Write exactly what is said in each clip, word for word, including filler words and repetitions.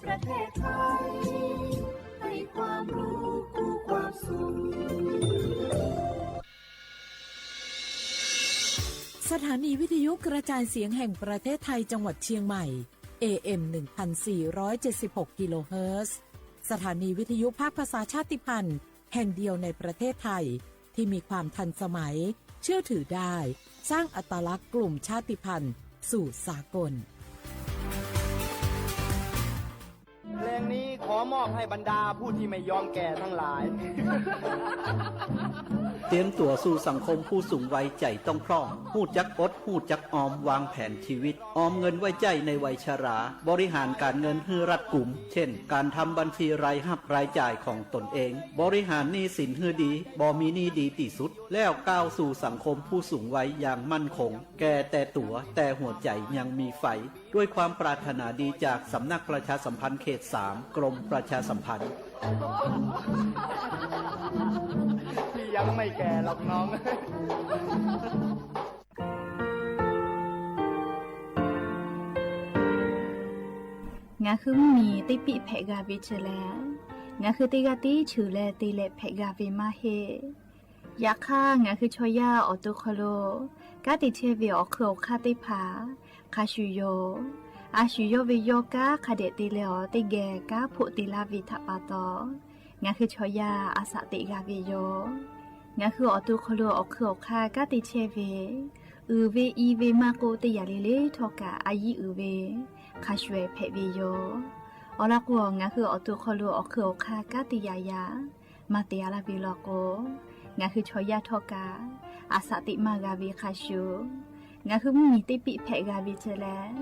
ประเทศไทย ให้ความรู้คู่ความสุข สถานีวิทยุกระจายเสียงแห่งประเทศไทยจังหวัดเชียงใหม่ เอ เอ็ม หนึ่งพันสี่ร้อยเจ็ดสิบหก กิโลเฮิรตซ์ สถานีวิทยุภาคภาษาชาติพันธุ์แห่งเดียวในประเทศไทย ที่มีความทันสมัย เชื่อถือได้ สร้างอัตลักษณ์กลุ่มชาติพันธุ์สู่สากล เพลงนี้ขอมอบให้บรรดาผู้ที่ไม่ยอมแก่ทั้งหลาย เตรียมตั๋วสู่สังคมผู้สูงวัยใจ๋ต้องพร่อง ฮู้จักอด ฮู้จักออม วางแผนชีวิต ออมเงินไว้ใจ๊ในวัยชรา บริหารการเงินหื้อรัดกุม เช่น การทำบัญชีรายฮับรายจ่ายของตนเอง บริหารหนี้สินหื้อดี บ่มีหนี้ดีตี้สุด แล้วก้าวสู่สังคมผู้สูงวัยอย่างมั่นคง แก่แต่ตั๋ว แต่หัวใจ๋ยังมีไฟ ด้วยความปรารถนาดีจากสำนักประชาสัมพันธ์เขตสาม กรมประชาสัมพันธ์ พี่ยังไม่แก่หรอกน้อง ငါဃုမီးတ့ၢ်ပံၣ်ဖဲးဂၤဝ့ၢ်ဆၢလဲၣ်, ငါဃုတ့ၢ်ဂၤတ့ၢ်ဆၢလဲၣ် တ့ၢ်လဲၣ်ဖဲးဂၤဝ့ၢ်မးဟ့ၣ် ယခါ ငါဃုဆီယၢ်အီၤတိၢ်ခီလိာ် ကါတံာ်ဆဲးဝ့ၢ်အီၣ်ခုၣ်အီၣ်ခါသ့ၣ်တဖၣ် ခါဆူယိာ် အါဆူယိာ်ဝ့ၢ်ယိာ်ကါ ခါဒဲးတ့ၢ်လဲၣ်အီၤတ့ၢ်ဂဲၤ ကါဖိးတ့ၢ်လၢဝ့ၢ်ထးပာ်တီၤ ငါဃုဆီယၢ်အစးတ့ၢ်ဂၤဝ့ၢ်ယိာ် ငါဃုအီၣ်တိၢ်ခီလိာ်အီၣ်ခုၣ်အီၣ်ခါ ကါတံာ်ဆဲးဝ့ၢ် အုၣ်ဝ့ၢ်အံၤဝ့ၢ်မးကိးတ့ၢ်ယၤလံလံထီၣ်ကး အယံၤအုၣ်ဝ့ၢ် ခါဆူအဖဲးဝ့ၢ်ယိာ် အီၤလီၤကိး ငါဃုအီၣ်တိၢ်ခီလိာ်အီၣ်ခုၣ်အီၣ်ခါ ကါတံာ်ယၤယၤ မၤတ့ၢ်အါလၢဝ့ၢ်လီၤကိး ငါဃုဆီယၢ်ထီၣ်ကး အစးတ့ၢ်မၤဂၤဝ့ၢ်ခါဆူ ငါဃုမီးတ့ၢ်ပံၣ်ဖဲးဂၤဝ့ၢ်ဆၢလဲၣ်,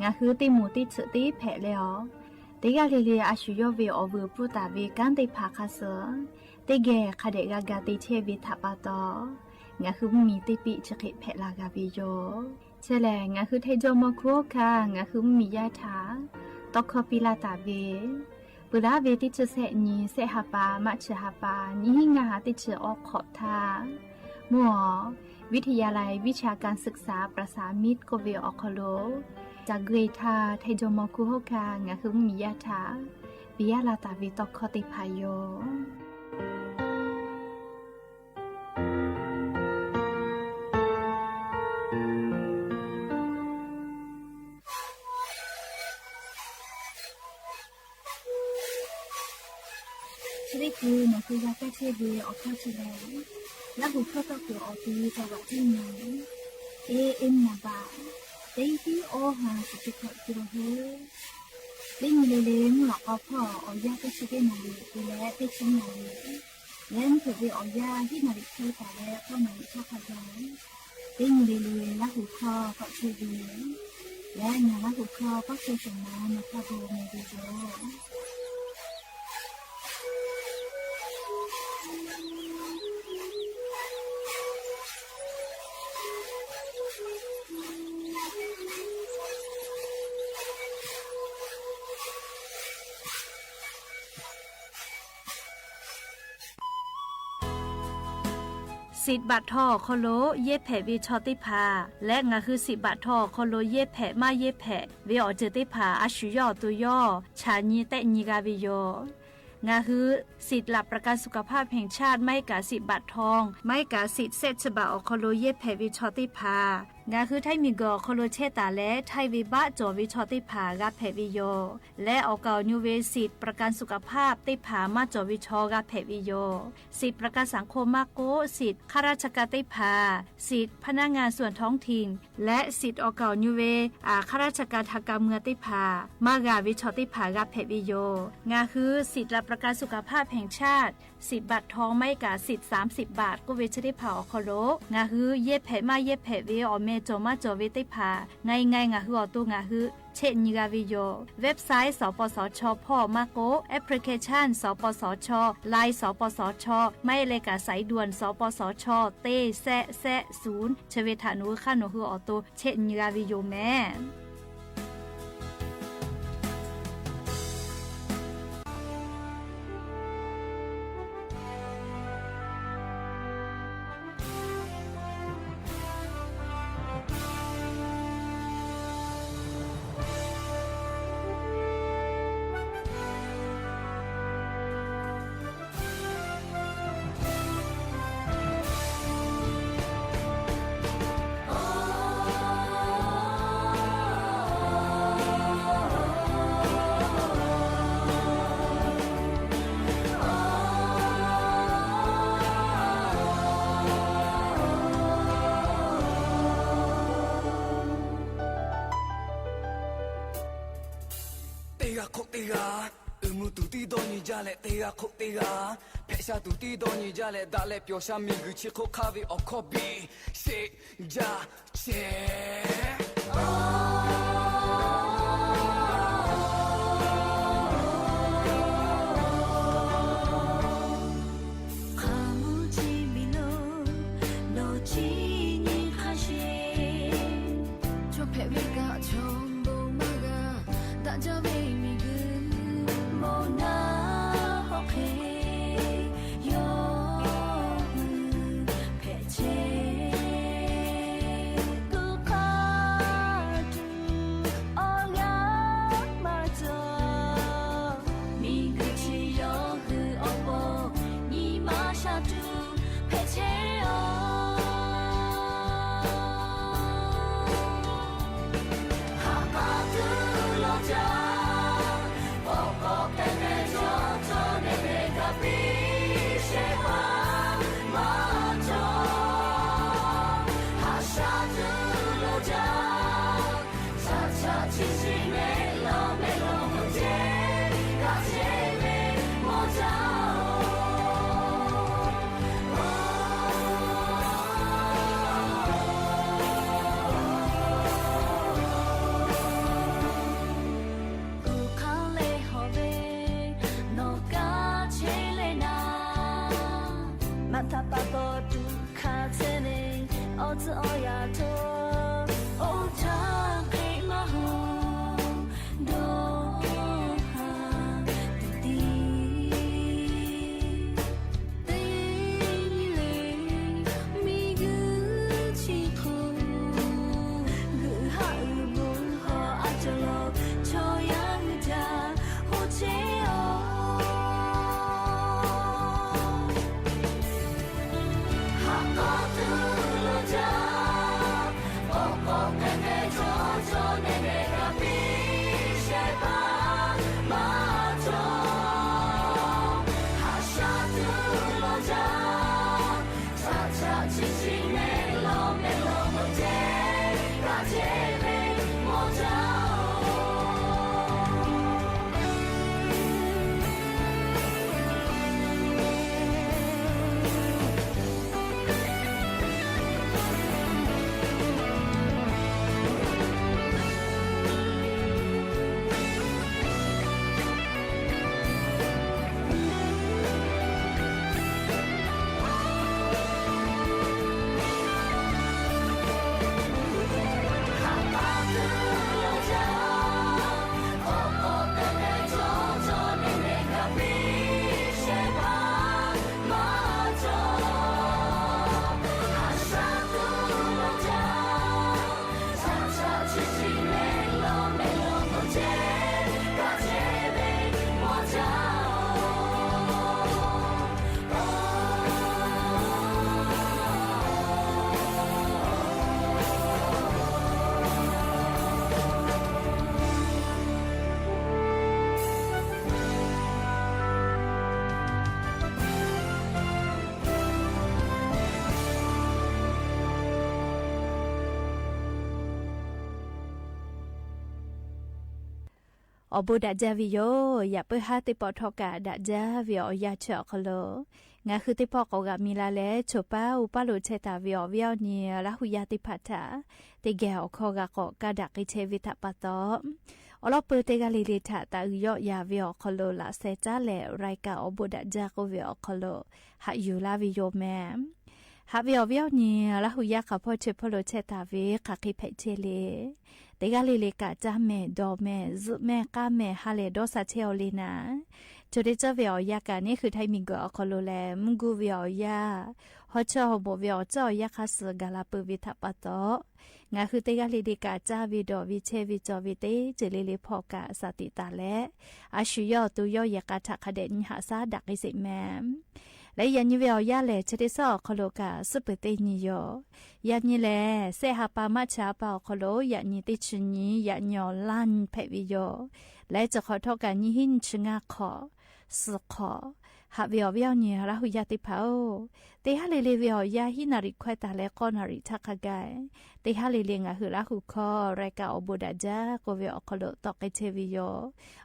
ငါဃုတ့ၢ်မိၢ်တ့ၢ်ဆၢတ့ၢ်ဖဲးလဲၣ်အီၤ, တ့ၢ်ဂၤလံလံအါဆူယိာ်ဝ့ၢ်အီၣ်ဝုၢ်ပူၤတၢ်ဝ့ၢ်ကါသ့ၣ်တဖၣ်ခါဆၢ, တ့ၢ်ဂဲၤခါဒဲးဂၤဂၤတ့ၢ်ဆဲးဝ့ၢ်ထးပာ်တီၤ, ငါဃုမီးတ့ၢ်ပံၣ်ဆၢဃ့းဖဲးလၢဂၤဝ့ၢ်ယိာ် ဆဲးလဲၣ် ငါဃုထဲဒိၣ်မီၢ်ခူဟီၣ်ခါ ငါဃုမီးယၢ်ထး တီခီပံလၢတၢ်ဝ့ၢ် ပှၤလၢဝ့ၢ်တ့ၢ်ဆၢဆဲးနံၤ ဆဲးဟးပာ် မးဆၢဟးပာ် နံၤဟံးငါဟးတ့ၢ်ဆၢအီခီးထါ မုၢ်အီၤ วิทยาลัยวิชาการศึกษาประสานมิตร ကိးဝ့ၢ်အီၣ်ခီလိာ် တၢ်ဂ့ၢ်ထါ ထဲဒိၣ်မီၢ်ခူဟီၣ်ခါ ငါဃုမီးယၢ်ထး ပယၢ်လၢတၢ်ဝ့ၢ်တီခီသ့ၣ်တဖၣ်ယိာ် ဆၢလၢပူၤ နီၢ်ဃုဂၤကဲဆဲးဝ့ၢ်အီၣ်ခီၣ်ဆၢလဲၣ်, လၢဟူးခီၣ်သီၣ်ကိးအီၤတုၤ တၢ်ဝးတံၢ်နံၤ เอเอ็ม နံပါတ် တၢ သီ အီ ဟး သီ ခွိး ကံလိာ်ဟဲ တနံၤလၢလၢ မုၢ်လီၤကီဖီၣ် အီၣ်ယၢ်သၢဆံက့နၣ်ရံၣ် တုၤလၢသၢဆံနၣ်ရံၣ် လၢမုၢ်ထူၣ်ဝ့ၢ်အီၣ်ယၢ် ဟံးနၣ်ရံၣ်ခဲတၢ်လၢ ဃိးနၣ်ရံၣ်ဆံခါယၤ တနံၤလၢလၢ လၢဟူးခီၣ်ကီးဆဲးဝ့ၢ် လၢညါလၢဟူးခီၣ်ကီးဆဲးသနၢၣ် မၤသးဘိးမ့ၢ်ဝ့ၢ်ယိာ် စံးဘၣ်ထီၣ်ခီလိာ် ယဲၢ်ဖဲးဝ့ၢ်ဆီသ့ၣ်တဖၣ် လၢငါဃုစံးဘၣ်ထီၣ်ခီလိာ် ယဲၢ်ဖဲးမးယဲၢ်ဖဲး ဝ့ၢ်အီၣ်စၢၤသ့ၣ်တဖၣ် အါဆူယီၢ်အီၤတိၢ်ယီၢ် ဆၣ်နံၤသဲးနံၤဂၤဝ့ၢ်ယိာ် ငါဃု สิทธิ์หลักประกันสุขภาพแห่งชาติ မ့ၢ်ကး สิทธิ์ဘၣ်ထွန်း မ့ၢ်ကး สิทธิ์ဆဲးဆၢဘၣ်အီၣ်ခီလိာ် ယဲၢ်ဖဲးဝ့ၢ်ဆီသ့ၣ်တဖၣ် ငါဃုထဲမံၤကီၢ်အီၣ်ခီလိာ်ဆဲးတၢ်လၢ ထဲဝ့ၢ်ဘၣ်ကၠီၣ်ဝ့ၢ်ဆီသ့ၣ်တဖၣ် ဂၤဖဲးဝ့ၢ်ယိာ် လၢအီၣ်ကီၢ်ညိဝ့ၢ် สิทธิ์ประกันสุขภาพသ့ၣ်တဖၣ် မၤကၠီၣ်ဝ့ၢ်ဆီ ဂၤဖဲးဝ့ၢ်ယိာ် สิทธิ์ประกันสังคม မ့ၢ်ကး สิทธิ์ข้าราชการသ့ၣ်တဖၣ် สิทธิ์พนักงานส่วนท้องถิ่น လၢ สิทธิ์အီၣ်ကီၢ်ညိဝ့ၢ် အ ข้าราชการทางการเมืองသ့ၣ်တဖၣ် မၤဂၤဝ့ၢ်ဆီသ့ၣ်တဖၣ် ဂၤဖဲးဝ့ၢ်ယိာ် ငါဃု สิทธิ์หลักประกันสุขภาพแห่งชาติ สิทธิ์บาททอง မ့ၢ်ကး สิทธิ์สามสิบบาท ကိးဝ့ၢ်ဆၢသ့ၣ်တဖၣ်အီၣ်ခီလိာ် ငါဃု ယဲၢ်ဖဲးမးယဲၢ်ဖဲး ဝ့ၢ်အီၣ်မဲာ်ကၠီၣ်မၤကၠီၣ်ဝ့ၢ်သ့ၣ်တဖၣ် ငါအံၤငါ ငါဃုအီၣ်တိၢ် ငါဃု ဆဲးနံၤဂၤဝ့ၢ်ယိာ် เว็บไซต์ สปสช พ.ม.ก แอปพลิเคชัน สปสช ไลน์ สปสช หมายเลขสายด่วน สปสช เต แซะ แซะ ศูนย์ เชเวทะหนูข้าหนูคือออโต้ ဆဲးနံၤဂၤဝ့ၢ်ယိာ်မဲာ် ခိၣ်တဂၤ အုၣ်မူတူၢ်တံဒီနံၤယါလဲၣ် တဂၤခိၣ်တဂၤ ဖဲးဆါတူၢ်တံဒီနံၤယါလဲၣ် ဒၣ်လဲာ်ပျီၢ်ဆါမ့ၢ်ဂုၢ်ဆံးခိၣ်ခါဝံၤ အိၣ်ခီဘံၣ် ရှ့ၣ် ယါ ဆဲး ခါမူထံမံၤလိ နီၢ်ဆံနံၤခါရှ့ ဆီဖဲးဝဲကၣ် ဆီဘိမၤဂၤ တၢ်ဒိးဝဲမ့ၢ်ဂ့ၤ မိၢ်နၤဟီၣ်ခိၣ် ယီၤ ဖဲးဆဲး ကူၣ်ခါတူၢ် အီၣ်ယၣ်မၤစၢၤ မ့ၢ်ဂုၢ်ဆံးယီၤဂုၢ်အီၣ်ပီၢ် နံၤမၤဆါတူၢ် ဖဲးဆဲးအီၤ ဟးခီတူၢ်လိာ်စၢ် ပိာ်ပိာ်ပဲပဲ ကၠီကၠီန့ၣ် မ့ၢ်ကပံၣ်ရှဲပှၤမၤစၢၤ ဟးဆါတူၢ်လိာ်စၢ် ဆါဆါဆံးဆံး မဲာ်လီၤမဲာ်လီၤ မိၢ်ကၠဲ ကၠဲမ့ၢ်မိၢ်ကၠဲ ကူၣ်ခါလဲၤဟီၣ်ဝဲ နီၢ်ကၠဲလဲၤနၤ မၤတၢ်ပာ်ပီတူၢ်ခါဆဲးန့ၣ် အီၣ်ဆူအီၣ်ယၣ်ထိၣ် အိၣ်တၢ်ဃ့မၤဟီၣ် ဒီးဟးတသံ တနံၤလဲၣ် မ့ၢ်ဂုၢ်ဆံးခိၣ် ဂုၢ်ဟးအုၣ်ဘိဟီၣ်အကၠီလီၤ ဆီယါဂုၢ်တၢ် ဟိၣ်ဆဲးအီၤ ဟးခီတူၢ်လိာ်စၢ် ပိာ်ပိာ်ပဲပဲ ကၠီကၠီန့ၣ် မ့ၢ်ကပံၣ်ရှဲပှၤမၤစၢၤ ဟးဆါတူၢ်လိာ်စၢ် ဆါဆါဆံးဆံး မဲာ်လီၤမဲာ်လီၤ မိၢ်ကၠဲ ကၠဲမ့ၢ်မိၢ်ကၠဲ အိၣ်ဘူးဒၣ်စၢ်ဝံၤယိာ် ယပၢ်ဟါသ့ၣ်ပီၣ်ထီၣ်ကၣ်ဒၣ်စၢ်ဝံၤ အီၣ်ယၢ်ဆၢအီၤခီလိာ် ငါဃုသ့ၣ်ဖီၣ်ကိးဂၤမံၤလၢ်လၢ် ဆိၣ်ပၢ်အိၣ်ပၢ်လိာ်ဆဲးတၢ်ဝံၤအီၤဝံၤအီၤန့ၣ် လၢဟူယၢ်သ့ၣ်တဖၣ်ထၣ် တဂဲၤအီၣ်ခီဂာ်ကီး ကဒါက့ၤဆဲးဝံသးပာ်သီ အလီၢ်ပၢၢ်တဂၤလံၤလံၤထၣ် တၢ်အုၣ်ယီၣ်ယၤဝံၤအီၤခီလိာ် လၢစဲးတၢ်လဲၣ် ရၢၢ်ကၣ်အိၣ်ဘူးဒၣ်စၢ်ကိးဝံၤအီၤခီလိာ် ဟးယူၤလၢ်ဝံၤယိာ်မဲ ဟးဝံၤအီၤဝံၤအီၤန့ၣ် လၢဟူယၢ်ဃာ်ဖီၣ်ဆဲးဖီၣ်လိာ်ဆဲးတၢ်ဝံၤ ဃၣ်ဃ့ဖဲးဆဲးလံ တဂၤလံၤလံၤကၣ်တၢ်မဲာ်ဒီးမဲာ် စုမဲာ်ကါမဲာ် ဟးလဲၤဒီးစးဆဲးအီၤလံနၤ ဆိတ့ၢ်စၢ်ဝံၤအီၤယၢ်ကၣ်န့ၣ် ဃုထၢမံၤကၢၤအီၤခီလိာ်လဲၣ် မုၢ်ဂူၢ်ဝံၤအီၤယၢ် ဟီၣ်ဆၢဟီၣ်ဘိးဝံၤအီၤ စၢ်အီၤယၢ်ခါဆူ ကလၤပၢၢ်ဝံသးပာ်သီ ငါဃုတဂၤလံၤလံၤကၣ်တၢ်ဝံၤဒီးဝံဆဲးဝံကၠီဝံသ့ စၢၤလံလံဖီၣ်ကၣ် စးသံးသးလဲၣ် အဆူၣ်ယီၣ်သူယီၣ်ယဲၢ်ကါထၣ်ခါဒဲးနံၤဟးစၢ်ဒၣ်က့ၤစ့းမဲ လၢယၤနံၤဝံၤအီၤယၢ်လဲၣ် ဆိတ့ၢ်စၢ်အီၤခီလိာ်ကၣ် စူၣ်ပၢၢ်သ့နံၤယိာ် ယၤနံၤလဲၣ် စဲးဟးပာ်မးဆါပာ်အီၤခီလိာ် ယၤနံၤသ့ၣ်ဆူညံၤ ယၤနံၤအီၤလါနံၤဖဲးဝံၤယိာ် လၢစခီၣ်ထီၣ်ကၣ်နံၤဟံၣ်နံၤဆူညါခီၣ် စူၣ်ခီၣ် ဟးဝံၤအီၤဝံၤအီၤန့ၣ် လၢဟူယၢ်သ့ၣ်တဖၣ်ဧၢ တဟါလီၤလီၤဝဲအီၤယၤ ဟံးနၣ်ရံၣ်ခွဲးတၢ်လၢ ဃိးနၣ်ရံၣ်ထီၣ်ခါကဲ တဟါလီၤလီၤ ငါးဟုးလါဟူးခီ ရကၣ်အီၣ်ဘိးဒၣ်ဒါ ကိးဝဲအီၤခီလိာ် တီကဲးဆဲးဝဲယိၤ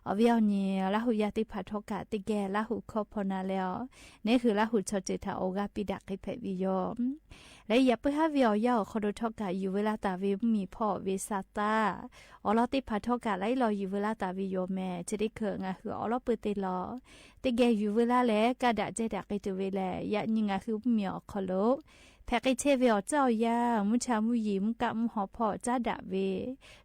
အဝဲအီၤန့ၣ် လါဟူးယၤသ့ၣ်တဖၣ်ထီၣ်ကး တကဲလါဟူးခီဖီနၤလဲၣ်အီၤ နဟူးလါဟူးဆီၣ်တ့ၢ်ထီၣ် အိၣ်ဂၤပံးဒၣ်ဃ့ဖဲးဝဲယိၤ လၢယပၢဟါဝဲအီၤယၤအီၤခီလိာ်ထီၣ်ကး ယူၢ်ဝဲလၢတၢ်ဝဲ မုၢ်မံၤဖီအီၣ်ဝဲ ဆၣ်သၣ် အီလီၤသ့ၣ်တဖၣ်ထီၣ်ကး လၢအလီၤယူၢ်ဝဲလၢတၢ်ဝဲယိၤ မဲာ် ဆဲးဒ့ခုၣ် ငါးဟုးအီလီၤပၢသ့လီၤ တကဲယူၢ်ဝဲလၢလဲၣ် ကးဒၣ်ကဲဒၣ်ဃ့တုၤဝဲလဲၣ် ယၤနံၣ် ငါးဟုးမုၢ်မံၤအီၤခီလိာ် ဖဲးဃ့ဆဲးဝဲအီၤ ကၠီအီၤယၤ မူဆါမူယံၤ မူကးမူဟီၣ်ဖီၣ် ကးဒၣ်ဝဲ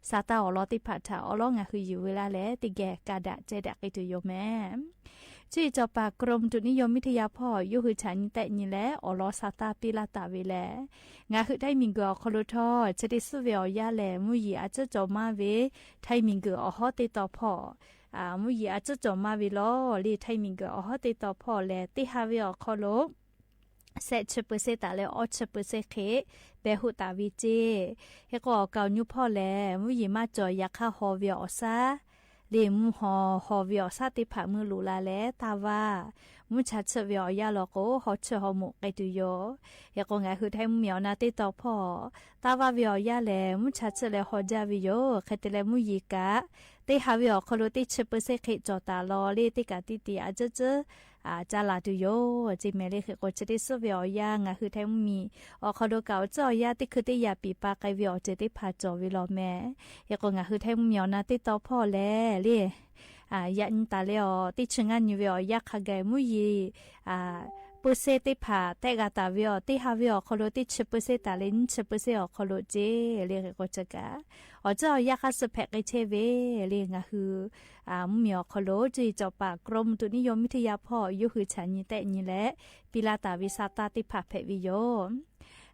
ဆၣ်သၣ်အီလီၤသ့ၣ်တဖၣ်ထီၣ် အီလီၤ ငါးဟုးယူၢ်ဝဲလၢလဲၣ် တကဲ ကးဒၣ်ကဲဒၣ်ဃ့တုၤယိၤ မဲာ် ဆဲးဒ့ စီၤပၤ กรมอุตุนิยมวิทยา ဖီၣ် ယိၤဟုၣ်ဆၣ် နံၤသဲးနံၤလဲၣ် အီလီၤဆၣ်သၣ်ပ့လၢတၢ်ဝဲလဲၣ် ငါးဟုးထံးမံၤကၢၢ်အီၤခီလိာ်ထီၣ် ဆဲးဒ့ဆူၣ်ဝဲအီၤယၤလဲၣ် မူယံၤအကၠီၣ်ကၠီၣ်မါဝဲ ထံးမံၤကၢၢ်အီၤဟီၣ်သ့ၣ်တီဖီၣ် မူယံၤအကၠီၣ်ကၠီၣ်မါဝဲလီၤ လၢထံးမံၤကၢၢ်အီၤဟီၣ်သ့ၣ်တီဖီၣ်လဲၣ် သ့ၣ်ဟးဝဲအီၤခီလိာ် ဆဲးဆၢပၢဆဲးတၢ်လၢ အီဆၢပၢဆဲးဃ့ ဘဲဟူးတၢ်ဝဲက့ ဟဲကီးအီၤကၠီၣ်ညိဖီၣ်လဲၣ် မူယံၤမးကၠီၣ် ယၤခါဟီၣ်ဝဲအီၤဆၣ် လၢမူဟီၣ် ဟီၣ်ဝဲအီၤဆၣ်သ့ၣ်တဖၣ်မုၢ်လူၤလၢလဲၣ် တၢ်ဝါ မူဆါဆၢဝဲအီၤယၤလီၤကိး ဟီၣ်ဆၢဟီၣ်မူးဃ့တုၤယိၤ ဟဲကီး ငါးဟုးထံးမုၢ်မံၤအီၤနၤသ့ၣ်တီဖီၣ် တၢ်ဝါဝဲအီၤယၤလဲၣ် မူဆါဆၢလဲၣ် ဟီၣ်ကၠၢဝဲယိၤ ဃဲတလဲၣ် မူယံၤကး သ့ၣ်ဟးဝဲအီၤခီလိာ် သ့ၣ်ဆၢပၢဆဲးဃ့ ကၠီၣ်တၢ်လီၤ လၢသ့ၣ်ကးတံၢ်တံၢ် အကၠၢကၠၢ ကးလၢ်တုၤယိၤ က့မဲာ် လၢဃ့ကီး ဆဲးဒ့ဆူၣ်ဝဲအီၤယၤ ငါးဟုးထံးမုၢ်မံၤ အီၤခီလိာ်ကး အီၣ်ကၠီၣ်အီၤယၤ သ့ၣ်ခုးသ့ၣ်ယၢ်ပံာ်ပာ်ဃ့ဝဲအီၤ စဲးသ့ၣ်တဖၣ်ကၠီၣ်ဝဲလီၤ မဲာ် ဟဲကီး ငါးဟုးထံးမုၢ်မံၤအီၤနၤသ့ၣ်တီဖီၣ်လဲၣ် လၢ ယၤနံၣ်တၢ်လၢအီၤ သ့ၣ်ဆၢငါနံၤဝဲအီၤယၤခါကဲ မူယံၤ ပၢဆဲးသ့ၣ်တဖၣ် သဲးဂၤတၢ်ဝဲအီၤ သ့ၣ်ဟးဝဲအီၤခီလိာ် သ့ၣ်ဆၢပၢဆဲးတၢ်လၢ နံၣ်ဆၢပၢဆဲးအီၤခီလိာ်က့ လၢဃ့ကီး ဆၢကး အီၣ်ကၠီၣ်အီၤယၤ ဃါစၢၤဖဲးဃ့ဆဲးဝဲ လၢငါးဟုး မုၢ်မံၤအီၤခီလိာ် ဆဲးဒ့ စီၤပၤ กรมอุตุนิยมวิทยา ဖီၣ် ယိၤဟုၣ်ဆၣ် နံၤသဲးနံၤလဲၣ် ပံလၢတၢ်ဝဲ ဆၣ်သၣ်သ့ၣ်တဖၣ်ဖဲးဝဲယိၤ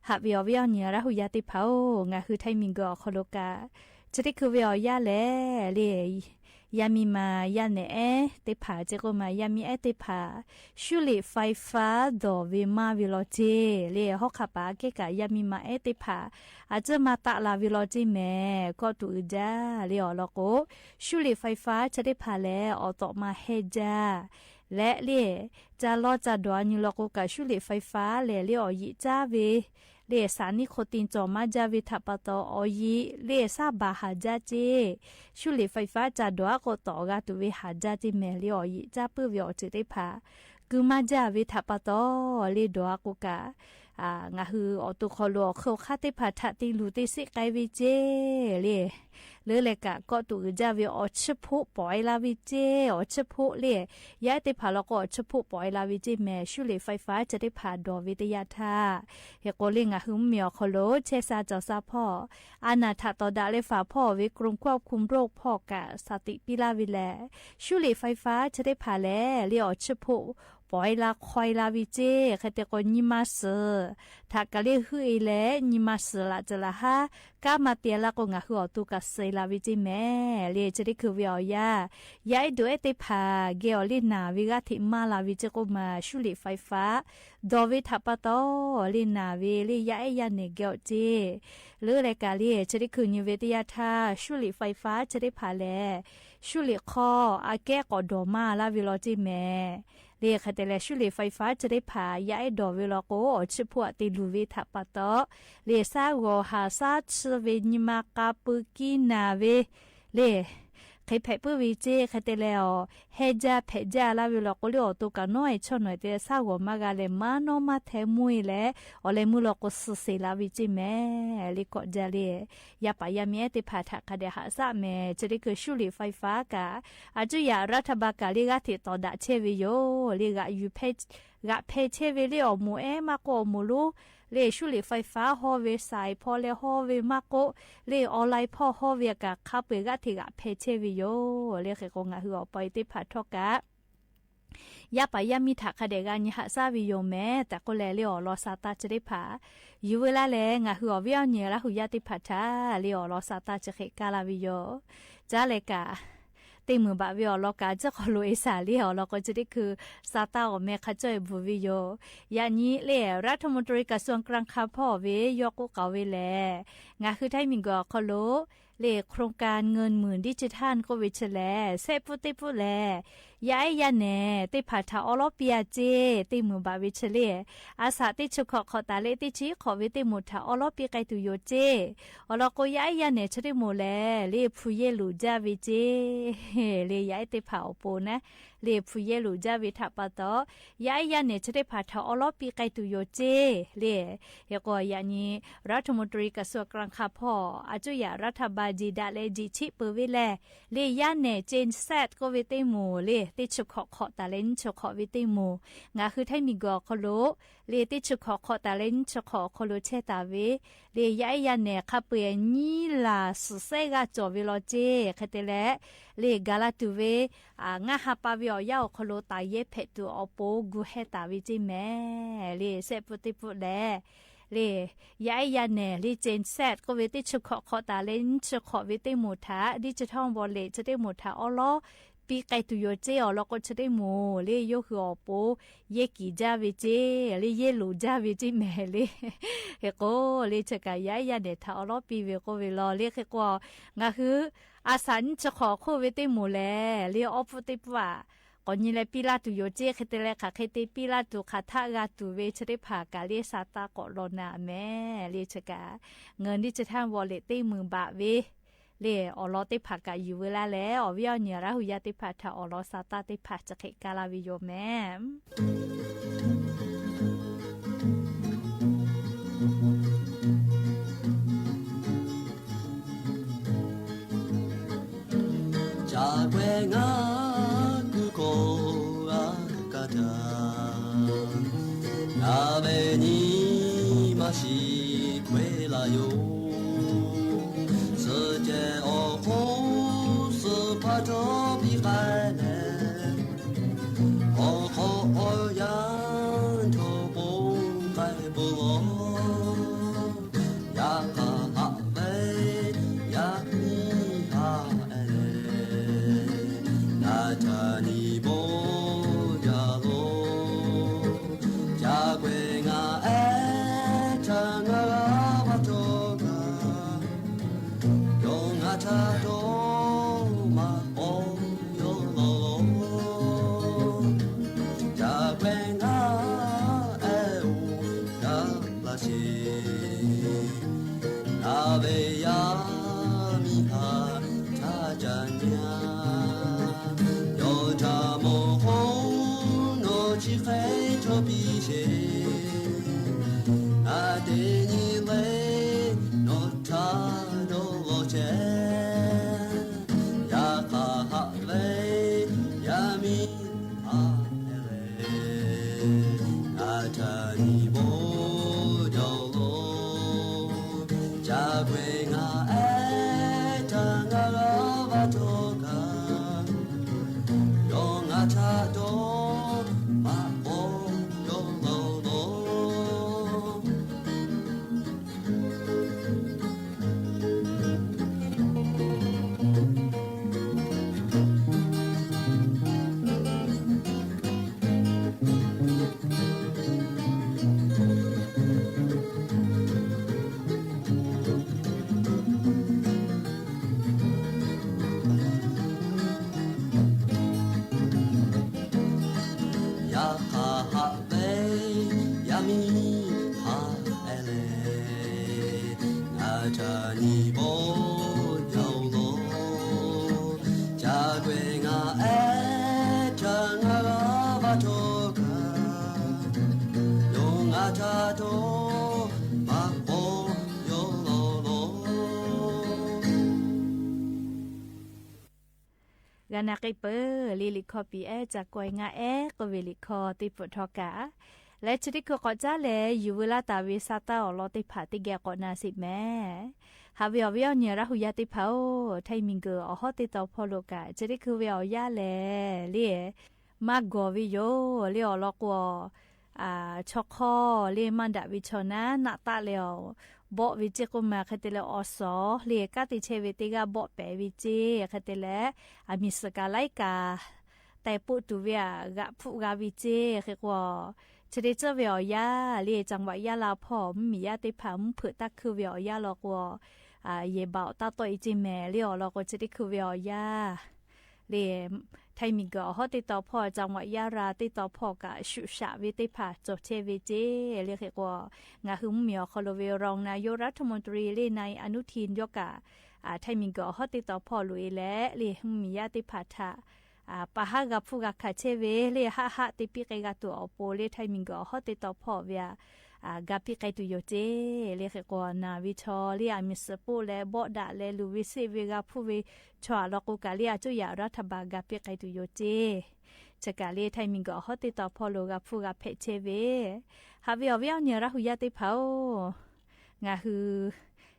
ဟးဝဲအီၤဝဲအီၤနံၤ လါဟူးယၤသ့ၣ်တဖၣ်ဧိၤ ငါးဟုးထံးမံၤကၢၢ်အီၤခီလိာ်ကး ဆဲးဒ့ခုးဝဲအီၤယၤလဲၣ် လၢ ယၤမံၤမး ယၤနဲၣ်အဲသ့ၣ်တဖၣ် က့ကိးမး ယၤမံၤအဲသ့ၣ်တဖၣ် ရှုလ့ၣ် ไฟฟ้า ဒိးဝဲမါဝဲလီၤက့ လၢဟီၣ်ခးပၤအကဲကး ယၤမံၤမးအဲသ့ၣ်တဖၣ် အစၢမၤတၢ်လၢ်ဝဲလီၤက့ မဲာ် ကီးတူာ်အုးဒါ လၢအီၤလီၤကိး ရှုလ့ၣ် ไฟฟ้า ဆဲးသ့ၣ်တဖၣ်လဲၣ် အီၣ်သိးမၤဟဲဒါ လဲၣ် လၢ တၢ်လီၢ်တၢ်ဒိးအညိလီၤကိးကး ရှုလ့ၣ် ไฟฟ้า လဲၣ် လၢအီၣ်ယံာ်ကၠၢဝဲ လၢစၣ်နံၣ်ခိၣ်သ့ၣ်ကၠီၣ်မါကၠၢဝဲထးပာ်တီၤ အီၣ်ယံာ် လၢစၢ်ဘၣ်ဟးကၠၢက့ ရှုလ့ၣ် ไฟฟ้า ကၠၢဒိးအကိးသိးအဂၤတုၤဝဲဟးကၠၢ က့မဲာ် လၢအီၣ်ယံာ်ကၠၢပုၢ်ဝဲအီၤစဲးသ့ၣ်တဖၣ် ကုၢ်မါကၠၢဝဲထးပာ်တီၤ လၢဒိးအကိးကး ငါးဟုးအီၣ်တူၢ်ခီလိာ် အီၣ်ခုးခါသ့ၣ်တဖၣ် ထးသံလုၢ်သံစ့းဃဲဝဲက့ လၢ လၢလဲၣ်ကး ကီးတူာ်အုးဒါဝဲ အီၣ်ဆၢဖိးပိာ်အ့လၢဝဲက့ အီၣ်ဆၢဖိးလၢ ယၤအဲသ့ၣ်တဖၣ်လီၤကိး အီၣ်ဆၢဖိးပိာ်အ့လၢဝဲက့ မဲာ် ရှုလ့ၣ် ไฟฟ้า ဆဲးသ့ၣ်တဖၣ်ဒိးဝဲတယၢ်ထး ဟဲကိးလၢ ငါးဟုးမုၢ်မံၤအီၤခီလိာ် ဆဲးစၢ်ကၠီၣ်စၢ်ဖီၣ် အနၢ်ထးသီဒါလၢ ฝาก ဖီၣ်ဝဲ กรมควบคุมโรค ဖီၣ်ကး စၢ်သံပံလၢဝဲလဲၣ် ရှုလ့ၣ် ไฟฟ้า ဆဲးသ့ၣ်တဖၣ်လဲၣ် လၢအီၣ်ဆၢဖိး ပိာ်အ့လၢခွဲးအ့လၢဝဲက့ ဃဲတဲကိး ညံမၤစၢၤ ထးကးလၢဟုအ့လဲၣ် ညံမၤစၢၤလၢ်တလၢ်ဟါ ကါမၤတ့ၢ်လၢကိး ငါးဟုးအီၣ်တူၢ်ကးစဲးလၢဝဲက့ မဲာ် လၢဆဲးသ့ၣ်ခုးဝဲအီၤယၤ ယၤအဲၣ်ဒိးအဲၣ်သ့ၣ်တဖၣ် ဂဲၤအီၤလၢနၢ်ဝဲဂၤထံးမါလၢဝဲက့ကိးမး ရှုလ့ၣ် ไฟฟ้า ဒိးဝဲထးပာ်တီၤ လၢနၢ်ဝဲ လၢယၤအဲၣ်ယၤနဲၣ်ဂဲၤအီၤက့ လၢလဲၣ်ကးလၢ ဆဲးသ့ၣ်ခုးညံဝဲတယၢ်ထး ရှုလ့ၣ် ไฟฟ้า ဆဲးသ့ၣ်တဖၣ်လဲၣ် ရှုလ့ၣ်ခီ အကဲကိးဒိးမါလၢဝဲလီၤက့ မဲာ် လၢဃဲတဲလဲၣ် ရှုလ့ၣ် ไฟฟ้า ဆဲးသ့ၣ်တဖၣ် ယၤအဲၣ်ဒိးဝဲလီၤကိး အီၣ်ဆၢဖိးအသံလုၢ်ဝဲထးပာ်တီၤ လၢစၢ်ဂီၤဟးစၢ်ဆၢဝဲ ညံမၤကါပၢကံနၢ်ဝဲ လၢ ဃ့ဖဲးပုၢ်ဝဲက့ ဃဲတဲလဲၣ်အီၤ ဟဲကၠၢဖဲးကၠၢလၢဝဲလီၤကိး လၢအီၣ်တူၢ်ကးနီၢ်အံၤဆီၣ်နီၢ်တဲ စၢ်ဂီၤမါဂၤလဲၣ် မါနီၢ်မါထဲမူအ့လဲၣ် အီၣ်လဲၣ်မုၢ်လီၤကိးစဲးလၢဝဲက့ မဲာ် လၢကိးဒ်လဲၣ် ယၤပာ်ယၤမံၤအဲၣ်သ့ၣ်တဖၣ် ထးကးဒဲးဟးစၢ် မဲာ် ဆဲးသ့ၣ်ခုး ရှုလ့ၣ် ไฟฟ้า ကး အကၠုယၤ รัฐบาล ကး လၢဂၤထံးသီဒါဆဲးဝဲယိၤ လၢဂၤယူၤဖဲ ဂၤဖဲးဆဲးဝဲ လၢအီၣ်မူးအဲၣ်မးကိးအီၣ်မူးလူ လၢရှုလ့ၣ် ไฟฟ้า ဟီဝဲ စးဖီလဲၣ် ဟီဝဲမးကိး လၢ online ဖီၣ်ဟီဝဲအကး ခါပှဲၤဂၤထံးဂၤဖဲးဆဲးဝဲယိၤ လၢဃ့ကိး ငါးဟုးအီၣ်ပီအံၤသ့ၣ်တဖၣ်ထီၣ်ကး ယၤပာ်ယၤမံၤ ထးကးဒဲးဂၤ ညါဟးစၢ်ဝဲယိၤ မဲာ် တၢ်ကိးလဲၣ် လၢအီၣ်လီၤစၢ်သးဆဲးသ့ၣ်တဖၣ် ယူၤဝဲလၢလဲၣ် ငါးဟုးအီၣ်ဝဲအီၤ ညါလၢဟူးယၤသ့ၣ်တဖၣ်ထါ လၢအီၣ်လီၤစၢ်သးဆဲးဃ့ကါလၢဝဲယိၤ ကၠါလဲၣ်ကး သ့ၣ်မုၢ်ဘၣ်ဝဲအီၤလီၤကး ကၠိၣ်ကီၢ်လိၤအ့စၢ်လံ အီၣ်လီၤကိး ဆဲးသ့ၣ်ခုး စၢ်သးအီၣ်မဲာ်ခါကၠီၣ်အ့ၣ်ဘူၣ်ဝဲယိၤ ယၤနံၤလၢ รัฐมนตรีกระทรวงการคลัง ဖီၣ်ဝဲ ယီၤကိးကးဝဲလဲၣ် ငါးဟုးထံးမံၤကၢၢ်အီၤခီလိာ် လႄႈ โครงการเงินหมื่นดิจิทัล ก็เวชแล แซ่ปุ๊เต๊ปุ๊แล ยาไอซ์ยาแหน่ง เตผ่าถาออล้อปีอาเจ้ เต็งหมื่นบาทเวชเล่ อาสาเต๊ชิวขอขอต๋าเล่ เต๊ชิขอเวเต๊หมู่ถาออล้อปีไกลตู่โยเจ้ ออล้อโกยาไอซ์ยาแหน่งเชอเต๊หมู่แล เล่ผู้เย่หลู่จ้าเวเจ้ เล่ยาไอซ์เตผ่าออกโปนะ เล่ผู้เย่หลู่จ้าเวทะปาตอ ยาไอซ์ยาแหน่งเชอเต๊ผ่าถาออล้อปีไกลตู่โยเจ้ เล่ เฮโกยานี้ รัฐมนตรีกระทรวงการคลังข้าพ่อ อาจุยะรัฐบาลจีนดะและจีนชิเปิดเวแล เล่ยาแหน่งเจนแซดก็เวเต๊หมู่ เล่เต๊ชิวขอขอต๋าเล่ชิวขอเวเต๊หมู่ งาคือไทยมีก่อคอโล เล่เต๊ชิวขอขอต๋าเล่ชิวขอคอโลแช่ต๋าเว เล่ยาไอซ์ยาแหน่งข้าเปื่อยยี่หล่าสุดแซ่กาจ่อเวลอเจ้ ใครเตแล เล่กาลาตู่เว อ่า งาฮาปาเวออกยาออกคอโลต๋ายเย้แผะตู่ออกโปกูแฮต๋าเวเจ้แหม เล่แซ่ปุ๊เต๊ปุ๊แล เล่ยาไอซ์ยาแหน่ง เล่เจนแซดก็เวเต๊ชิวขอขอต๋าเล่ชิวขอเวเต๊หมู่ถา ดิจิทัลวอลเล็ตเชอเต๊หมู่ถาออล้อปีไกลตู่โยเจ้ ออล้อโกเชอเต๊หมู่ เล่โยคือออกโป เย้กี่จ้าเวเจ้ เล่เย้หลู่จ้าเวเจ้แหม เล่ เฮโก เล่เชอกายาไอซ์ยาแหน่งถาออล้อปีเวโกเวลอ เล่เฮโก งาคือ อาสาเชอขอโคเวเต๊หมู่แล เล่ออปุ๊เต๊ปุ๊อะ ก่อนนี้แลปี้ลาดตู่โยเจ้ ใครเตแลค่ะ ใครเตปี้ลาดตู่ค่ะ ถ้ากาตู่เวเชอเต๊ผ่ากาเล่ซาตาเกาะลอนาแหม เล่เชอกา เงินดิจิทัลวอลเล็ตเต๊หมื่นบาทเว เล่ออล้อเต๊ผ่ากาอยู่เวลาแล ออวิออเหนี่ยราหูยาเต๊ผ่าถาออล้อซาตาเต๊ผ่าจะเขะกาลาวิโยแหม จาแกวงาคือโกอากาจา อาเวนีมาชีแควลาโย เสอเจออโค เสอพาทอปีกายแล ออคอออยังทอปงไกปลอ ยาคาหะเวยามีหาเอเล นาจานีโบยาโล จาแกวงาเอจางาลาวาโตกา โยงาชาโตมาโอยโลโล จาแกวงาเอโอยา ลาชี นาเวยามิหาชาจัญญา โยธาโมโหโนชิเขโชปิเช นาเตนิเลโนทาโดโลเช ยาคาหะเวยามิ อาเอเล อาจานิโบโยโล จาเกวงาเอจางาลาวาโตกา โยงาชาโตมาโบโยโลโล ยาคาหะเวยามิหาเอเล อาจานิโบโยโล จาเกวงาเอจางาลาวาโตกา โยงาชาโตมาโบโยโลโล กานาเกเปอร์ ลิลิคอปีแอ จากกวยงาแอ กเวลิคอติปุทอกา และชนิดคือก่อจ้าแล อยู่เวลาต๋าเวซาตาออลอเตผาติแกก่อนนาสิแม่ หาเวอเวอเนี่ยราหุยาเตผา ไทยมิงเกอออฮอเตตอพอโลกา ชนิดคือเวออย่าแล เล่ มากัววิโย เล่ออลอกัว อ่า ชอคอ เล่มันดาวิชอนะ นะตะเล่อ เบาะวิเจกุมา ใครเตแลออสอ เล่ก้าติเชเวเตกาเบาะแปะวิเจ ใครเตแล อามิสกาไลกา แต่ปุตุเวอะกะผุกาวิเจ ใครกัว ชะเดเจอเวออย่า เล่จังหวัดยะลาพ่อ มีย่าเตผา เผิดตักคือเวออย่าลอกัว ယဲၢ်ဘၣ်အီၤတၢ်တီၢ်အံၤကၠ့ၢ်မဲာ်လၢအီၤလီၤ ကိးချ့တံခုးဝဲအီၤယါ လၢ ထၢၣ်မံၤကီၢ်အဟီၣ်တ့တီၤဖီၣ် จังหวัดยะลา တ့တီၤဖီၣ်ကး ရှုပ်ရှပ်ဝဲသ့ၣ်တဖၣ် ကၠီၣ်ထဲဝဲကၠ့ၢ် လၢဃိာ်ကွီၢ် ငါဟုမုၢ်မံၤအီၤခီလိာ်ဝဲ รองนายกรัฐมนตรี လၢ นายอนุทิน ယီၤကး ထၢၣ်မံၤကီၢ်အဟီၣ်တ့တီၤဖီၣ်လိၤအံၤလဲၣ် လၢမုၢ်မံၤယါသ့ၣ်တဖၣ်ထး ပာ်ဟးဂၤဖုဂၤခးထဲဝဲ လၢဟးဟးတ့ပံၣ်ဃဲဂၤတူာ်အီၤပိၤ လၢထၢၣ်မံၤကီၢ်အဟီၣ်တ့တီၤဖီၣ်ဝဲ ဂၤပံၣ်ဃဲတူာ်ယိာ်ကၠ့ၢ် လၢဃိာ်ကွီၢ် နာ်ဝဲထီၣ်လၢအမံၤစပိၣ်လဲၣ် ဘီးဒၣ်လဲၣ် လူၤဝဲစ့ၣ်ဝဲ ဂၤဖုဝဲ ဆီၣ်လီၤကိးကးလၢ အစိုးရ รัฐบาล ဂၤပံၣ်ဃဲတူာ်ယိာ်ကၠ့ၢ် ဆဲးကးလၢထၢၣ်မံၤကီၢ်အဟီၣ်တ့တီၤဖီၣ်လိၤ ဂၤဖုဂၤဖဲးထဲဝဲ ဟးဝဲအီၤဝဲအီၤ နံၣ်ရၣ်ဟူယါသ့ၣ်တဖၣ်ဧၢ ငါဟု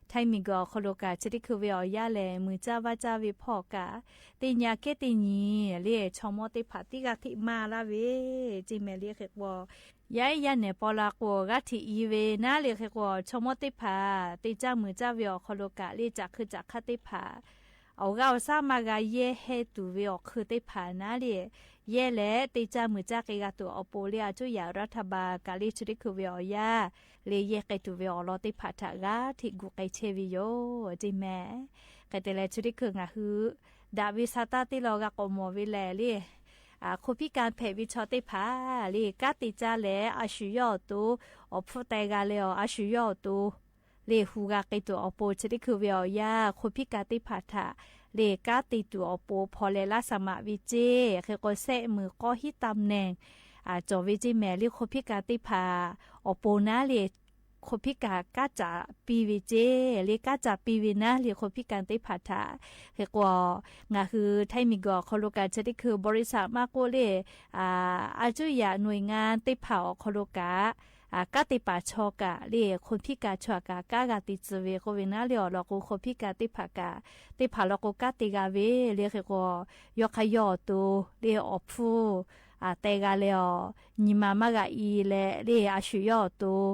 ထၢၣ်မံၤကီၢ်အီၤခီလိာ်ကး ချ့တံခုးဝဲအီၤယါလဲၣ် မုၢ်ကၠၢ်ဝါကၠၢ်ဝဲဖီၣ်ကး သ့ၣ်ညါကဲသ့ၣ်ညံၤ လၢဆီမိၣ်သ့ၣ်တဖၣ်သံဂၤသ့ၣ်မၤလၢဝဲ ကၠ့ၢ်မဲာ်လၢဃိာ်ကွီၢ် ယါအံၤယါနဲၣ်ပီလၢကွီၢ် ဂၤထံၣ်အံၤဝဲနၤ လၢဃိာ်ကွီၢ် ဆီမိၣ်သ့ၣ်တဖၣ် သ့ၣ်ကၠၢ်မုၢ်ကၠၢ်ဝဲအီၤခီလိာ်ကး လၢကၠးခုၣ်ကၠးခးသ့ၣ်တဖၣ် အီၣ်ဂၤအီၣ်ဆၣ်မၤဂၤ ယဲၢ်ဟဲတူၢ်ဝဲအီၤခုၣ်သ့ၣ်တဖၣ်နၤလၢ ယဲၢ်လဲၣ် သ့ၣ်ကၠၢ်မုၢ်ကၠၢ်ဃဲဂၤတူာ်အီၤပိၤလၢ အစိုးရ รัฐบาล ကးလၢ ချ့တံခုးဝဲအီၤယါ လၢယဲၢ်ဃဲတူၢ်ဝဲအီၤလီၤသ့ၣ်တဖၣ်ထး ဂၤထံၣ်ဂုာ်ဃဲထဲဝဲယိာ် ကၠ့ၢ်မဲာ် ဃဲတဲလဲၣ် ချ့တံခုး ငါဟု ဒၣ်ဝဲဆၣ်တၢ်သ့ၣ်လီၤ ဂၤကိးမီၤဝဲလဲၣ်လၢ ခိၣ်ဖံးကၢ်ဖဲးဝဲဆီသ့ၣ်တဖၣ် လၢကးသ့ၣ်ကၠၢ်လဲၣ် အါဆူၣ်ယီၣ်အသိး အီၣ်ဖှိၣ်တဲဂၤလဲၣ်အီၤ အါဆူၣ်ယီၣ်အသိး လၢဟူးဂၤဃဲတူာ်အီၤပိၤ ချ့တံခုးဝဲအီၤယါ ခိၣ်ဖံးကၢ်သ့ၣ်တဖၣ်ထး လၢကးသ့ၣ်တူာ်အီၤပိၤ ဖီၣ်လဲၣ်လၢစမးဝဲကၠ့ၢ် ဃိာ်ကွီၢ် စဲးမုၢ်ကီၢ်ဟံးတၢ်နဲၣ် ကၠီၣ်ဝဲကၠ့ၢ်မဲာ် လၢခိၣ်ဖံးကၢ်သ့ၣ်တဖၣ် အီၤပိၤနၤလၢ ခိၣ်ဖံးကၢ်ကးစးပံဝဲကၠ့ၢ် လၢကးစးပံဝဲနၤလၢခိၣ်ဖံးကၢ်သ့ၣ်တဖၣ်ထး ဃိာ်ကွီၢ် ငါဟုထၢၣ်မံၤကီၢ်ခီၣ်လိာ်ကး ချၢတံၢ်ခုၣ် บริษัท မးကိးလၢ အစိုးရ หน่วยงาน သ့ၣ်တဖၣ်အီၤခီၣ်လိာ်ကး ကးသ့ၣ်ပာ်ဆီကးလၢ ခိၣ်ဖံးကၢ်ဆှၢကး ကးဂၤသ့ၣ်သုဝဲ ဃိာ်ဝဲနၤလၢအီၤလီၤကိး ခိၣ်ဖံးကၢ်သ့ၣ်တဖၣ်ကး သ့ၣ်တဖၣ်လီၤကိးကးသ့ဂၤဝဲ လၢဃိာ်ကွီၢ် ယီၢ်ခါယီၢ်အသိး လၢအီၣ်ဖှိၣ် တဲဂၤလဲၣ်အီၤ နံၤမၤမးဂၤအံၤလဲၣ် လၢအါဆူၣ်ယီၣ်အသိး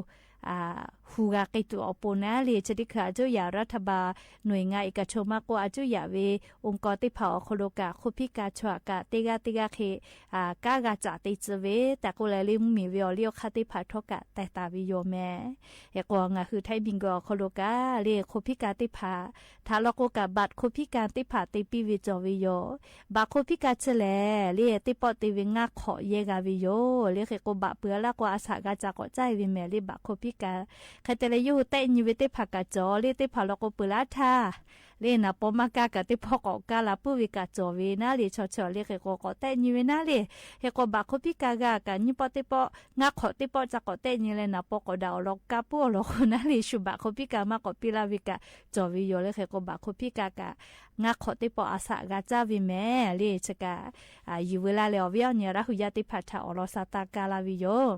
ဟူးဂၤဃဲတူာ်အီၤပိၤနၤလၢ ချၢတံၢ်ခုၣ် အစိုးရ รัฐบาล หน่วยงาน เอกชน မးကိး အစိုးရ ဝဲ องค์กร သ့ၣ်တဖၣ်အီၤခီၣ်လိာ်ကး ခိၣ်ဖံးကၢ်ဆှၢကး သ့ဂၤသ့ဂၤဃဲ ကးဂၤစးသ့ၣ်သုဝဲ တၢ်ကိးလဲၣ်လၢမုၢ်မံၤဝဲအီၤလၢအခါသ့ၣ်တဖၣ်ထီၣ်ကး တဲတၢ်ဝဲယိာ်မဲာ် ဃိာ်ကွီၢ် ငါဟုထၢၣ်မံၤကီၢ်ခီၣ်လိာ်ကး လၢခိၣ်ဖံးကၢ်သ့ၣ်တဖၣ် ထးလီၤကိးကး บัตร ခိၣ်ဖံးကၢ်သ့ၣ်တဖၣ်သ့ပံဝဲကၠီၣ်ဝဲယိာ် บัตร ခိၣ်ဖံးကၢ်ဆၢလဲၣ် လၢသ့ၣ်ပီၣ်သ့ဝဲ ငါးခွက် ယဲၢ်ဂၤဝဲယိာ် လၢဃိာ်ကွီၢ် ဘၣ်ပှၤလၢကွီၢ် အစှၤဂၤစးကိးကၠၢ်ဝဲမဲာ် လၢบัตร ခိၣ်ဖံးကၢ် ဃဲတဲလဲၣ် ယိၤတဲာ်ညံဝဲသ့ၣ်တဖၣ်ကးကၠီၣ် လၢသ့ၣ်တဖၣ်လီၤကိးပှၤလၢထါ လၢနၢ်ပီမၤကါကးသ့ၣ်တဖၣ်ကိးကါလၢပုၢ်ဝဲၢ်ကးကၠီၣ်ဝဲနၤလၢ ဆီၣ်ဆီၣ်လၢဃိာ်ကွီၢ်ကိးတဲာ်ညံဝဲနၤလၢ ဃိာ်ကွီၢ် บัตร ခိၣ်ဖံးကၢ်ဂၤကး ညံပီၣ်သ့ၣ်ပီၣ် ငါးခွက် သ့ၣ်ပီၣ် စးကိးတဲာ်ညံလဲၣ် နၢ်ပီကိးဒၣ်အီၤလီၤကါပုၢ်အီၤလီၤဃိာ်နၤလၢ ဆူ บัตร ခိၣ်ဖံးကၢ်မးကိးပံလၢဝဲကး ကၠီၣ်ဝဲယိာ် လၢဃိာ်ကွီၢ် บัตร ခိၣ်ဖံးကၢ်ကး ငါးခွက် သ့ၣ်ပီၣ် အစှၤဂၤကၠၢ်ဝဲမဲာ် လၢဆဲးကး ယုၢ်ဝဲလၢလဲၣ် အီၤဝဲအီၤ နံၣ်ရၣ်ဟူးယါသ့ၣ်တဖၣ်ထး အီၣ်လီၤစၢ်တၢ်ကါလၢဝဲယိာ်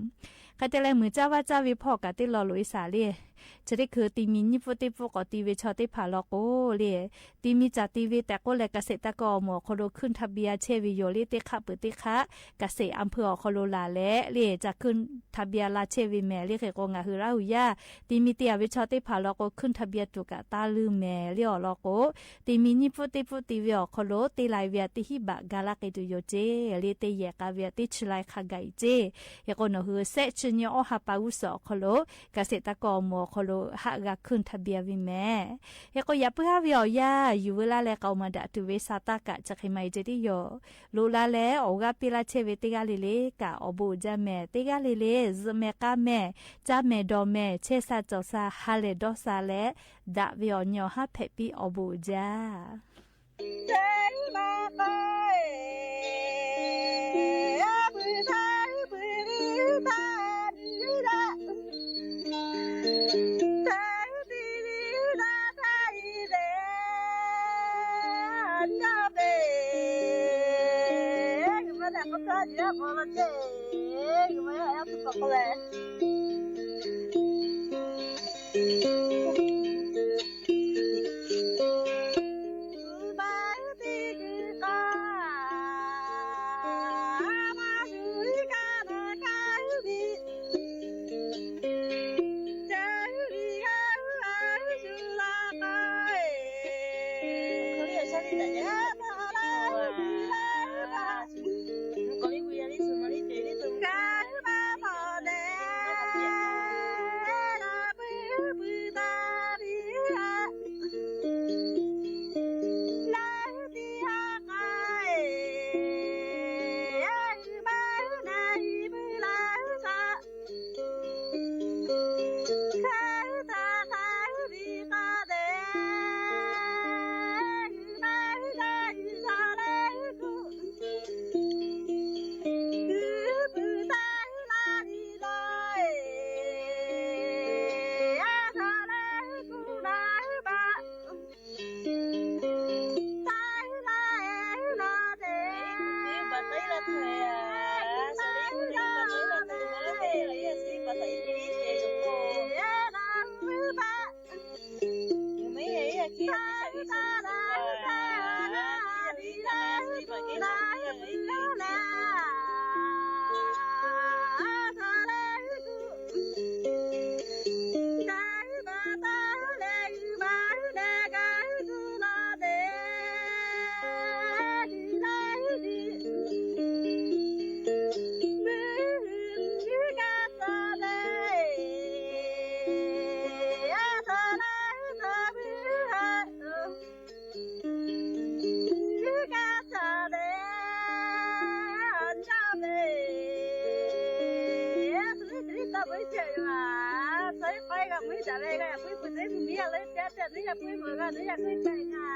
ဃဲတဲလဲၣ် မုၢ်ကၠၢ်ဝါကၠၢ်ဝဲဖီၣ်ကးသ့ၣ်လီၤလိာ်အသးလၢ ချၢတံၢ်ခုၣ် တံၤမံၤညံပူၣ်သ့ၣ်ပူၣ်ကိးတံၤဝဲဆီသ့ၣ်တဖၣ်လီၤကိးလၢ တံၤမံၤစၢ်တံၤဝဲ တၢ်ကိးလဲၣ် ကစဲးတၢ်ကိးအမူးအီၤခီၣ်လိာ် ขึ้นทะเบียนဆဲးဝဲယိာ် လၢသ့ၣ်ခးပၢၢ်သ့ၣ်ခး ကစဲးအၣ်ဖုအီၤခီၣ်လိာ်လၢ်လဲၣ် လၢ จะขึ้นทะเบียนလၢ်ဆဲးဝဲမဲာ် လၢဃိာ်ကွီၢ် ငါဟုရၣ်ဟူးယါ တံၤမံၤတ့ၢ်အဝဲဆီသ့ၣ်တဖၣ်လီၤကိး ขึ้นทะเบียนတူၢ်ကးတၢ်လုၢ်မဲာ် လၢအီၤလီၤကိး တံၤမံၤညံပူၣ်သ့ၣ်ပူၣ်တံၤဝဲအီၤခီၣ်လိာ် သ့ၣ်လၢ်ဝဲအသ့ၣ်ဟံၣ်ဘၣ်ကါလၢဃဲတူာ်ယိာ်ကၠ့ၢ် လၢသ့ၣ်ယဲၢ်ကါဝဲအသ့ၣ်ဆူလၢ်ခါဂၤအံၤကၠ့ၢ် ဃိာ်ကွီၢ် နၢ်ဟု စဲးဆူညံအီၣ်ဟးပာ်ဂုၢ်စီၤအီၤခီၣ်လိာ် ကစဲးတၢ်ကိးအမူးအီၤခီၣ်လိာ် ဟးဂၤ ขึ้นทะเบียนဝဲမဲာ် ဃိာ်ကွီၢ် ယပၢၢ်ဟးဝဲအီၤယါ ယုၢ်ဝဲလၢလဲၣ် ကအိၣ်မၤဒၣ်တုၤဝဲစၢ်တၢ်ကး ကၠၢ်ဃ့မၤအံၤကၠ့ၢ်တံၢ်ယိာ် လိၣ်လၢလဲၣ် အီၣ်ဂၤပ့လၢ်ဆဲးဝဲသ့ၣ်ဂၤလၢ်လၢ် ကးအီၣ်ဘူးအဒါမဲာ် သ့ၣ်ဂၤလၢ်လၢ် ဇုမဲာ်ကါမဲာ် ကၠၢ်မဲာ်ဒီးမဲာ် ဆဲးစၢ်ကၠီၣ်စၢ် ဟးလဲၢ်ဒီးစၢ်လဲၣ် ဒၣ်ဝဲအီၤညီဟးဖဲးပံအီၣ်ဘူးအဒါ เจ๋ยหว่า ใช้ไปกับไม่จ๋าเลยค่ะ อย่าปุ้ยปุ้ยใช้ผมเมียเลย เจ๊เจ๊นี่อย่าปุ้ยเหมือนกันนี่อย่าปุ้ยใส่ค่ะ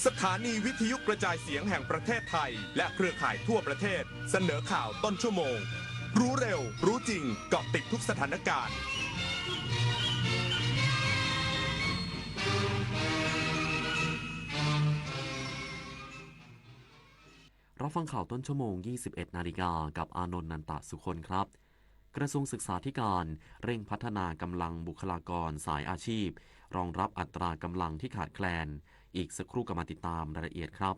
สถานีวิทยุกระจายเสียงแห่งประเทศไทย และเครือข่ายทั่วประเทศ เสนอข่าวต้นชั่วโมง รู้เร็ว รู้จริง เกาะติดทุกสถานการณ์ รับฟังข่าวต้นชั่วโมง ยี่สิบเอ็ดนาฬิกา กับอานนท์ นันตะสุคนครับ กระทรวงศึกษาธิการเร่งพัฒนากำลังบุคลากรสายอาชีพ รองรับอัตรากำลังที่ขาดแคลน อีกสักครู่กลับมาติดตามรายละเอียดครับ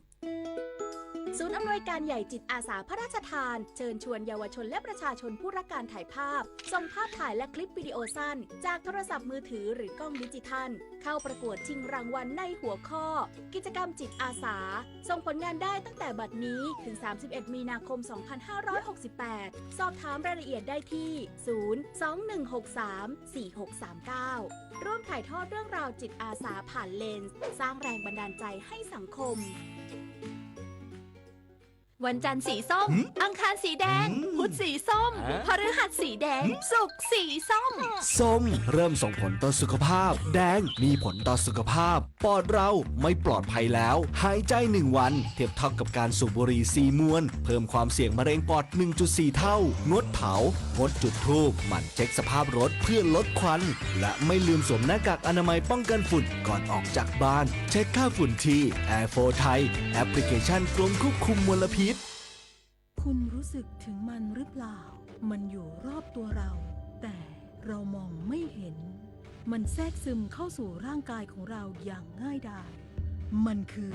ศูนย์อำนวยการใหญ่จิตอาสาพระราชทาน เชิญชวนเยาวชนและประชาชนผู้รักการถ่ายภาพ ส่งภาพถ่ายและคลิปวิดีโอสั้น จากโทรศัพท์มือถือหรือกล้องดิจิทัล เข้าประกวดชิงรางวัลในหัวข้อ กิจกรรมจิตอาสา ส่งผลงานได้ตั้งแต่บัดนี้ถึง สามสิบเอ็ดมีนาคม สองพันห้าร้อยหกสิบแปด สอบถามรายละเอียดได้ที่ ศูนย์ สองหนึ่งหกสาม สี่หกสามเก้า ร่วมถ่ายทอดเรื่องราวจิตอาสาผ่านเลนส์ สร้างแรงบันดาลใจให้สังคม วันจันทร์สีส้ม หืม อังคารสีแดง หืม พุธสีส้ม ฮะ พฤหัสสีแดง หืม ศุกร์สีส้ม ส้มเริ่มส่งผลต่อสุขภาพ แดงมีผลต่อสุขภาพ ปอดเราไม่ปลอดภัยแล้ว หายใจหนึ่งวันเทียบเท่ากับการสูบบุหรี่สี่มวน เพิ่มความเสี่ยงมะเร็งปอด หนึ่งจุดสี่เท่า งดเผา งดจุดธูป หมั่นเช็คสภาพรถเพื่อลดควัน และไม่ลืมสวมหน้ากากอนามัยป้องกันฝุ่นก่อนออกจากบ้าน เช็คค่าฝุ่นที่ แอร์โฟร์ไทย แอปพลิเคชันกรมควบคุมมลพิษ คุณรู้สึกถึงมันหรือเปล่า มันอยู่รอบตัวเรา แต่เรามองไม่เห็น มันแทรกซึมเข้าสู่ร่างกายของเราอย่างง่ายดาย มันคือ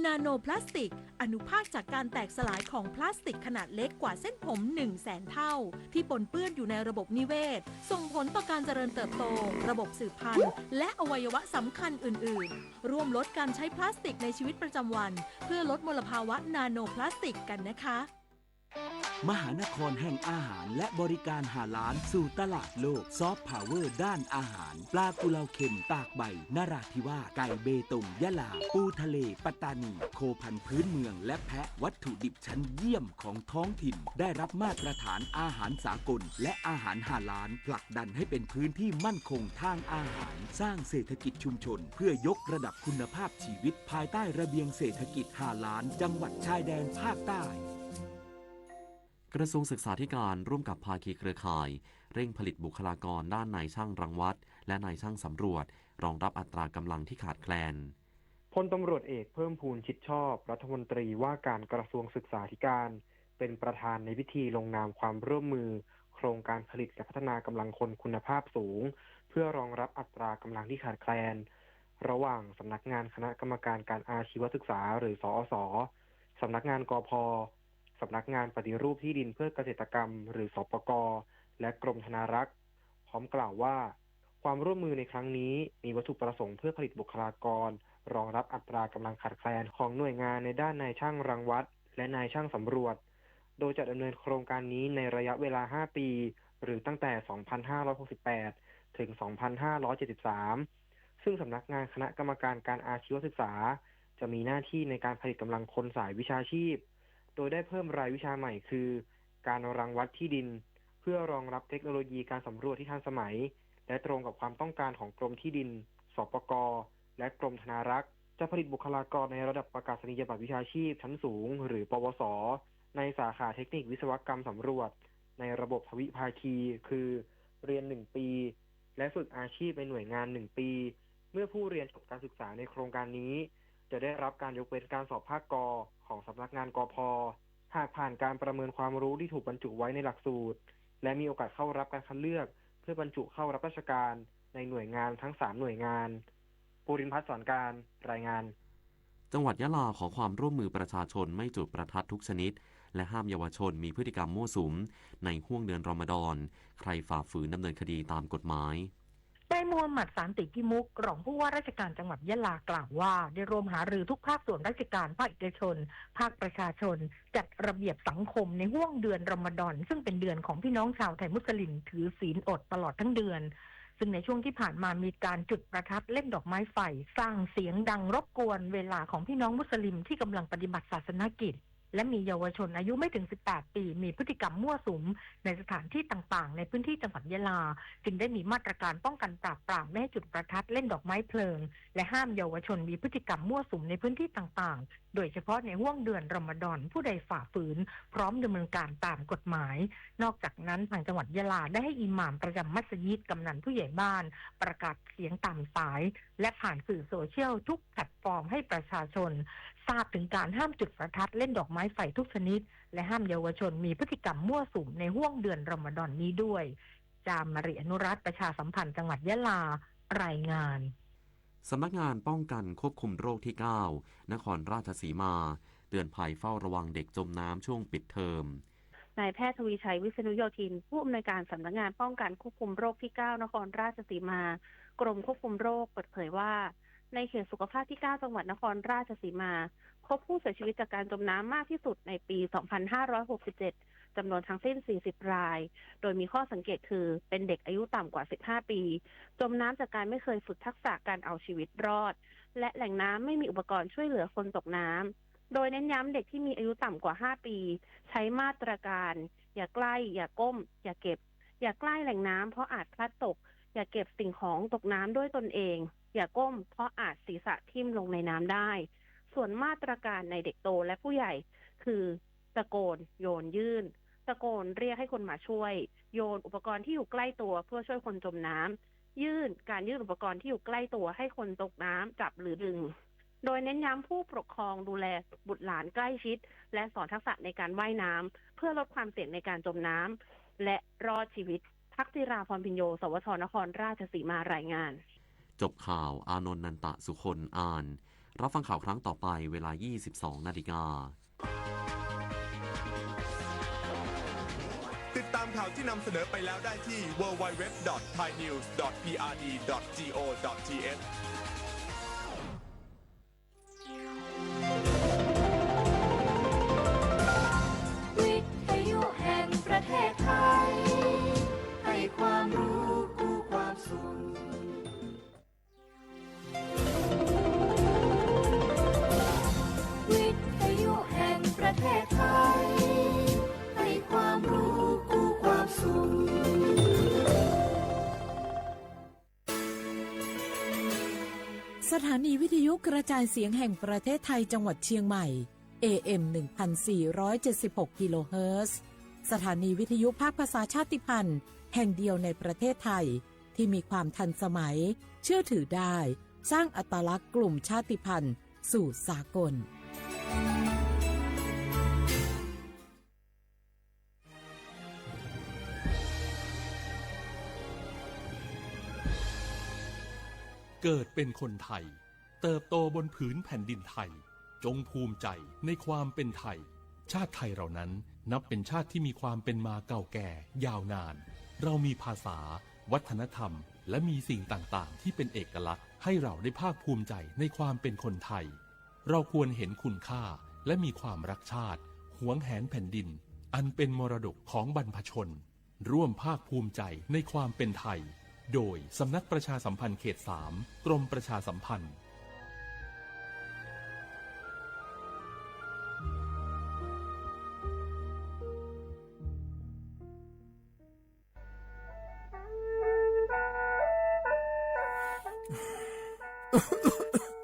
นาโนพลาสติก อนุภาคจากการแตกสลายของพลาสติกขนาดเล็กกว่าเส้นผม หนึ่งแสนเท่า ที่ปนเปื้อนอยู่ในระบบนิเวศ ส่งผลต่อการเจริญเติบโต ระบบสืบพันธุ์ และอวัยวะสำคัญอื่นๆ ร่วมลดการใช้พลาสติกในชีวิตประจำวัน เพื่อลดมลภาวะนาโนพลาสติกกันนะคะ มหานครแห่งอาหารและบริการฮาลาลสู่ตลาดโลก ซอฟต์พาวเวอร์ด้านอาหาร ปลากุเลาเค็มตากใบ นราธิวาส ไก่เบตง ยะลา ปูทะเล ปัตตานี โคพันธุ์พื้นเมือง และแพะ วัตถุดิบชั้นเยี่ยมของท้องถิ่น ได้รับมาตรฐานอาหารสากล และอาหารฮาลาล ผลักดันให้เป็นพื้นที่มั่นคงทางอาหาร สร้างเศรษฐกิจชุมชน เพื่อยกระดับคุณภาพชีวิต ภายใต้ระเบียงเศรษฐกิจฮาลาล จังหวัดชายแดนภาคใต้ กระทรวงศึกษาธิการร่วมกับภาคีเครือข่าย เร่งผลิตบุคลากรด้านนายช่างรังวัด และนายช่างสำรวจ รองรับอัตรากำลังที่ขาดแคลน พลตำรวจเอกเพิ่มพูน ชิดชอบ รัฐมนตรีว่าการกระทรวงศึกษาธิการ เป็นประธานในพิธีลงนามความร่วมมือ โครงการผลิตและพัฒนากำลังคนคุณภาพสูง เพื่อรองรับอัตรากำลังที่ขาดแคลน ระหว่างสำนักงานคณะกรรมการการอาชีวศึกษา หรือ สอส สำนักงาน กพ สำนักงานปฏิรูปที่ดินเพื่อเกษตรกรรม หรือ สปก และกรมธนารักษ์ พร้อมกล่าวว่า ความร่วมมือในครั้งนี้มีวัตถุประสงค์เพื่อผลิตบุคลากร รองรับอัตรากำลังขาดแคลนของหน่วยงานในด้านนายช่างรังวัด และนายช่างสำรวจ โดยจะดำเนินโครงการนี้ในระยะเวลา ห้า ปี หรือตั้งแต่ สองพันห้าร้อยหกสิบแปด ถึง สองพันห้าร้อยเจ็ดสิบสาม ซึ่งสำนักงานคณะกรรมการการอาชีวศึกษา จะมีหน้าที่ในการผลิตกำลังคนสายวิชาชีพ โดยได้เพิ่มรายวิชาใหม่คือ การรังวัดที่ดิน เพื่อรองรับเทคโนโลยีการสำรวจที่ทันสมัย และตรงกับความต้องการของกรมที่ดิน สปก และกรมธนารักษ์ จะผลิตบุคลากรในระดับประกาศนียบัตรวิชาชีพชั้นสูง หรือ ปวส ในสาขาเทคนิควิศวกรรมสำรวจ ในระบบทวิภาคี คือ เรียน หนึ่ง ปี และฝึกอาชีพในหน่วยงาน หนึ่ง ปี เมื่อผู้เรียนจบการศึกษาในโครงการนี้ จะได้รับการยกเว้นการสอบภาค ก ของสำนักงาน กพ หากผ่านการประเมินความรู้ที่ถูกบรรจุไว้ในหลักสูตร และมีโอกาสเข้ารับการคัดเลือก เพื่อบรรจุเข้ารับราชการในหน่วยงานทั้ง สาม หน่วยงาน ภูรินทร์ พัฒน์สอนการ รายงาน จังหวัดยะลาขอความร่วมมือประชาชนไม่จุดประทัดทุกชนิด และห้ามเยาวชนมีพฤติกรรมมั่วสุม ในห้วงเดือนรอมฎอน ใครฝ่าฝืนดำเนินคดีตามกฎหมาย นายมูฮัมหมัด สันติพิมุข รองผู้ว่าราชการจังหวัดยะลากล่าวว่า ได้ร่วมหารือทุกภาคส่วนราชการ ภาคเอกชน ภาคประชาชน จัดระเบียบสังคมในห้วงเดือนรอมฎอน ซึ่งเป็นเดือนของพี่น้องชาวไทยมุสลิมถือศีลอดตลอดทั้งเดือน ซึ่งในช่วงที่ผ่านมามีการจุดประทัดเล่นดอกไม้ไฟ สร้างเสียงดังรบกวนเวลาของพี่น้องมุสลิมที่กำลังปฏิบัติศาสนกิจ และมีเยาวชนอายุไม่ถึง สิบแปด ปี มีพฤติกรรมมั่วสุมในสถานที่ต่างๆ ในพื้นที่จังหวัดยะลา จึงได้มีมาตรการป้องกันปราบปรามไม่ให้จุดประทัดเล่นดอกไม้เพลิง และห้ามเยาวชนมีพฤติกรรมมั่วสุมในพื้นที่ต่างๆ โดยเฉพาะในห้วงเดือนรอมฎอน ผู้ใดฝ่าฝืน พร้อมดำเนินการตามกฎหมาย นอกจากนั้นทางจังหวัดยะลาได้ให้อิหม่ามประจำมัสยิด กำนันผู้ใหญ่บ้าน ประกาศเสียงตามสาย และผ่านสื่อโซเชียลทุกแพลตฟอร์มให้ประชาชนทราบถึงการห้ามจุดประทัดเล่นดอกไม้ไฟทุกชนิด และห้ามเยาวชนมีพฤติกรรมมั่วสุมในห้วงเดือนรอมฎอนนี้ด้วย จามมารี อนุรัตน์ ประชาสัมพันธ์จังหวัดยะลา รายงาน สำนักงานป้องกันควบคุมโรคที่ เก้า นครราชสีมา เตือนภัยเฝ้าระวังเด็กจมน้ำช่วงปิดเทอม นายแพทย์ทวีชัย วิษณุโยธิน ผู้อำนวยการสำนักงานป้องกันควบคุมโรคที่ เก้า นครราชสีมา กรมควบคุมโรค เปิดเผยว่า ในเขตสุขภาพที่ เก้า จังหวัดนครราชสีมา พบผู้เสียชีวิตจากการจมน้ำมากที่สุดในปี สองพันห้าร้อยหกสิบเจ็ด จำนวนทั้งสิ้น สี่สิบ ราย โดยมีข้อสังเกตคือเป็นเด็กอายุต่ำกว่า สิบห้า ปี จมน้ำจากการไม่เคยฝึกทักษะการเอาชีวิตรอด และแหล่งน้ำไม่มีอุปกรณ์ช่วยเหลือคนตกน้ำ โดยเน้นย้ำเด็กที่มีอายุต่ำกว่า ห้า ปี ใช้มาตรการ อย่าใกล้ อย่าก้ม อย่าเก็บ อย่าใกล้แหล่งน้ำเพราะอาจพลัดตก อย่าเก็บสิ่งของตกน้ำด้วยตนเอง อย่าก้มเพราะอาจศีรษะทิ่มลงในน้ำได้ ส่วนมาตรการในเด็กโตและผู้ใหญ่ คือ ตะโกน โยน ยื่น ตะโกนเรียกให้คนมาช่วย โยนอุปกรณ์ที่อยู่ใกล้ตัวเพื่อช่วยคนจมน้ำ ยื่น การยื่นอุปกรณ์ที่อยู่ใกล้ตัวให้คนตกน้ำจับหรือดึง โดยเน้นย้ำผู้ปกครองดูแลบุตรหลานใกล้ชิด และสอนทักษะในการว่ายน้ำเพื่อลดความเสี่ยงในการจมน้ำ และรอดชีวิต พักจิราพรพิญโญ สวท นครราชสีมา รายงาน จบข่าว อานนท์ นันตะสุคน อ่าน รับฟังข่าวครั้งต่อไปเวลา ยี่สิบสองนาฬิกา ติดตามข่าวที่นำเสนอไปแล้วได้ที่ ดับเบิลยู ดับเบิลยู ดับเบิลยู ดอท ไทยนิวส์ ดอท พีอาร์ดี ดอท จีโอ ดอท ทีเอช วิทยุแห่งประเทศไทย ให้ความรู้คู่ความสุข วิทยุแห่งประเทศไทย ให้ความรู้คู่ความสุข สถานีวิทยุกระจายเสียงแห่งประเทศไทยจังหวัดเชียงใหม่ เอเอ็ม หนึ่งพันสี่ร้อยเจ็ดสิบหกกิโลเฮิรตซ์ สถานีวิทยุภาคภาษาชาติพันธุ์แห่งเดียวในประเทศไทย ที่มีความทันสมัย เชื่อถือได้ สร้างอัตลักษณ์กลุ่มชาติพันธุ์สู่สากล เกิดเป็นคนไทย เติบโตบนผืนแผ่นดินไทย จงภูมิใจในความเป็นไทย ชาติไทยเรานั้นนับเป็นชาติที่มีความเป็นมาเก่าแก่ยาวนาน เรามีภาษา วัฒนธรรม และมีสิ่งต่างๆ ที่เป็นเอกลักษณ์ ให้เราได้ภาคภูมิใจในความเป็นคนไทย เราควรเห็นคุณค่า และมีความรักชาติ หวงแหนแผ่นดิน อันเป็นมรดกของบรรพชน ร่วมภาคภูมิใจในความเป็นไทย โดยสำนักประชาสัมพันธ์เขตสาม กรมประชาสัมพันธ์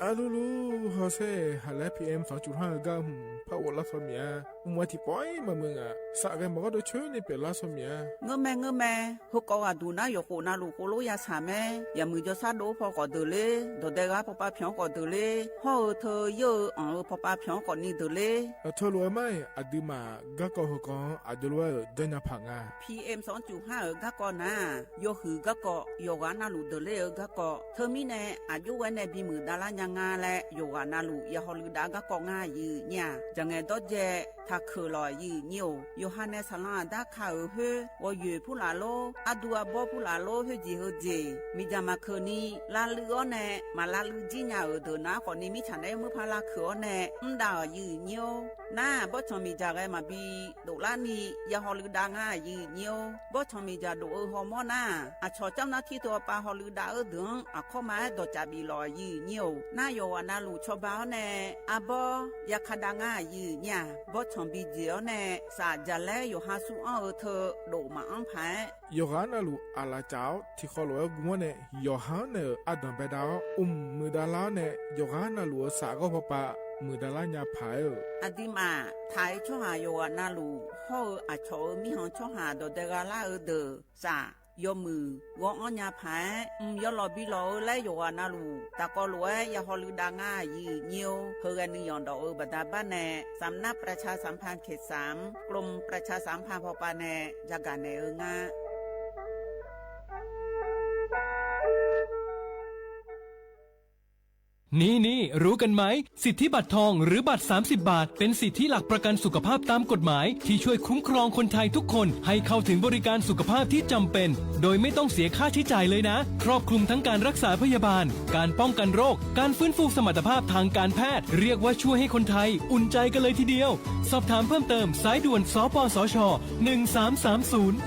อะลูลู ฮอเซ่ หาแล พีเอ็ม สองจุดห้า เออก้า หืม ผ้าโอดล้าซอเมีย อุมวาทีปอยมาเมืองอะ สะแกมบอกว่าโดยช่วยในเปลี่ยนล้าซอเมีย เงอะแม่ เงอะแม่ เฮากออาดูนะ หยอกโขนาลูกโคโลยาสาแม่ อย่ามือจอซาโดพอก่อเดินเลย ดอแดกาพอปาเผียวก่อเดินเลย ห่อเออเธอเยอะอ่องเออพอปาเผียวก่อนี่เดินเลย เออ เธอรู้ไหม อะดื้อหม่า ก้าก่อเฮากอ อะดื้อรู้ว่าเออ เดินยาผักงา พีเอ็ม สองจุดห้า เออ ก้าก่อนะ ยอหือก้าก่อ หยอกหานาลูกเดินเลยเออ ก้าก่อ เธอมีแน่ อะยุไว้ในบีหมื่นดาลาร์ยางาและ หยอกหานาลูก อย่าฮอลือดาก้าก่องายื้อเนี่ย จะไงดอแจ ถ้าเขอหล่อยื้อเนี่ย หยอกหาในสาราด้าข้าเออเฮ้อ วอเหยื่อผู้หลาโล อะดูอะบอผู้หลาโล เฮ้อจีเฮอเจ มีจามาเขอนี้ ลาลืออ้อแน่ มาลาลือจี้ยาเออเดินนะ ขอนี้มิจฉาในมือพาลาเขออ้อแน่ อืมดายื้อเนี่ย น้า บอสชองมีจ่าแกมาบี โดละนี่ อย่าฮอลือดางายื้อเนี่ย บอสชองมีจ่าโดเออฮอมอน้า อะชอเจ้าหน้าที่ตัวปาฮอลือดาเออเดิง อะเข้ามาดอจ่าบีหล่อยื้อเนี่ย น้า หยอกหานาลูกชอบบ้าแน่ อะบอ อย่าคาดางายื้อเนี่ย บอสชองบีเจียวแน่ สาจ่าแล หยอกหาสู้อ้อเออเธอ โดมาอ้อมผาย หยอกหานาลูก อะละเจ้า ที่คอหลวงกุมอแน่ หยอกหาเน่อ อะดอนไปดาว อุ้มมือดาลาแน่ หยอกหานาลูก สาก็พอปะ มือดาลายาผายเออ อะดีมา ถ่ายช่อหาหยอกหานาลูก ห่อเออ อะชอเออ มีหองช่อหาดอแดกาลาเออเดอ สา ยอมือ วออ้อยาผาย อืม ยอหล่อบีหล่อเออ และหยอกหานาลูก ตะกอหลวง อย่าฮอลือดางายื้อเนี่ย เฮอแกนึ่งหย่อนดอกเออ บาดาบ้านแน่ สำนักประชาสัมพันธ์เขตสาม กรมประชาสัมพันธ์พอปาแน่ ยากาแน่เอองา นี่นี่ รู้กันไหม สิทธิบัตรทองหรือบัตร สามสิบ บาท เป็นสิทธิหลักประกันสุขภาพตามกฎหมาย ที่ช่วยคุ้มครองคนไทยทุกคนให้เข้าถึงบริการสุขภาพที่จำเป็น โดยไม่ต้องเสียค่าใช้จ่ายเลยนะ ครอบคลุมทั้งการรักษาพยาบาล การป้องกันโรค การฟื้นฟูสมรรถภาพทางการแพทย์ เรียกว่าช่วยให้คนไทยอุ่นใจกันเลยทีเดียว สอบถามเพิ่มเติม สายด่วน สปสช หนึ่งสามสามศูนย์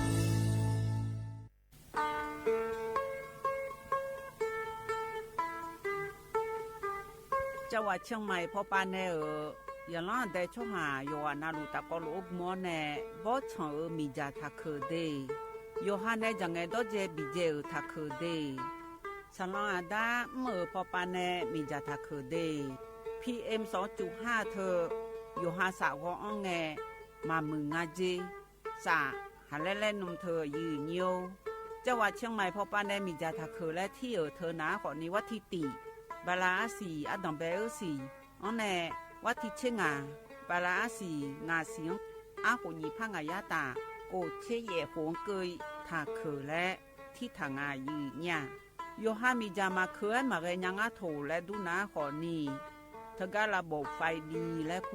จังหวัดเชียงใหม่พอปาแน่เออ อย่าล้อแดดช่อหาหยอกหานาลูกตะกอหลวงกุมอแน่ บอสชองเออ มีจ่าถ้าเขอเด หยอกหาแน่ จะไงดอแจบีเจเออ ถ้าเขอเด สาลองอาด้า อืมเออ พอปาแน่ มีจ่าถ้าเขอเด พีเอ็ม สองจุดห้า เธอ หยอกหาสาวกออ้องแง มามืองาเจ สา หาแลแลนมเธอยื้อเนี่ย จังหวัดเชียงใหม่พอปาแน่ มีจ่าถ้าเขอและที่เออเธอหนา ขอนี้วัดที่ตี บาลาอาสี่ อะดองแบเออสี่ อ้อแน่ วัดที่เชงา บาลาอาสี่ งาเสียง อะโขหยีพะงายาตา โกเชแย่โขงเกย ถ้าเขอและ ที่ถ้างายื้อเนี่ย หยอกหามีจ่ามาเขอมาแกยังอาโถและดูหนา ขอนี้ တဂၤလႃး ဘိးၾၢႆလ်လီလႄႈ ကူၺ်း ဒီးၸႃႇပီႇလႄႈၸေး အဲၣ်ငဲမး နၢ်ဟၢင်ၼႆၶိုၼ်းၼႃႇ ၶွင်ဂဲပီႈဢွၼ်ၼႆႉ ဖဵဝ်ၽေႃႈပႃႈဂဲ ယီႈၽၢင်ႉငႃႇယႃႇတီႇဢိူဝ်ၸေး ၸင်ႇဝႃႈ ၶျဵင်းမႆႇၽေႃႈပႃႈၼႃႇ သႃႇလွင်ႈဢႃႇတႃႇၶႃႈဢိူဝ်ၽေႃႈပႃႈ ယူႇႁႃဢိုမ်းလိုဝ်ႈသႃႇလိုဝ်ႈၸီႉၼႃႇ ၶေႃႈၼႆႉ မီးၸႃႇမႃႇပီႈၶိုၼ်းလႄႈ ႁေႃႈလိုဝ်ႈတႃႇလူႇမႃးၸေး ႁိူဝ်ႈၼႃးယူႇႁူၽေႃႈပႃႈဂဲ မီးၸႃႇဂဲမႃႇပီႈၶိုၼ်းၽၢႆႇ ယူႇႁႃၸေႃးတူၸေႃးယၢင်းဂဲ မိူဝ်ႈတြႃးၺႃးၽၢႆႇ ႁိူဝ်ႈၼႃးၼီႈသေႃးၽႄႈ ဢူဝ်မဵဝ်းၵိူဝ်ၼီႈ ပီႈမိူဝ်ႈတြႃးၺႃးၽၢႆႇ ႁေႃႈလိုဝ်ႈတႃႇလူႇမႃးၸေးယိုဝ်းယႃႉ မီးၸႃႇၶိုၼ်းဢိူဝ် ၸေႃးႁႃႁေႃႈမေႃးၼႃႇ ဒီးၸႃႇပီႇလႄႈၺႃးမႄးၸေးယိုဝ်းယိုဝ်း ၼႃႇၵႃႇဢိူဝ် သမ်ႇပူဝ်ႇၼႃႇ ၶေႃႈၼႆႉ ၸမ်ႇယွၵ်ႈ ငႃႇသုမ်း တီႇတီႇ ၺီႇယႄႇ ၸမ်ႇယွၵ်ႈယႄႇလႄႈ တဂႃႇ ငႄႈလႄႈၺႃးမႄးၸေး ႁေႃႈဢိူဝ် တီႇဝိူဝ်ႇတီႇ တဂႃႇ ငႄႈလႄႈၺႃးမႄးၸေး ဢုၸိၼႃႇငေႃးမႃး ဢၼ်ၼႆႉ ဢယိုဝ်းယိုဝ်း ၶႃႈၸေႃႈ ၸေႃႈ ၸေႃႈ မႄႈၼူ မႄႈၼူ မႄႈၼူ ၸၢၼ်ႇၺီႇၸေႃႈ ပူႇလဵင်ႇ တေႃႇဝိုဝ်ႇ ထုၺ်ႇဢၶႃႇပႃႇ ၸၢၼ်ႇၺီႇၸေႃႈ မေႃလဵင်ႇ တေႃႇငႄႈ ၶျေႃႇဢီႇဢၶႃႇပႃႇ သေႃးၽႃႇမႃႇသီႇ ၸေႃႇၶျႃႇလူဝ်း ဢိူဝ် ၼႃႇဢီႇပႃႇ သမ်ႇမႃႇငိူဝ်ႈၼႃႇ မႃႇသီႇၶူဝ်းလႄႈ ပျႃႇဢီႇပႃႇ ၽိူဝ်ႇၼုမႃႇသီႇလႃႇ ဢိူဝ် သေႃးလႄႈ မႃးၸွႆႈလႄႈငႃးၸေး မႃႇသီႇလႃႇ ဢိူဝ် ပေႃးၸႃႉသႃႇလႃႇ မႃးၸွႆႈငႃးၸေး ၽိူဝ်ႇၼုမႃႇသီႇ ပိုင်ႈမီးသူး ၸေႃးၸႃႇငႃးၸေး မႃႇသီႇလႃႇၼႃႇ ပိုင်ႈမီးဢႃႇ ၸေႃးၸႃႇငႃးၸေး ပိုင်ႈမီးသီႇလႃႇ ယေႃးႁႃႇၸေႃးမျႃး သီႇလႃႇငႄႈၼႃႇၺႃး ယေႃးႁႃႇၸေႃးႁႃႇမျႃး တႃႇဢိူဝ်ယိုၼ်ႇယၢႆႇ ဝႆႉဢိူဝ်ၸေႃးၸေႃးမျႃး ၽူႈလႄႈယိုၼ်ႇယၢႆႇ တူႇမျႃး မေႃလႄႈၸေႃးၸေႃးလူၺ်ႈ ဢႃႇ တိုၸႃႇဢၼီႇ တီႈၽူႈမႃးၸၢင်ႈလႄႈ သူင်ႇမိုဝ်းယိုၼ်ႇယၢဝ်း ဝႆႉတီႈၼုမ်ႇမႃးတႃႇ ၸၢင်ႈယိၼ်းၸေႃးၸေႃးလႄႈ ဢႃႇ တိုၵ်ႉၵိုတ်းလွင်ႈႁိုဝ်ၼႆႉ ဢိၼ်ၼႃႇယႃႇမေႃၸေႃးၼႄ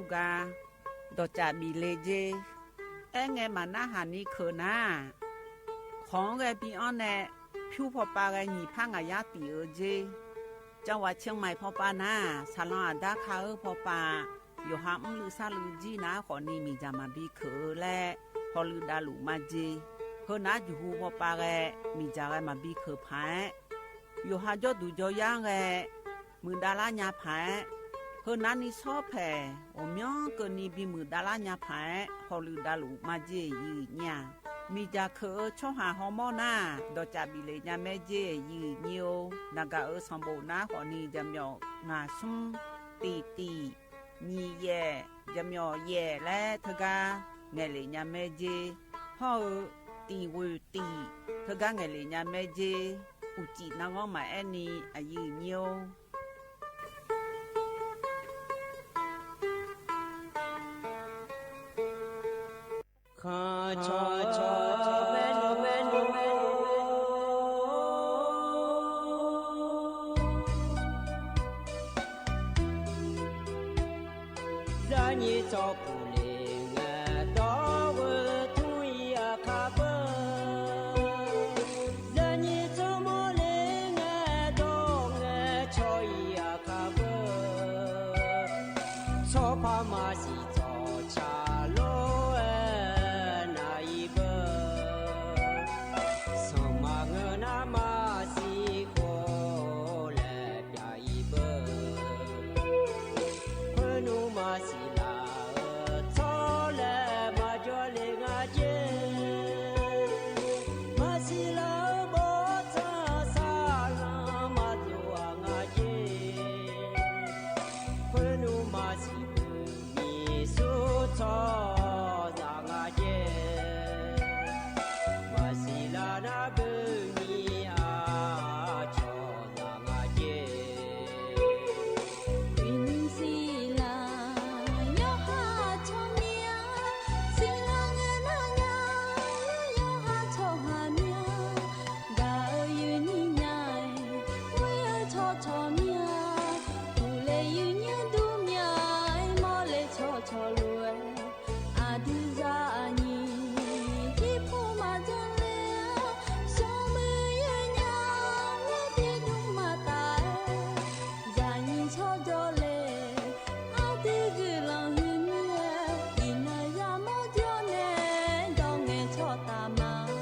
ႇ တေႃႇငႄႈၸေႃးတႃႇမႃး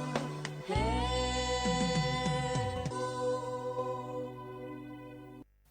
ႁေႈ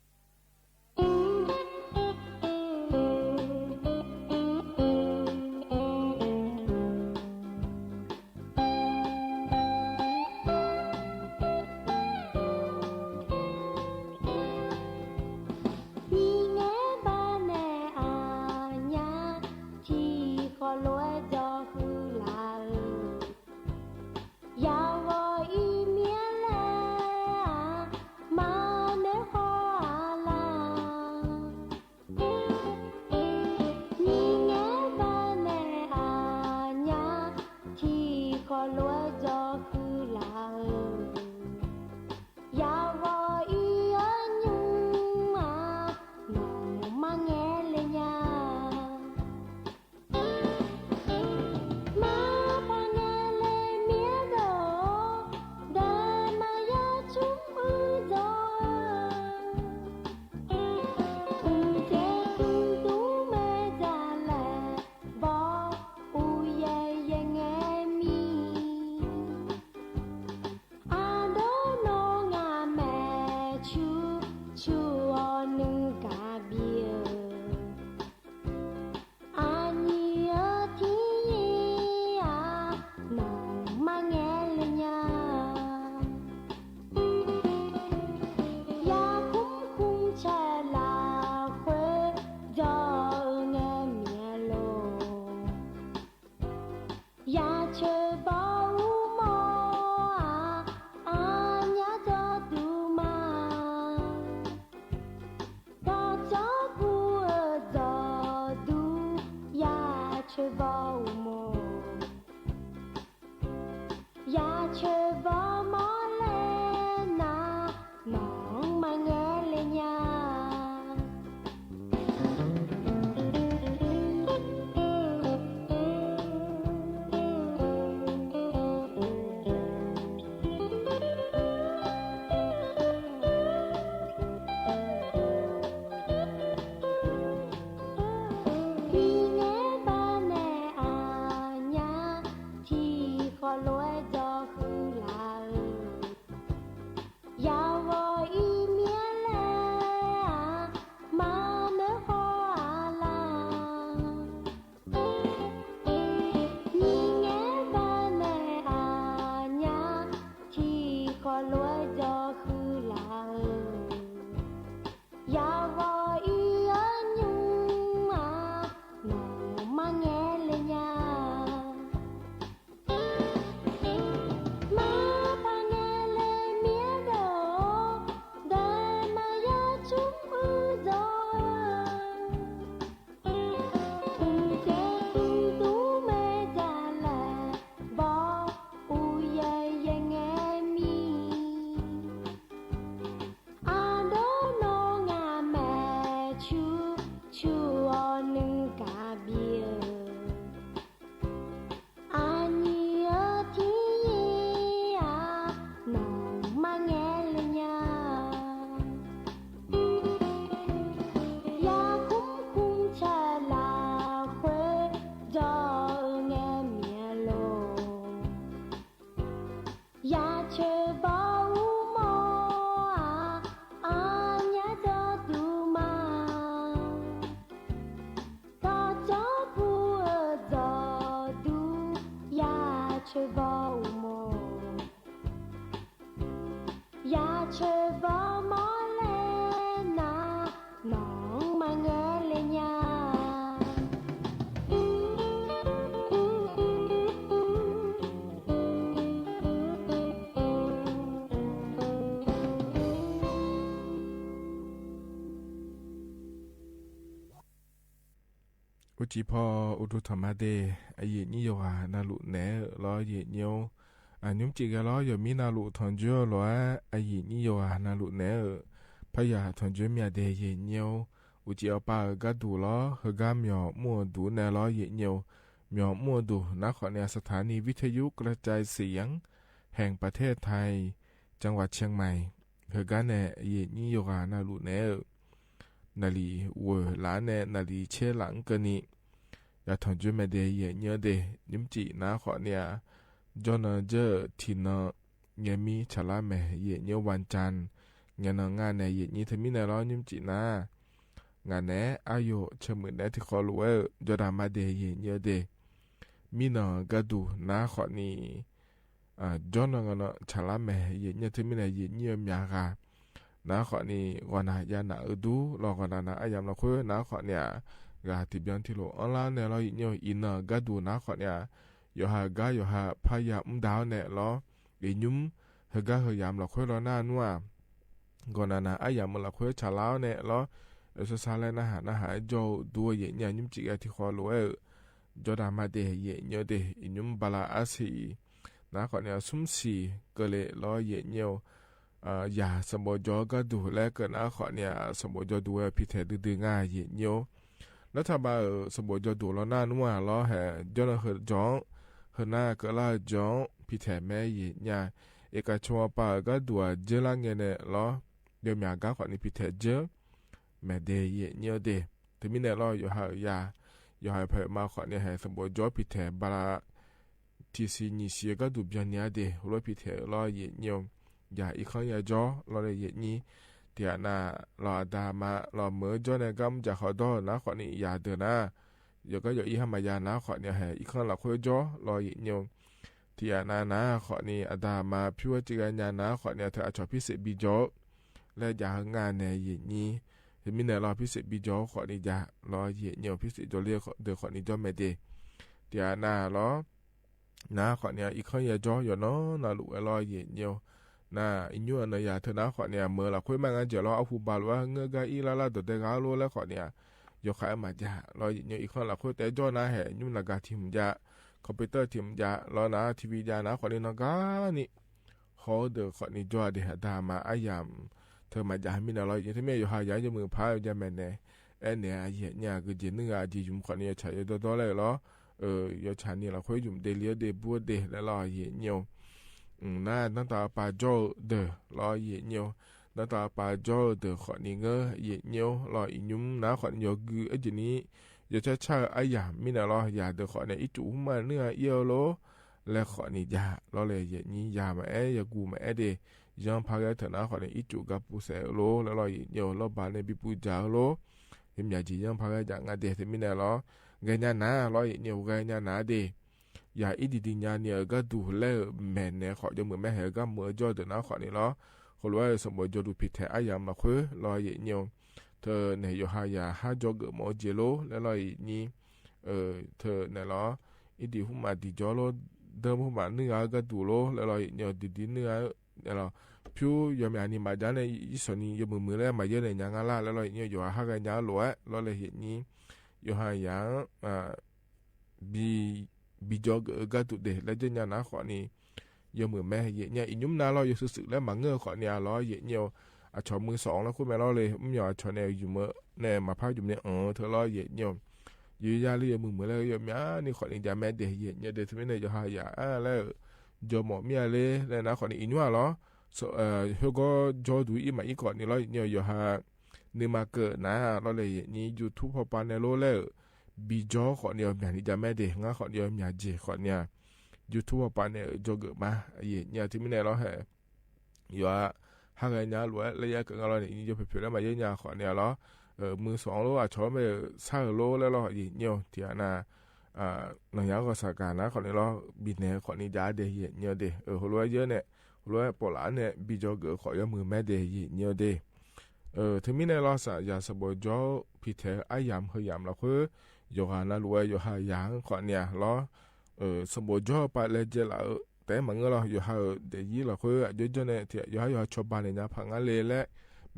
အိၣ်ကံၢ်ဖီ အိၣ်ဒူထီၣ်မးဒဲး အယိာ်ညိယိာ်ဂၤ နၢ်လူၢ်နဲဧၢ လီၤယိာ်ညိဧၢ. အညိမ်ကၠံၣ်ဂဲၤလီၤ ယမီးနၢ်လူၢ်ထီၣ်ကၠိလိာ်ဧါ အယိာ်ညိယိာ်ဂၤ နၢ်လူၢ်နဲဧၢ. ဖးယၢ်ထီၣ်ကၠိမ့ၢ်ဒဲး ယိာ်ညိဧၢ. အိၣ်ကံၢ်အီၣ်ပာ်အဂၤဒူၣ်လီၤ ဟ့ၣ်ဂံၢ်မၠီၣ်မူၣ်အဒူၣ်နဲလီၤ ယိာ်ညိဧၢ. မၠီၣ်မူၣ်အဒူၣ် နၢ်ဃိးန့ၣ် စထၣ်နံၣ်ဝံထယု กระจายเสียง แห่งประเทศไทย จังหวัดเชียงใหม่ ဟ့ၣ်ဂံၢ်နဲ ယိာ်ညိယိာ်ဂၤ နၢ်လူၢ်နဲဧၢ. နၣ်ရံၣ်ဝဲၢ်လၢ်နဲ နၣ်ရံၣ်ဆဲလၢ်ကၢၢ်နံၣ် ယၢ်ထီၣ်ကၠိမ့ၢ်ဒဲး ယိာ်ညိဒဲး ညိမ်ကၠံၣ် နၢ်ဃိးန့ၣ် ကၠီနီၢ်ကၠၢၢ် ထံၣ်နီၢ် ငဲမံဆၣ်လါမဲာ် ယိာ်ညိ วันจันทร์ ငဲနီၢ်ငါးနဲ ယိာ်ညိ ထၢမံနဲလီၤ ညိမ်ကၠံၣ်နၢ် ငါးနဲ အါယိာ် ဆၢမုၢ်နဲ ထံၣ်ဃီလိာ်ဝဲ ကၠီဒၣ်မးဒဲး ယိာ်ညိဒဲး မံနီၢ်ဂၤဒူၣ် နၢ်ဃိးန့ၣ် ကၠီနီၢ်ငါနီၢ်ဆၣ်လါမဲာ် ယိာ်ညိ ထၢမံနဲ ယိာ်ညိမၠၣ်ဂၤ နၢ်ဃိးန့ၣ် ဂီၢ်နၢ်ယၢ်နၢ်အၢဒူ လီၤဂီၢ်နၢ်နၤအယၢ်လီၤခွဲ နၢ်ဃိးန့ၣ် ဂၤတဘျီထံၣ်လိာ်အီလါနဲလီၤ ယိာ်ညိ အံၤနီၢ်ဂၤဒူၣ် နၢ်ဃိးန့ၣ် ယွၤဟ့ၣ်ဂံၢ်ယွၤဟ့ၣ်ဖးယၢ်မူဒါနဲလီၤ အံၤညိမ် ဟ့ၣ်ဂံၢ်ဟ့ၣ်ယၢ်လီၤခွဲလီၤနၢ်နွါ ဂီၢ်နၢ်နၤအယၢ်မုၢ်လီၤခွဲဆၣ်လါအီၤနဲလီၤ အစၢ်စၢ်လၢနၢ်ဟးနၢ်ဟးကၠီဒူ ယိာ်ညိ ညိမ်ကၠံၣ်ဂဲၤထံၣ်ဃီလိာ်ဝဲ ကၠီဒၣ်မးဒဲး ယိာ်ညိဒဲး အံၤညိမ်ဘၣ်လၢအဆံး နၢ်ဃိးန့ၣ် အဆူၣ်ဆံးကလဲာ်လီၤ ယိာ်ညိ ယၤစ့ၢ်ဘီကၠီဂၤဒူၣ် လၢကနၢ်ဃိးန့ၣ် စ့ၢ်ဘီကၠီဒူဝဲဖံထဲဒုဒုငါ ယိာ်ညိ လၢထးဘၣ်ဧၢ စ့ၢ်ဘီကၠီဒူလီၤနၢ်နွါလီၤ ဟဲကၠီနီၢ်ဟ့ၣ်ကၠီ ဟ့ၣ်နၢ်ကလၢ်ကၠီ ဖံထဲမဲာ် ယိာ်ညိ အ့ၣ်ကၢ်ဆိပာ်ဂၤဒူၣ်အကၠီလၢငဲနဲလီၤ ယမၠၣ်ဂၤဃိးန့ၣ် ဖံထဲကၠီ မ့ၢ်ဒဲး ယိာ်ညိဒဲး တမံၤနဲလီၤ ယွၤဟ့ၣ်ယၤ ယွၤဟ့ၣ်ဖဲမၤဃိးန့ၣ် ဟဲစ့ၢ်ဘီကၠီဖံထဲဘၣ်လၢ ထံဆံနံၣ်ဆံအဂၤဒူၣ်ဘၣ်ညါဒဲး ဟိလီၤဖံထဲလီၤ ယိာ်ညိ ယၤအံၤခီယၤကၠီလီၤလၢယိာ်ညိ တယၤနၤလီၤအတၢ်မၤလီၤမၢကၠီန့ၣ် ကမၣ်ကၠီဃီဒီး နၢ်ဃိးန့ၣ် ယၤဒၢးနၤ ယကယီၤအံၤဟါမၢ်ယၤ နၢ်ဃိးန့ၣ် ဟဲအံၤခီလီၤခွဲကၠီလီၤ ယိာ်ညိ တယၤနၤ နၢ်ဃိးန့ၣ် အတၢ်မၤဖံဝဲကၠီဂၤညါ နၢ်ဃိးန့ၣ် အထၢၣ်အဆီၣ်ဖံစ့ၣ်ဘံကၠီ လၢယၤဟ့ၣ်ငါနဲ ယိာ်ညိ တမံၤနဲလီၤ ဖံစ့ၣ်ဘံကၠီဃိးန့ၣ်ယၤလီၤ ယိာ်ညိ ဖံစ့ၣ်ကၠီလၢဒၢးဃိးန့ၣ်ကၠီမ့ၢ်ဒဲး တယၤနၤလီၤ နၢ်ဃိးန့ၣ် အံၤခီယၤကၠီ ယနီၢ်နၢ်လူၢ်ဝဲလီၤ ယိာ်ညိ နၤ အံၤညိအနီၢ်ယၤ ထၢနၢ်ဃိးန့ၣ် မၢလီၤခွဲမး ငါကၠီလီၤ အဟူဘၣ်လိာ်ဝဲ ငၢၢ်ဂၤအံၤလၢ်လၢ် ဒိးတဲဂၤလိာ်လၢဃိးန့ၣ် ယခးမၤဒ်လီၤ ယိာ်ညိ အံၤခီလီၤခွဲတဲကၠီနၤ ဟဲညိမ်နဂၤထံၣ်မ့ၢ်ဒ် computer ထံၣ်မ့ၢ်ဒ်လီၤ နၤ ထံဝံၤဒ် နၢ်ဃိးန့ၣ် နီၢ်ဂၤန့ၣ် ဃီဒၢးဃိးန့ၣ်ကၠီဒဲး အတၢ်မၤအယၤ ထၢမၤဒ်မံၤဒ်လီၤ ယတမ့ၢ်ယွၤဟ့ၣ်ယၤ ယမုၢ်ဖးယၤမ့ၢ်နဲ အဲၣ်နဲ ယိာ်ညိ ကယဲၢ်နုၢ်ဂၤ ယုမ်ၣ်ဃိးန့ၣ် ယဆၣ်ယဒီဒီလၢလီၤ ယဆၣ်န့ၣ်လီၤခွဲယုမ်ၣ်ဒဲးလံ ဒဲးဘူးဒဲးလၢလီၤ ယိာ်ညိ နၤ နတၢ်ပာ်ကၠီဒၢးလီၤ ယိာ်ညိ နတၢ်ပာ်ကၠီဒၢးဃိးန့ၣ် ငၢၢ် ယိာ်ညိလီၤ အံၤညိမ် နၢ်ဃိးန့ၣ် ယဂုာ်အကၠံၣ်နံၣ် ယဆၣ်ဆၣ်အယၤ မံၤဒ်လီၤ ယၤဒၢးဃိးန့ၣ် အံၤကူၣ်မၤနုၢ်ဂၤအံၤအလိၤ လၢဃိးန့ၣ်ယၤလီၤလၢ ယိာ်ညိ ယၤမၤအဲၣ် ယဂုာ်မၤအဲၣ်ဒဲး ယီဖးဂဲၤထၢၣ်နၢ်ဃိးန့ၣ် အံၤကူၣ်ကပူၤစဲးအလိၤ လၢလီၤ ယိာ်ညိ လီၤဘၣ်န့ၣ် ဘံပူၤယၤအလိၤ ယမၠၣ်ကၠံၣ်ယီဖးဂဲၤယၤ ငါဒဲး တမံၤနဲလီၤ ဂဲၤညါနၤလီၤ ယိာ်ညိ ဂဲၤညါနၤဒဲး ယၤအံၤဒ်ဒ်ညါန့ၣ် အဂၤဒူၣ်လၢမဲာ်နဲဃိး ယမုၢ်မ့ၢ်ဟဲဂၤမုၢ်အကၠီဒၢးနၢ်ဃိးန့ၣ်လီၤ ဃိလီၤဝဲ စ့ၢ်ဘီကၠီဒူၣ်ဖံထဲအယၤမၤခွဲလီၤ ယိာ်ညိ ထၢန့ၣ် ယွၤဟ့ၣ်ယၤဟးကၠီဂၢၢ်မီၤကၠ့လိၤ လၢလီၤ ယိာ်ညိ ထၢန့ၣ်လီၤ အံၤဒ်ဟူမၤဒ်ကၠီလိၤ ဒၢမူမၤနုၢ်ဂၤအဂၤဒူၣ်လိၤ လၢလီၤ ယိာ်ညိ ဒ်ဒ်နုၢ်ဂၤ လီၤ ဖၠူယမၠၣ်န့ၣ်မၤဒ်န့ၣ် ယစီၤန့ၣ် ယမုၢ်မုၢ်လၢမၤယဲၢ်န့ၣ် ညါငါလၢ် လၢလီၤ ယိာ်ညိ ယွၤဟ့ၣ်ဂဲၤညါလိၤဝဲ လီၤလၢ ယိာ်ညိ ယွၤဟ့ၣ်ယၤ ဘံ ဘံကၠီဂၢၢ်အဂၤဒူၣ်ဒဲး လၢယဲၢ်ညါနၢ်ဃိးန့ၣ် ယမုၢ်မ့ၢ်ဟဲ ယိာ်ညိ အံၤညိမ်နၤလီၤ ယစုာ်စုာ်လၢမၤငၢၢ်ဃိးန့ၣ်လီၤ ယိာ်ညိ အဆီၣ်မုၢ်စီၤအီလၢခိၣ်မဲာ်လီၤလၢ မၠီၣ်အဆီၣ်န့ၣ် ယုမ်ၣ်န့ၣ် မၤဖးယုမ်ၣ်န့ၣ် အၢ ထၢလီၤ ယိာ်ညိ ယိာ်ယၤလၢယမုၢ်မုၢ်လၢယမၠၣ်န့ၣ်ဃိးန့ၣ် ယၤမ့ၢ်ဒဲး ယိာ်ညိ ဒဲး တမံၤန့ၣ် ယွၤဟ့ၣ်ယၤ အါ လၢ ကၠီမီၣ်မ့ၢ်အါလၢ လၢနၢ်ဃိးန့ၣ် အံၤညိမ်လီၤ ဟ့ၣ်ဂီၤကၠီဒူၣ်အံၤမၤအံၤဃိးန့ၣ်လီၤ ယိာ်ညိ ယွၤဟ့ၣ် န့ၣ်မၤကၢၣ်နၤလီၤလၢ ယိာ်ညိ YouTube ဖီပာ်နဲၣ်လိၤလၢ ဘံကၠီဃိးန့ၣ် ယမၠၣ်န့ၣ် ယၤမ့ၢ်ဒဲး ငါဃိးန့ၣ် ယမၠၣ်ကၠ့ဃိးန့ၣ် YouTube ဖီပာ်နဲၣ် ကၠီဂၢၢ်မး ယိာ်ညိ တမံၤနဲၣ်လီၤ ဟဲ ယွၤဟ့ၣ်ဂဲၤညါလိၤဝဲလၢယဲၢ်ကငါလီၤန့ၣ် ယိာ်ဖျဲးဖျဲးလၢမၤယဲၢ်ညါဃိးန့ၣ်လီၤ မုၢ်စီၤလိအဆီၣ်မ့ၢ်ဆၣ်လိလၢလီၤ ယိာ်ညိ တယၤနၤ နီၢ်ယၤဂီၤစၢ်ကၤနၤဃိးန့ၣ်လီၤ ဘံနဲၣ်ဃိးန့ၣ် ယၤဒဲး ယိာ်ညိဒဲး ဟိလီၤဝဲယဲၢ်န့ၣ် ဟိလီၤဝဲပိာ်လၢန့ၣ် ဘံကၠီဂၢၢ်ဃိး ယမုၢ်မ့ၢ်ဒဲး ယိာ်ညိဒဲး တမံၤနဲၣ်လီၤ စၢ်ယၤစၢၤဘီကၠီဖံထဲအယၢမ်ၢ်ဟ့ၣ်ယၢမ်ၢ်လီၤဃိ ယွၤဟ့ၣ်နၤလိၤဝဲ ယွၤဟ့ၣ်ယၤဃိးန့ၣ်လီၤ စၢၤဘီကၠီပာ်လဲၤကဲလၢ တမၤငၢၢ်လီၤ ယွၤဟ့ၣ်ဒဲးယံၤလီၤဃိ အကၠိကၠိန့ၣ် ယွၤဟ့ၣ်ယွၤဆီၣ်ဘၣ်န့ၣ်ညါဖးငါလံလၢ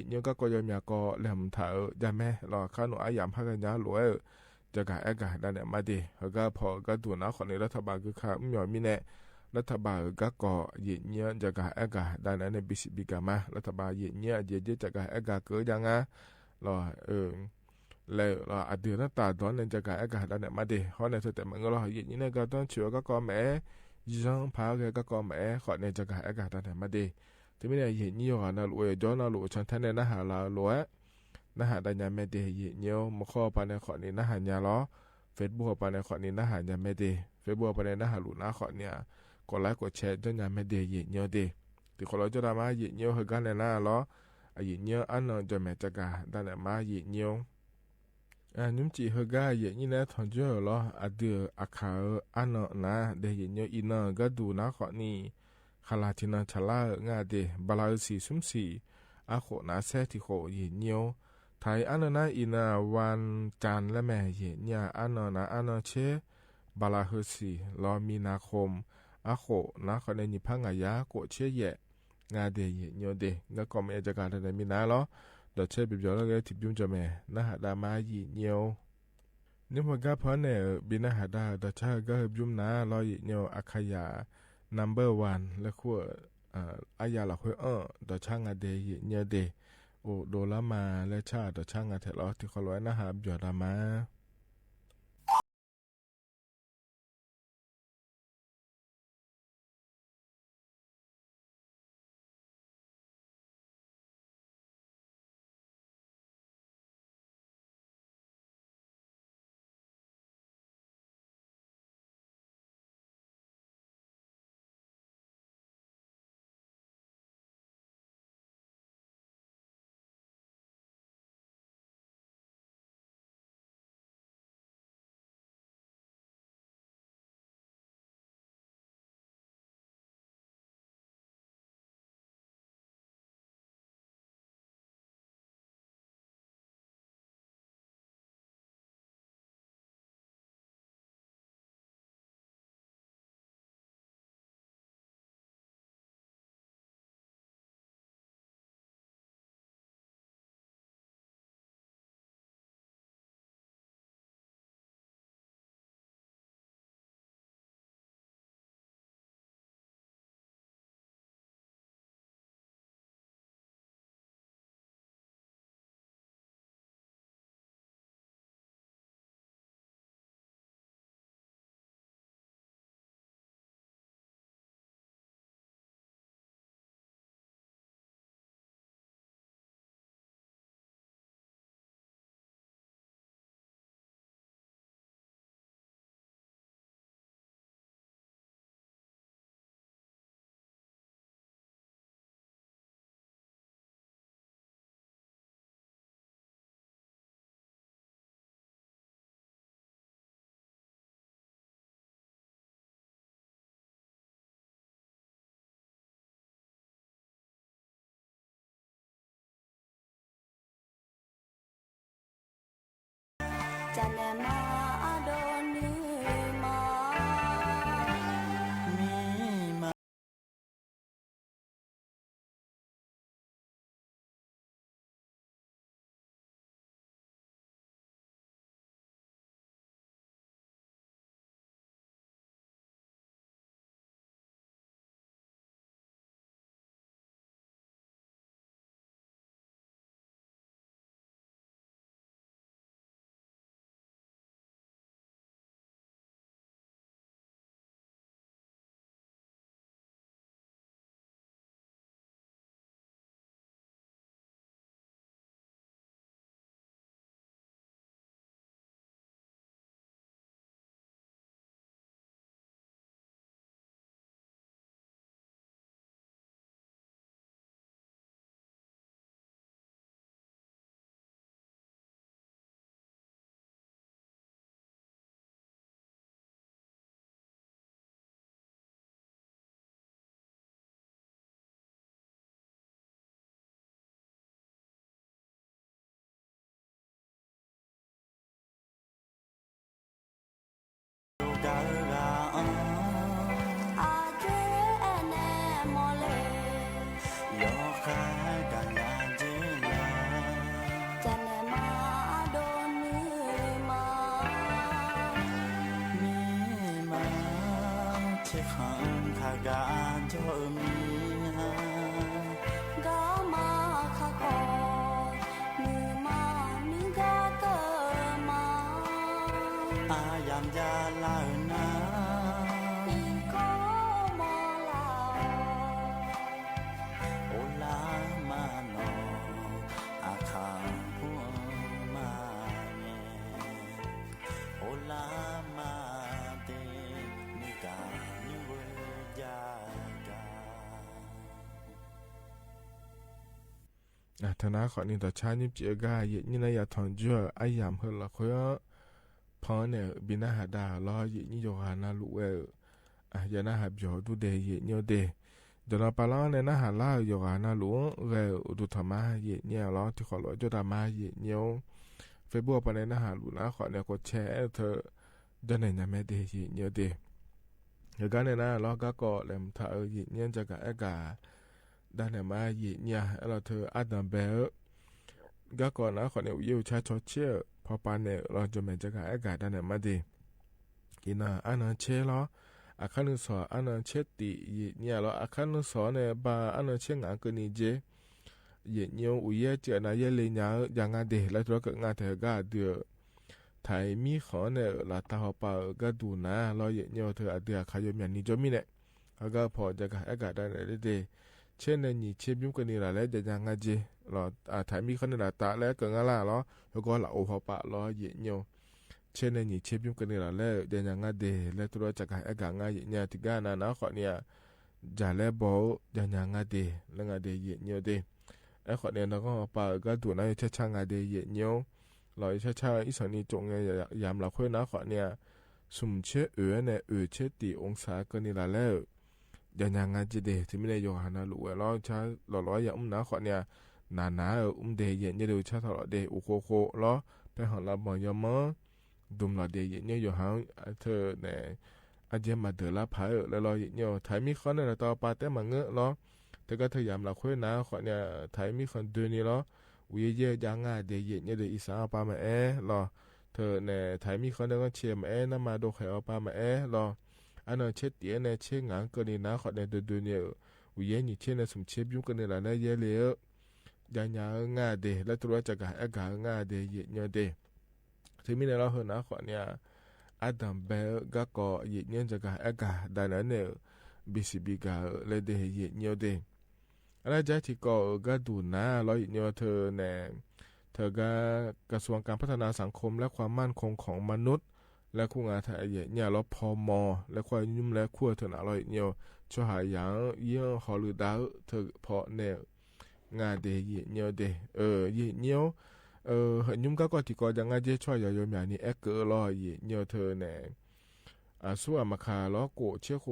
ယိยดเยียด ก็ ก็ยอมยาก็ แหลมเถา ยาแม่ ลอ ข้าหนูอาหยาม หากาญา หลัวเอ๋อ จะก๋าแอ๊กก๋าดาแหนมมาเด เฮอก้าผ่อ เฮอก้าดู๋ นาข้อนี้ รัฐบาลกึ๊กกัง ไม่ยอมมีแน่ รัฐบาลเฮอก้าก็ ယိยดเยียด จะก๋าแอ๊กก๋าดาแหนมใน บีซี บีกามา รัฐบาล ယိยดเยียด ယိยดเยียด จะก๋าแอ๊กก๋า เก๋ายังอะ ลอ เออ แล้ว ลอ อะเดือด น้ำต๋าดอนเนี่ย จะก๋าแอ๊กก๋าดาแหนมมาเด ข้อนี้ เธอแต่มันก็ ลอ ယိยดเยียด เนี่ย ก็ต้องเชื่อ ก็ ก็แหม ย้อนพา ก็ ก็แหม ข้อนี้ จะก๋าแอ๊กก๋าดาแหนมมาเด ถึงแม้เนี่ย ယိยดเยียด อ่ะ นาหลู ย้อน นาหลู ฉันแท้เนี่ย นาหาลาหลัว นาหาดาญาแม่เด ယိยดเยียด မုၢ်ခီၣ်ပၤ ในข้อนี้ นาหายาลอ เฟซบุ๊ก ပၤ ในข้อนี้ นาหายาแม่เด เฟซบุ๊ก ပၤ ใน นาหาหลู นาข้อนี้ กดไลค์ กดแชร์ จ้อนยาแม่เด ယိยดเยียด เด တုၤခီလီၤ จ้อนဒၣ်မး ယိยดเยียด เฮอก้า แหละ นะ ลอ อะ ယိยดเยียด အါနီၢ် จ้อนแหม จะก๋าดาแหนมมา ယိยดเยียด อ่า นึกจิ เฮอก้า ယိยดเยียด เนี่ย ถอนเจ้อ ลอ อะเดือ อะ ขา เออ อาเนาะ นะ เด ယိยดเยียด อีเนาะ เฮอก้าดู๋ นาข้อนี้ คารา ทีเนาะ ฉลาด เออ งาเด บารา เออ สี่ศูนย์สี่ อะโข นะ แซ่ ทีโข ယိยดเยียด ไทย อาเนาะ นะ อีเนาะ วันจันทร์ และแหม ယိยดเยียด อาเนาะ นะ อาเนาะ เช บารา เฮอ สี่ ลอ มีนาคม อะโข นะ ข้อนี้ หยิบผ้างายา โกะ เช แยะ งาเด ယိยดเยียด เด เฮอก็ไม่จะก๋า แต่มีนา ลอ ดอเช เปียบยอด แล้วก็ ทีบยุ้ม จ้อนแหม นาหาดามา ယိยดเยียด นึกว่าก้า เพราะเนี่ย เออ บีนาหาดา ดอเช เฮอก้า เฮอยุ้ม นะ ลอ ယိยดเยียด อะ ขยะ number one และขั้ว เอ่อ อะ ยาละ ค่อย เออ ดอเช งาเด ယိยดเยียด เด โอ โดลามา และชา ดอเช งาแถ ลอ တုၤခီလီၤ နာ်ဟတ် ပျီၢ်တၢ်မၤ เทขังข้าก๋าเจ้าเอ๋ยเมีย ก๋ามาข้าขอ มือมามือก๋าเกิดมา อาหยามยาลาเอ๋ยนา อีขอมอลา โอลามาหนอ อาขังพวกมาแง โอลามาเต นิกานิเวยากา อ่ะ เทอหนาข้อนี้ต่อช้านี้เปียกา เหยียดเยียดนะ อย่าถ่องจั่ว อาหยามเฮอละคอย พอเนี่ย บินหน้าหาดาลอ เหยียดเยียดโยหานาลุเออ อ่ะ อย่าหน้าหาเบียวดูเด เหยียดเยียดเด เดี๋ยวเราไปแล้วเนี่ย หน้าหาล่าโยหานาลุเออ ดูธรรมะ เหยียดเยียดลอ ตี้ขอหลวงโจ้ตามา เหยียดเยียด เฟซบุ๊กไปในหน้าหาลุนะ ข้อเนี่ยกดแชร์เถอะ เดี๋ยวไหนนะแม่เด เหยียดเยียดเด เดี๋ยวกั๋นเนี่ยนะ ลอ ก้าก่อแหลมถ่าเออ เหยียดเยียดจะก๋าแอ๊กก๋า ด้านไหนมา เหยียดเยียด เออ ลอ เถอะ อาดัมแบล ก้าก่อนะ ข้อเนี่ย อุยเยี่ยวช้าชอเชี่ย พอปานเนี่ย ลอ จอมแหม่นจะก๋าแอ๊กก๋า ด้านไหนมาเด อีกหน้า อานันเชษลอ อาคันนึงสอง อานันเชษติ เหยียดเยียดลอ อาคันนึงสองเนี่ย บ่าอานันเชษงามเกินนี้เจ เหยียดเยียด อุยเยี่ยวเจื้อนาเยี่ยวเล็งยา อย่างาเด และตัวเกิดงาแถวก้าเดือ ไถมีขอเนี่ย ละตาหอปาเออ ก้าดูหนา ลอ เหยียดเยียด เถอะ อาเดือ ขายมอย่างนี้จอมมีเนี่ย แล้วก็พอจะก๋าแอ๊กก๋า ด้านไหนเด เชษในหนีเชษบิ้มเกินนี้ละ และจะอย่างาเจ ลอ อ่า ไถมีขอเนี่ย ละตา และเกิดงาล่าลอ แล้วก็ละโอหอปาลอ เหยียดเยียด เชษในหนีเชษบิ้มเกินนี้ละ และจะอย่างาเด และตัวจะก๋าแอ๊กก๋างา เหยียดเยียด ตี้ก้านานะ ข้อเนี่ย จะและบ่ จะอย่างาเด และงาเด เหยียดเยียดเด ไอ้ข้อเนี่ย แล้วก็ปาเออ ก้าดูหนา ช้าช้างาเด เหยียดเยียด ลอ ช้าช้า อีสานนี้จงเนี่ย อย่า อย่าหยามละคอยนะ ข้อเนี่ย สุมเชษเอ๋อเนี่ย เอ๋อเชษติองศาเกินนี้ละ แล้ว จะอย่างาเจเด ตี้มีในโยหานาลุเออ ลอ ช้า ลอ ลอ อย่าอุ้มนะ ข้อเนี่ย หนาหนาเออ อุ้มเด เหยียดเยียดเด ช้าตลอดเด อุโคโค ลอ ไปหันละบ่อยอมเมอ ดุมหลอดเด เหยียดเยียด โยหา เถอะเนี่ย อาเจียนมาเดือละผาเออ แล้วลอ เหยียดเยียด ไถมีขอเนี่ย ละตาปาแต๊มาเงอะลอ เถอะก้าเถอะอย่าหยามละคอยนะ ข้อเนี่ย ไถมีขอเดือนี้ลอ อุยเยี่ยวอย่างาเด เหยียดเยียดเด อีสานเอาปามาแอลอ เถอะเนี่ย ไถมีขอเนี่ย ก็เชียร์มาแอ น้ำมาโดไข่เอาปามาแอลอ อานันเชษติเนี่ย เชษงามเกินนี้นะ ข้อเนี่ย เดือเดือเนี่ย อุยเยี่ยวหนีเชษเนี่ย สุมเชษบิ้มเกินนี้ละ และเยี่ยวเลยเออ อย่างางาเด และตัวจะก๋าแอ๊กก๋างาเด เหยียดเยียดเด ตี้มีในลอ เฮอหนา ข้อเนี่ย อาดัมแบล ก้าก่อ เหยียดเยียดจะก๋าแอ๊กก๋า ด้านไหนเนี่ย บีซีบีก๋า และเด เหยียดเยียดเด อันนั้นจะตี้ก่อเออ ก้าดูหนา ลอ เหยียดเยียด เถอะเนี่ย เถอะก้า กระทรวงการพัฒนาสังคมและความมั่นคงของมนุษย์ และคู่งานไทย เหยียดเยียด ลอ พม และคู่ยุ้มและคู่เถอะหนา ลอ เหยียดเยียด ช่วยหาอย่างเยี่ยงหอหรือดาว เถอะ เพราะเนี่ย งาเด เหยียดเยียดเด เออ เหยียดเยียด เออ เหอะ ยุ้มก้าก่อตี้ก่ออย่างาเจ ช่วยอย่ายอมอย่างนี้ แอ๊กเกอร์ ลอ เหยียดเยียด เถอะเนี่ย อ่า สู้อามาคา ลอ โกะเชษโข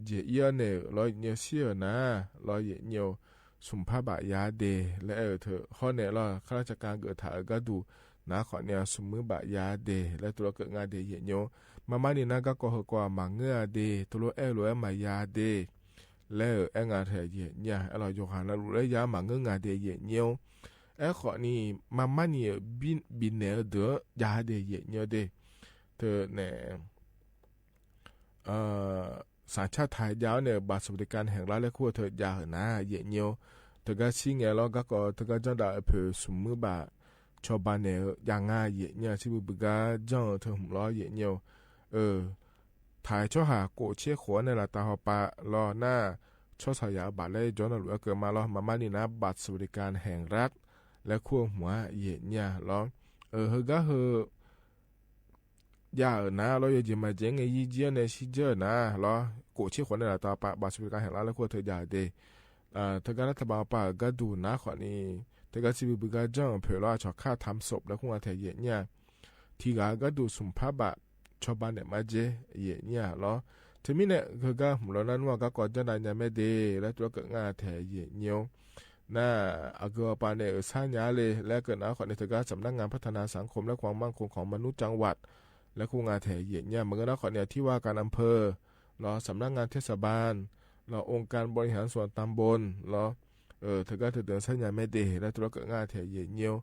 เหยียดเยียดเนี่ย ลอ เหยียดเยียด เสี้ยหนา ลอ เหยียดเยียด สุมพระบาทยาเด และเออ เถอะ ข้อเนี่ย ลอ ข้าราชการเกิดถ่าเออ ก้าดูหนา ข้อเนี่ย สุมมือบาทยาเด และตัวเกิดงาเด เหยียดเยียด มาม่านี้นะ ก้าก่อเหอะกว่า หมางเงื้อเด ตัวแอ๊กโลแอ๊กหมายาเด และเออ แอ๊กงาแถว เหยียดเยียด เออ ลอ โยหานาลุและยาหมางเงื้องาเด เหยียดเยียด แอ๊กข้อนี้ มาม่านี้ บิน บินเนี่ย เดือ ยาเด เหยียดเยียดเด เถอะเนี่ย เอ่อ สัญชาติไทยยาวเนี่ย บัตรสวัสดิการแห่งรัฐและคู่เถอะ ยาเหอะหนา เหยียดเยียด เถอะก้าซี้ไง ลอ ก้าก่อ เถอะก้าจ้างดาวเผย สุมมือบาท ชาวบ้านเนี่ย อย่างา เหยียดเยียด ซี้บือบือก้าจ้าง เถอะ หุม ลอ เหยียดเยียด เออ ไถช่วยหา โกะเชษโขเนี่ย ละตาหอปา ลอ หน้า ช่วยสยามบัตรและย้อนหลุดเกิดมา ลอ มาม่านี้นะ บัตรสวัสดิการแห่งรัฐ และคู่หัว เหยียดเยียด ลอ เออ เฮอก้าเฮอ ยาเออหนา ลอ อย่าเจียนมาเจ๊งไง ยี่เจี้ยเนี่ย ซี้เจี้ยหนา ลอ โกะเชษโขเนี่ย ละตาปา บัตรสวัสดิการแห่งรัฐ และคู่เถอะ ยาเด อ่า เถอะก้ารัฐบาลปา ก้าดูหนา ข้อนี้ เถอะก้าซี้บือบือก้าจ้างเผย ลอ อาชอค่าทำศพ และคู่งานแถว เหยียดเยียด ตี้ก๋าก้าดูสุมพระบาท ชาวบ้านเนี่ย มาเจ เหยียดเยียด ลอ ตี้มีเนี่ย เถอะก้า หุม ลอ นั้นว่า ก้าก่อจ้างดาว ยาแม่เด และตัวเกิดงาแถว เหยียดเยียด หน้า อาเกอปาเนี่ย เออ ซ่ายาเลย และเกิดหนา ข้อนี้ เถอะก้า สำนักงานพัฒนาสังคมและความมั่นคงของมนุษย์จังหวัด และคู่งานแถว เหยียดเยียด มาเงอะหนา ข้อนี้ ตี้ว่าการอำเภอ ลอ สำนักงานเทศบาล ลอ องค์การบริหารส่วนตำบล ลอ เออ เถอะก้า เถอะเดินซ่ายาแม่เด และตัวเกิดงาแถว เหยียดเยียด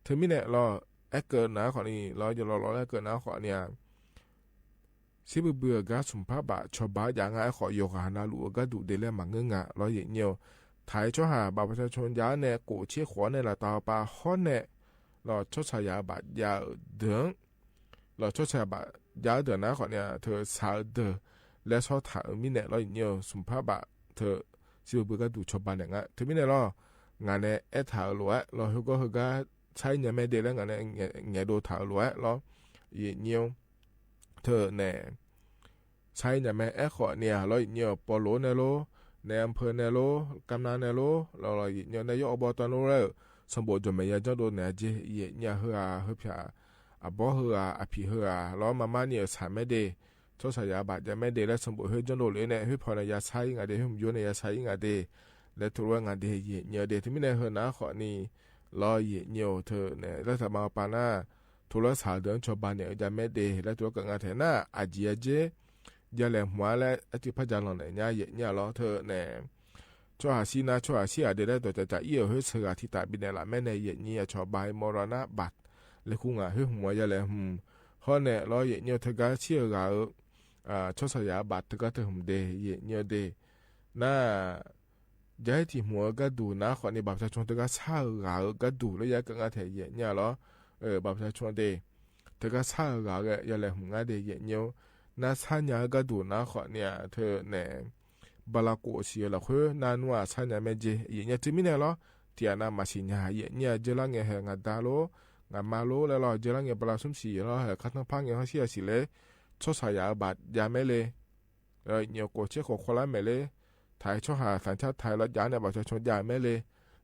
ตี้มีเนี่ย ลอ แอ๊กเกอร์หนา ข้อนี้ ลอ อย่า ลอ ลอ แอ๊กเกอร์หนา ข้อเนี่ย စံးဘိုဘိုအဂၤ သုးမုၢ်ဖးဘၣ် စီၤဘးယၤ ငါအဲၣ်ခိး ယိၤဟၣ်နၢ်လူၣ်အဂၤဒူၣ်ဒၣ်လဲာ် မၤငါ လီၤယံာ်ညိ ထၢၣ်ဆီဟၣ် ဘၣ်ပၢဆၢၡိုၣ်ယၤန့ၣ် ကိၣ်ဆ့ဃိးန့ၣ် လၢတၢ်ပာ်ဟီၣ်န့ၣ် လီၤဆီၣ်ဆၣ်ယၤဘၣ်ယၤဒၢး လီၤဆီၣ်ဆၣ်ဘၣ်ယၤဒၢး နၢ်ဃိးန့ၣ် ထၢၣ်ဆၣ်ဒၢး လဲၤဆီၣ်ထၢၣ်မံၤန့ၣ် လီၤယံာ်ညိ သုးမုၢ်ဖးဘၣ် ထၢၣ် စံးဘိုဘိုအဂၤဒူၣ် စီၤဘးန့ၣ် ငါ ထၢၣ်မံၤန့ၣ်လီၤ. ငါန့ၣ် အဲၣ်ထၢၣ်အလိၤဝဲ လီၤ ဟ့ၣ်ဂီၢ်ဟ့ၣ်ဂါ ဆါယညါမဲဒၣ်လဲၣ် ငါန့ၣ် ငဲၤဒိၣ်ထၢၣ်အလိၤဝဲလီၤ ယံာ်ညိ ထၢၣ်န့ၣ် ဆါယညါမဲအဲၣ်ခိးန့ၣ် လီၤယံာ်ညိ ပီၣ်လိၤန့ၣ်လီၤ နဲၣ်အမ်ၣ်ပၢၣ်န့ၣ်လီၤ ကမ်နၣ်န့ၣ်လီၤ လီၤလီၤယံာ်ညိ နၢ်ယိၣ်အီဘီတီၣ်န့ၣ်လီၤ စီၤဘိၣ်ဒိၣ်မဲာ်ညါ ကၠီၣ်ဒိၣ်နဲၣ်အက့ ယံာ်ညိ ဟ့ၣ်ဂၤ ဟ့ၣ်ဖျါ အဘီဟ့ၣ်ဂၤ အဖံးဟ့ၣ်ဂၤ လီၤ မၤမၤန့ၢ်ဆၣ်မဲဒၣ် ဆီၣ်ဆၣ်ယၤဘၣ်ယၤမဲဒၣ် လၢစီၤဘိၣ်ဟ့ၣ်ကၠီၣ်ဒိၣ်လၢန့ၣ် ဟ့ၣ်ဖီၣ်န့ၣ် ယၤဆါယံၤဂၤဒၣ် ဟ့ၣ်မုၢ်ယိန့ၣ် ယၤဆါယံၤဂၤဒၣ် လၢထူလၢဝဲငါဒၣ် ယံာ်ညိဒၣ် ထၢၣ်မံၤန့ၣ် ဟ့ၣ်နၢ်ဃိးန့ၣ် လီၤယံာ်ညိ ထၢၣ်န့ၣ် လၢတၢ်မၤပာ်နၤ ထူလၢဆၣ်ဒၢး စီၤဘးန့ၣ် ယၤမဲဒၣ် လၢထူလၢကငါထဲန့ၣ် အကံၢ်အက့ ယၤလဲၤမၤလၢ အတံၢ်ဖးယၤလီၤန့ၣ်ညါ ယံာ်ညိလီၤ ထၢၣ်န့ၣ် ဆီၣ်ဟၣ်ဆံနၤ ဆီၣ်ဟၣ်ဆံအဒၣ်လဲၣ် ဒီးတၢ်အံၤအဟ့ၣ်ဆၢဂၤထံၣ်တၢ်ဘံၣ်န့ၣ် လၢမဲန့ၣ် ယံာ်ညိ အဆီၣ်ဘး မီၢ်ရီနၤဘၣ် လဲၤဃုငါ ဟ့ၣ်မုၢ်ယၤလဲၤမုၢ် ဟီၣ်န့ၣ် လီၤယံာ်ညိ တဂၤဆံအဂၤဧိၤ ဆီၣ်ဆၣ်ယၤဘၣ်တဂၤတမုၢ်ဒၣ် ယံာ်ညိဒၣ် န ယၤဟ့ၣ်ထံၣ်မုၢ်အဂၤဒူၣ် နၢ်ဃိးန့ၣ် ဘၣ်ပၢဆၢၡိုၣ်တဂၤဆံအဂၤဧိၤ ဂၤဒူၣ်လၢယၤကငါထဲ ယံာ်ညိလီၤ ဘၣ်ပၢဆၢၡိုၣ်ဒၣ် တဂၤဆံအဂၤဂ့ၤ ယၤလဲၤမုၢ်ငါဒၣ် ယံာ်ညိ နဆါညါအဂၤဒူၣ် နၢ်ဃိးန့ၣ် ထၢၣ်န့ၣ် ဘၣ်လၢကိၣ်စံးလီၤဃု နနွံဆါညါမဲဒၣ် ယံာ်ညိ ထၢၣ်မံၤန့ၣ်လီၤ ထံၣ်အနၢ်မၤစံၣ်ညါ ယံာ်ညိ ယဲလၢငါဟဲ ငါဒါလီၤ ငါမါလီၤ လၢလီၤ ယဲလၢငါ ဘၣ်လၢဆူၣ်စံၣ်လီၤ ဟဲခါထီၣ်ဖးငါဟီၣ်စံၣ်အစံၣ်လၢ ဆီၣ်ဆၣ်ယၤဘၣ်ယၤမဲလၢ ယံာ်ညိ ကိၣ်ဆ့ဃိးခွါလၢမဲလၢ ထၢၣ်ဆီၣ်ဟၣ် သၣ်ဆၣ်ထၢၣ်လီၤယၤန့ၣ် ဘၣ်ပၢဆၢၡိုၣ်ယၤမဲလၢ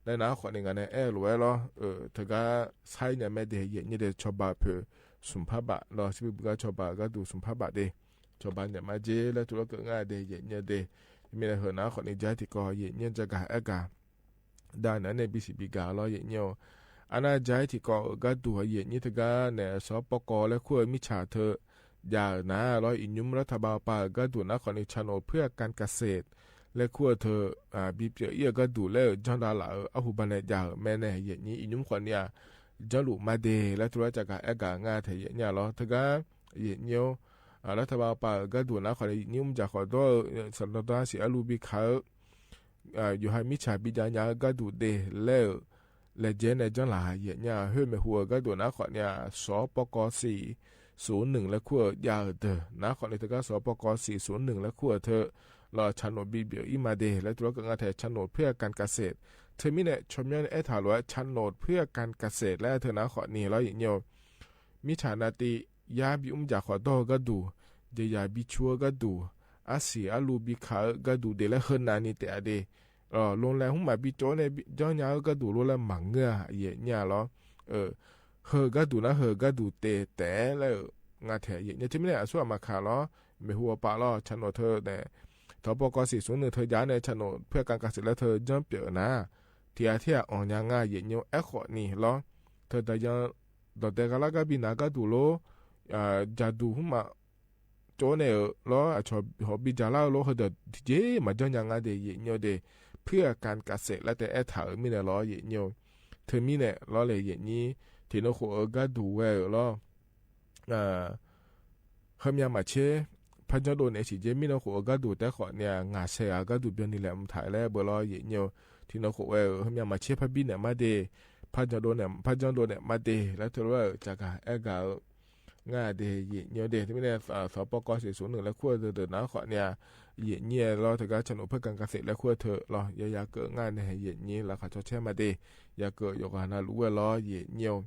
လၢနၢ်ဃိးန့ၣ် ငါန့ၣ် အဲၣ်လိာ်ဝဲလီၤ တဂၤဆံညါမဲဒၣ် ယံာ်ညိဒၣ် ဆီၣ်ဘးဖုး သုးမုၢ်ဖးဘၣ်လီၤ စံးဘိုဘိအဂၤ ဆီၣ်ဘးအဂၤဒူၣ် သုးမုၢ်ဖးဘၣ်ဒၣ် ဆီၣ်ဘးန့ၣ်မၤက့ လၢထူလၢကငါဒၣ် ယံာ်ညိဒၣ် မ့ၢ်လၢဟ့ၣ်နၢ်ဃိးန့ၣ် ယၤထံၣ်ကီး ယံာ်ညိ ယကၤအဲၣ်ကၤ ဒၣ်နၤန့ၣ် ဘံၣ်စံၣ်ဘံၣ်ကၤလီၤ ယံာ်ညိ အနၢ်ယၤထံၣ်ကီးအဂၤဒူၣ် ယံာ်ညိတဂၤန့ၣ် စီၤပီကီၢ် လဲၤခူၣ်မံဆၣ်ထၢၣ် ယၤနၤလီၤ အံၤညူမ့ၢ်လၢတၢ်ဘၣ်ပာ်အဂၤဒူၣ် နၢ်ဃိးန့ၣ် ဆၣ်နိၣ်ဖုအကၣ်ကစ့း လဲၤခူၣ်ထၢၣ် ဘံၣ်ပၠၢၣ်အံၤအဂၤဒူၣ်လၢ ကၠီၣ်ဒၣ်လၣ်အဟူဘၣ်န့ၣ် ယၤမဲန့ၣ် ယံာ်ညိ အံၤညူမ့ၢ်ဃိးန့ၣ် ကၠီၣ်လူၣ်မၤဒၣ် လၢထူလၢယကၤအဲၣ်ကၤငါထဲ ယံာ်ညိလီၤ တဂၤ ယံာ်ညိ လၢတၢ်ဘၣ်ပာ်အဂၤဒူၣ် နၢ်ဃိးန့ၣ် ယံာ်ညိ မုၢ်ယၤဃိးဒီး စီၤနီၢ်တၢ်စံၣ်အလူဘံခး ယိၤဟၣ်မံဆၣ်ဘံယၤညါအဂၤဒူၣ်ဒၣ်လဲၣ် လဲၤကဲန့ၣ် ကၠီၣ်လၣ် ယံာ်ညိ ဟ့ၣ်မ့ၢ်ဟူးအဂၤဒူၣ် နၢ်ဃိးန့ၣ် စီၤပီကီၢ် သီၣ် သုး ၼိုင်ၣ် လဲၤခူၣ်ယၤဒၢး နၢ်ဃိးန့ၣ် တဂၤ စီၤပီကီၢ် သီၣ် သုး ၼိုင်ၣ် လဲၤခူၣ်ထၢၣ် လီၤ ဆၣ်နိၣ်ဘံၣ်ပၠၢၣ်အံၤမၤဒၣ် လၢထူလၢကငါထဲ ဆၣ်နိၣ်ဖုအကၣ်ကစ့း ထၢၣ်မံၤန့ၣ် ဆီၣ်မံၤန့ၣ် အဲၣ်ထၢၣ်လိာ်ဝဲ ဆၣ်နိၣ်ဖုအကၣ်ကစ့း လၢထၢၣ် နၢ်ဃိးန့ၣ်လီၤ ယံာ်ညိ မံဆၣ်နၢ်တံၢ် ယၤဘံၣ်အူမုၢ်ယၤဃိးဒီးအဂၤဒူၣ် ယဲယၤဘံၣ်ဆူအဂၤဒူၣ် အစံၣ်အလူဘံခးအဂၤဒူၣ်ဒၣ်လဲၣ် ဟ့ၣ်နၤန့ၣ်တဲဒၣ် လီၤ လီၤလဲၤဟူမၤဘံၣ်ကၠိန့ၣ် ကၠီၣ်ညါအဂၤဒူၣ်လီၤလဲၤမၤငါ ယံာ်ညိလီၤ ဟ့ၣ်ဂၤဒူၣ်နၤ ဟ့ၣ်ဂၤဒူၣ်တဲတဲလၢ ငါထဲ ယံာ်ညိ ထၢၣ်မံၤန့ၣ် အဆူၣ်အမၤခးလီၤ မ့ၢ်ဟူအပာ်လီၤ ဆၣ်နိၣ်ထၢၣ်န့ၣ် စီၤပီကီၢ် သီၣ် သုး ၼိုင်ၣ် ထၢၣ်ယၤန့ၣ် ဆၣ်နိၣ်ဖုအကၣ်ကစ့းလၢထၢၣ် ကၠီၣ်ပၠၢၣ်နၤ ထံၣ်အါထံၣ်အီၣ်ညါငါ ယံာ်ညိ အဲၣ်ဃိးန့ၣ်လီၤ ထၢၣ်တယၤ ဒီးတဲဂၤလၢဂၤဘံၣ်နၤဂၤဒူၣ်လီၤ ယၤဒူၣ်ဟူမၤ ကၠိန့ၣ်လီၤ အဆီၣ်ဟီၣ်ဘံၣ်ယၤလၢလီၤ ဟ့ၣ်ဒီးတယ့မၤကၠီၣ်ညါငါဒၣ် ယံာ်ညိဒၣ် ဖုအကၣ်ကစ့းလၢတၢ်အဲၣ်ထၢၣ်မံၤန့ၣ်လီၤ ယံာ်ညိ ထၢၣ်မံၤန့ၣ်လီၤလၢယံာ်ညိ ထံၣ်နဃိးအဂၤဒူၣ်ဝဲလီၤ ဟ့ၣ်မ့ၢ်မၤဆ့ ဖးကၠီၣ်ဒိၣ်န့ၣ် စံၣ်က့မံၤနဃိးအဂၤဒူၣ်တဲဃိးန့ၣ် ငါဆဲးအဂၤဒူၣ်ဘၣ်န့ၣ်လဲၣ် မ့ၢ်ထဲလဲၣ်ဘၣ်လီၤ ယံာ်ညိ ထံၣ်နဃိးဝဲ ဟ့ၣ်မ့ၢ်မၤဆ့ ဖးဘံၣ်န့ၣ်မၤဒၣ် ဖးကၠီၣ်ဒိၣ်န့ၣ် ဖးကၠီၣ်ဒိၣ်န့ၣ်မၤဒၣ် လၢထူလၢကကၤအဲၣ်ကၤ ငါဒၣ် ယံာ်ညိဒၣ် ထၢၣ်မံၤန့ၣ် စီၤပီကီၢ် သီၣ် သုး ၼိုင်ၣ် လဲၤခူၣ်ထၢၣ်ဒၣ်နၤဃိးန့ၣ် ယံာ်ညိလီၤ တဂၤ ဆၣ်နိၣ်ဖုအကၣ်ကစ့း လဲၤခူၣ်ထၢၣ်လီၤ ယၤယၤကၢးငါန့ၣ် ယံာ်ညိ လၢခးဆီဆဲမၤဒၣ် ယၤကၢးယိၤဟၣ်နၢ်လူဝဲလီၤ ယံာ်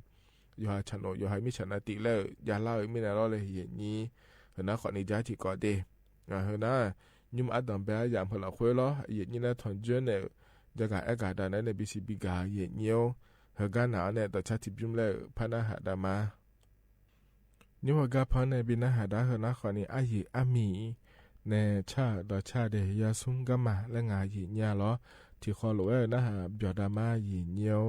ညိ ယိၤဟၣ်ဆၣ်နိၣ် ယိၤဟၣ်မံဆၣ်နၢ်တံၢ်လၢ ယၤလါအံၤမံၤန့ၣ်လီၤလၢ ယံာ်ညိ ဟ့ၣ်နၤဃိးန့ၣ် ယၤထံၣ်ကီးဒၣ် ဟ့ၣ်နၤ ညွံအါဒီးဘဲယၤမုၢ်လီၤဃိလီၤ ယံာ်ညိ နထွန်ကျိုးန့ၣ် ယကအဲၣ်ကၤဒၣ်နၤန့ၣ် ဘံၣ်စံၣ်ဘံၣ်ကၤ ယံာ်ညိ ဟ့ၣ်ဂၤနၤန့ၣ် ဒီးဆါထံဘျုးလၢ ဖးနၢ်ဟးဒၣ်မး ညိ ဟ့ၣ်ဂၤဖါန့ၣ် ဘံၣ်နၢ်ဟးဒၣ် ဟ့ၣ်နၤဃိးန့ၣ် အယံာ်အါမံၤ နဲၣ်ဆၣ်ဒီးဆၣ်ဒၣ် ယၤဆူၣ်ကမၣ်လၢငါ ယံာ်ညိလီၤ ထံၣ်ဃီလိာ်ဝဲ နၢ်ဟးပၠီၤဒၣ်မး ယံာ်ညိ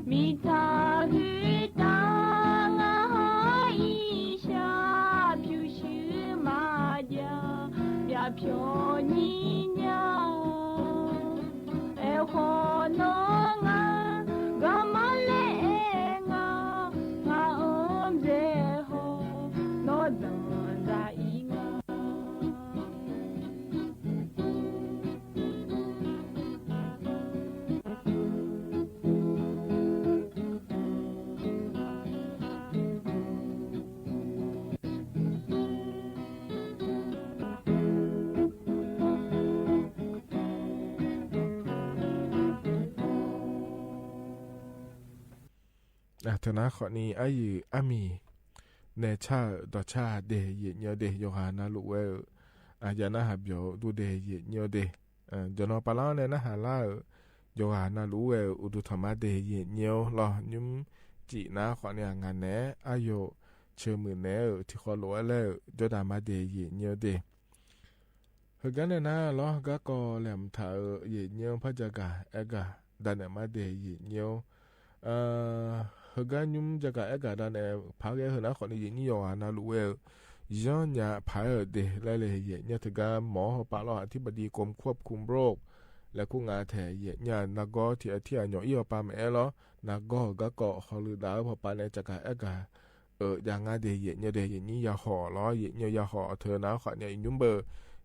မီးတၢ်ဟူးတၢ်ငါဟီၣ်အံၤ ရှၢၣ်ဖၠူၣ်ရှုမၤဒၣ် ပျၢ်ဖျီညံညါ အဲၣ်ဃီနီၢ်ငါ ဂီၤမီလဲၣ်အဲၣ်ငါ ငါအီၣ်ဘျဲၣ်ဟီၣ် နီၢ်ဒၢၣ်ဒၣ်အံၤငါ အၢ တၢ်နာ်ဃိးနံၤ အယုၢ်အမံၤ နဲၣ်ဆၣ်ဒီးဆၣ်ဒဲး ယဲၢ်ညိဒဲး ယိၤဟၣ်နၢ်လူဝဲဧၢ, အယၤနၢ်ဟးဘျီၣ်ဒိၣ်ဒဲး ယဲၢ်ညိဒဲး, ယနီၢ်ပၢ်လၢ်န့ၣ်နၢ်ဟးလၢ်ဧၢ, ယိၤဟၣ်နၢ်လူဝဲဧၢ အိၣ်ဒိၣ်ထီၣ်မၤဒဲး ယဲၢ်ညိလီၤ. နုၢ်စံးနာ်ဃိးနံၤ အဂၤနဲၣ် အယိၣ်ဆၢမုၢ်နဲၣ်ဧၢ ထံၣ်ဃီလိာ်ဝဲလဲၣ်ဧၢ ယိၤဒၣ်မၤဒဲး ယဲၢ်ညိဒဲး ဟ့ၣ်ဂံၢ်န့ၣ်နၤလီၤ ဟ့ၣ်ဂံၢ်ကီးလဲၣ်မထးဧၢ ယဲၢ်ညိ ဖဲယကၤအဲၣ်ကၤ ဒၣ်နဲၣ်မၤဒဲး ယဲၢ်ညိ, ဟ့ၣ်ဂံၢ်ညိယကၤအဲၣ်ကၤဒၣ်နဲၣ် ဖးဂဲၤဟ့ၣ်နၤဃိးနံၤ ယဲၢ်ညိ ယိၤဟၣ်နၢ်လူဝဲဧၢ, ယီညါဖးဧၢဒဲး လဲလဲၣ် ယဲၢ်ညိ တဂၤ မီၢ်ဟီၣ်ပၢ်လီၤ အထံပဒံး ကရမ်ခွပ်ၶုမ်ရိး လဲၤခိၣ်ငါထဲ ယဲၢ်ညိ နၤဂီၢ်ထံၣ်အထံၣ်အညီအံၣ်အီၤပၢ်မ့ၢ်အဲၣ်လီၤ, နၤဂီၢ်ဟ့ၣ်ဂံၢ်ကီး ဟီၣ်လုၢ်ဒၣ်ဧၢ ဖီၣ်ပၢ်နဲၣ် ကကၤအဲၣ်ကၤ အၢ ယၤငါဒဲး ယဲၢ်ညိဒဲး ယဲၢ်ညိ ယၤဟီၣ်လီၤ ယဲၢ်ညိ ယၤဟီၣ် အထၢၣ်နၤဃိးနံၤ အံၤနုၢ်ဘၢၣ်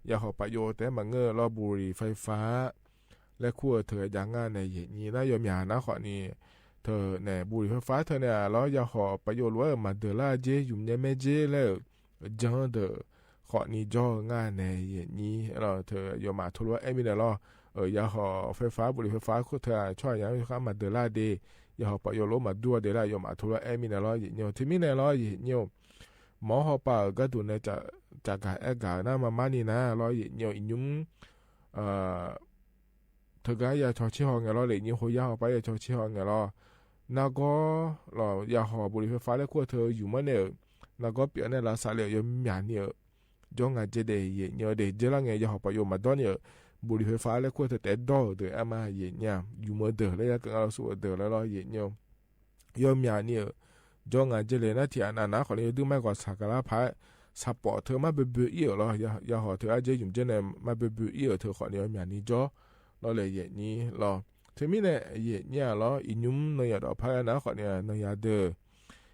ယၤဟီၣ်ပယီၤတဲမၤငၢၢ်လီၤ ဘူရံၤဖဲဖါ လဲၤခိၣ်အထၢၣ် ယၤငါန့ၣ် ယဲၢ်ညိ နၤယီၤမၠးနၤဃိးနံၤ ထၢၣ်နဲၣ် ဘူရံၤဖဲဖါထၢၣ်န့ၣ်လီၤ ယၤဟီၣ်ပယီၤလိာ်ဝဲ မၤဒၢၣ်လၢ်က့ ယူၤညဲမဲက့လဲၣ် ကၠီဒၢၣ် ဃိးနံၤကၠီ ငါန့ၣ် ယဲၢ်ညိ ထၢၣ်ယီၤမးထိလိာ်ဝဲအဲၣ်မံၤန့ၣ်လီၤ, ယၤဟီၣ်ဖဲဖါ ဘူရံၤဖဲဖါခိၣ်ထၢၣ် ဆီၣ်ယၤဃါမၤဒၢၣ်လၢ်ဒဲး, ယၤဟီၣ်ပယီၤလိာ်မၤဒိၣ်ဒဲးလၢ် ယီၤမးထိလိာ်ဝဲအဲၣ်မံၤန့ၣ်လီၤ ယဲၢ်ညိ, ထံၣ်မံၤန့ၣ်လီၤ ယဲၢ်ညိ မီၢ်ဟီၣ်ပၢ်ဧၢ ကၤဒိၣ်နဲၣ် ကကၤအဲၣ်ကၤနၤ မၤမါန့ၣ်နၤလီၤ ယဲၢ်ညိ အံၤနုၢ် ထၢၣ်ဂၤယၤဆီၣ်ဆံဟီၣ်ငဲၤလီၤ လၢညိၣ်ဃိယၤဟီၣ်ပၢ်ယၤဆီၣ်ဆံဟီၣ်ငဲၤလီၤ, နၤဂီၢ်လီၤ ယၤဟီၣ်ဘူရံၤဖဲဖါလၢခိၣ်ထၢၣ် ယူၤမၢန့ၣ်ဧၢ, နၤဂီၢ်ပျၢၤနဲၣ်လၢစးလံဧၢ ယီၤမၠးန့ၣ်ဧၢ, ကၠီငါက့ဒဲး ယဲၢ်ညိဒဲး က့လၢ်ငဲၤ ယၤဟီၣ်ပယီၤမၤဒိၣ်န့ၣ်ဧၢ, ဘူရံၤဖဲဖါလၢခိၣ်ထၢၣ်တဲဒိၣ်ဒၢး အါမး ယဲၢ်ညိ, ယူၤမၢဒၢၣ်လၢယၤကငါလီၤဆူအဒၢၣ်လၢလီၤ ယဲၢ်ညိ ယီၤမၠးန့ၣ်ဧၢ, ကၠီငါက့လဲၣ် နထံၣ်အနၢ်နၤဃိးနံၤ ယဒုးမၤကီၢ်ဆၣ်ကလါဖး, စးပီၣ်ထၢၣ်မးဘုဘုအံၤဧၢလီၤ, ယၤဟီၣ်ထၢၣ်အက့ ယူၤက့န့ၣ် မးဘုဘုအံၤဧၢ ထၢၣ်ဃိးနံၤ ယီၤမၠးန့ၣ်ကၠီ လီၤလဲၣ် ယဲၢ်ညိလီၤ, ထံၣ်မံၤန့ၣ် ယဲၢ်ညိလီၤ, အံၤနုၢ်နီၢ်ယၤဒီးဖးဂၤနၤဃိးနံၤ နီၢ်ယၤဒၢၣ်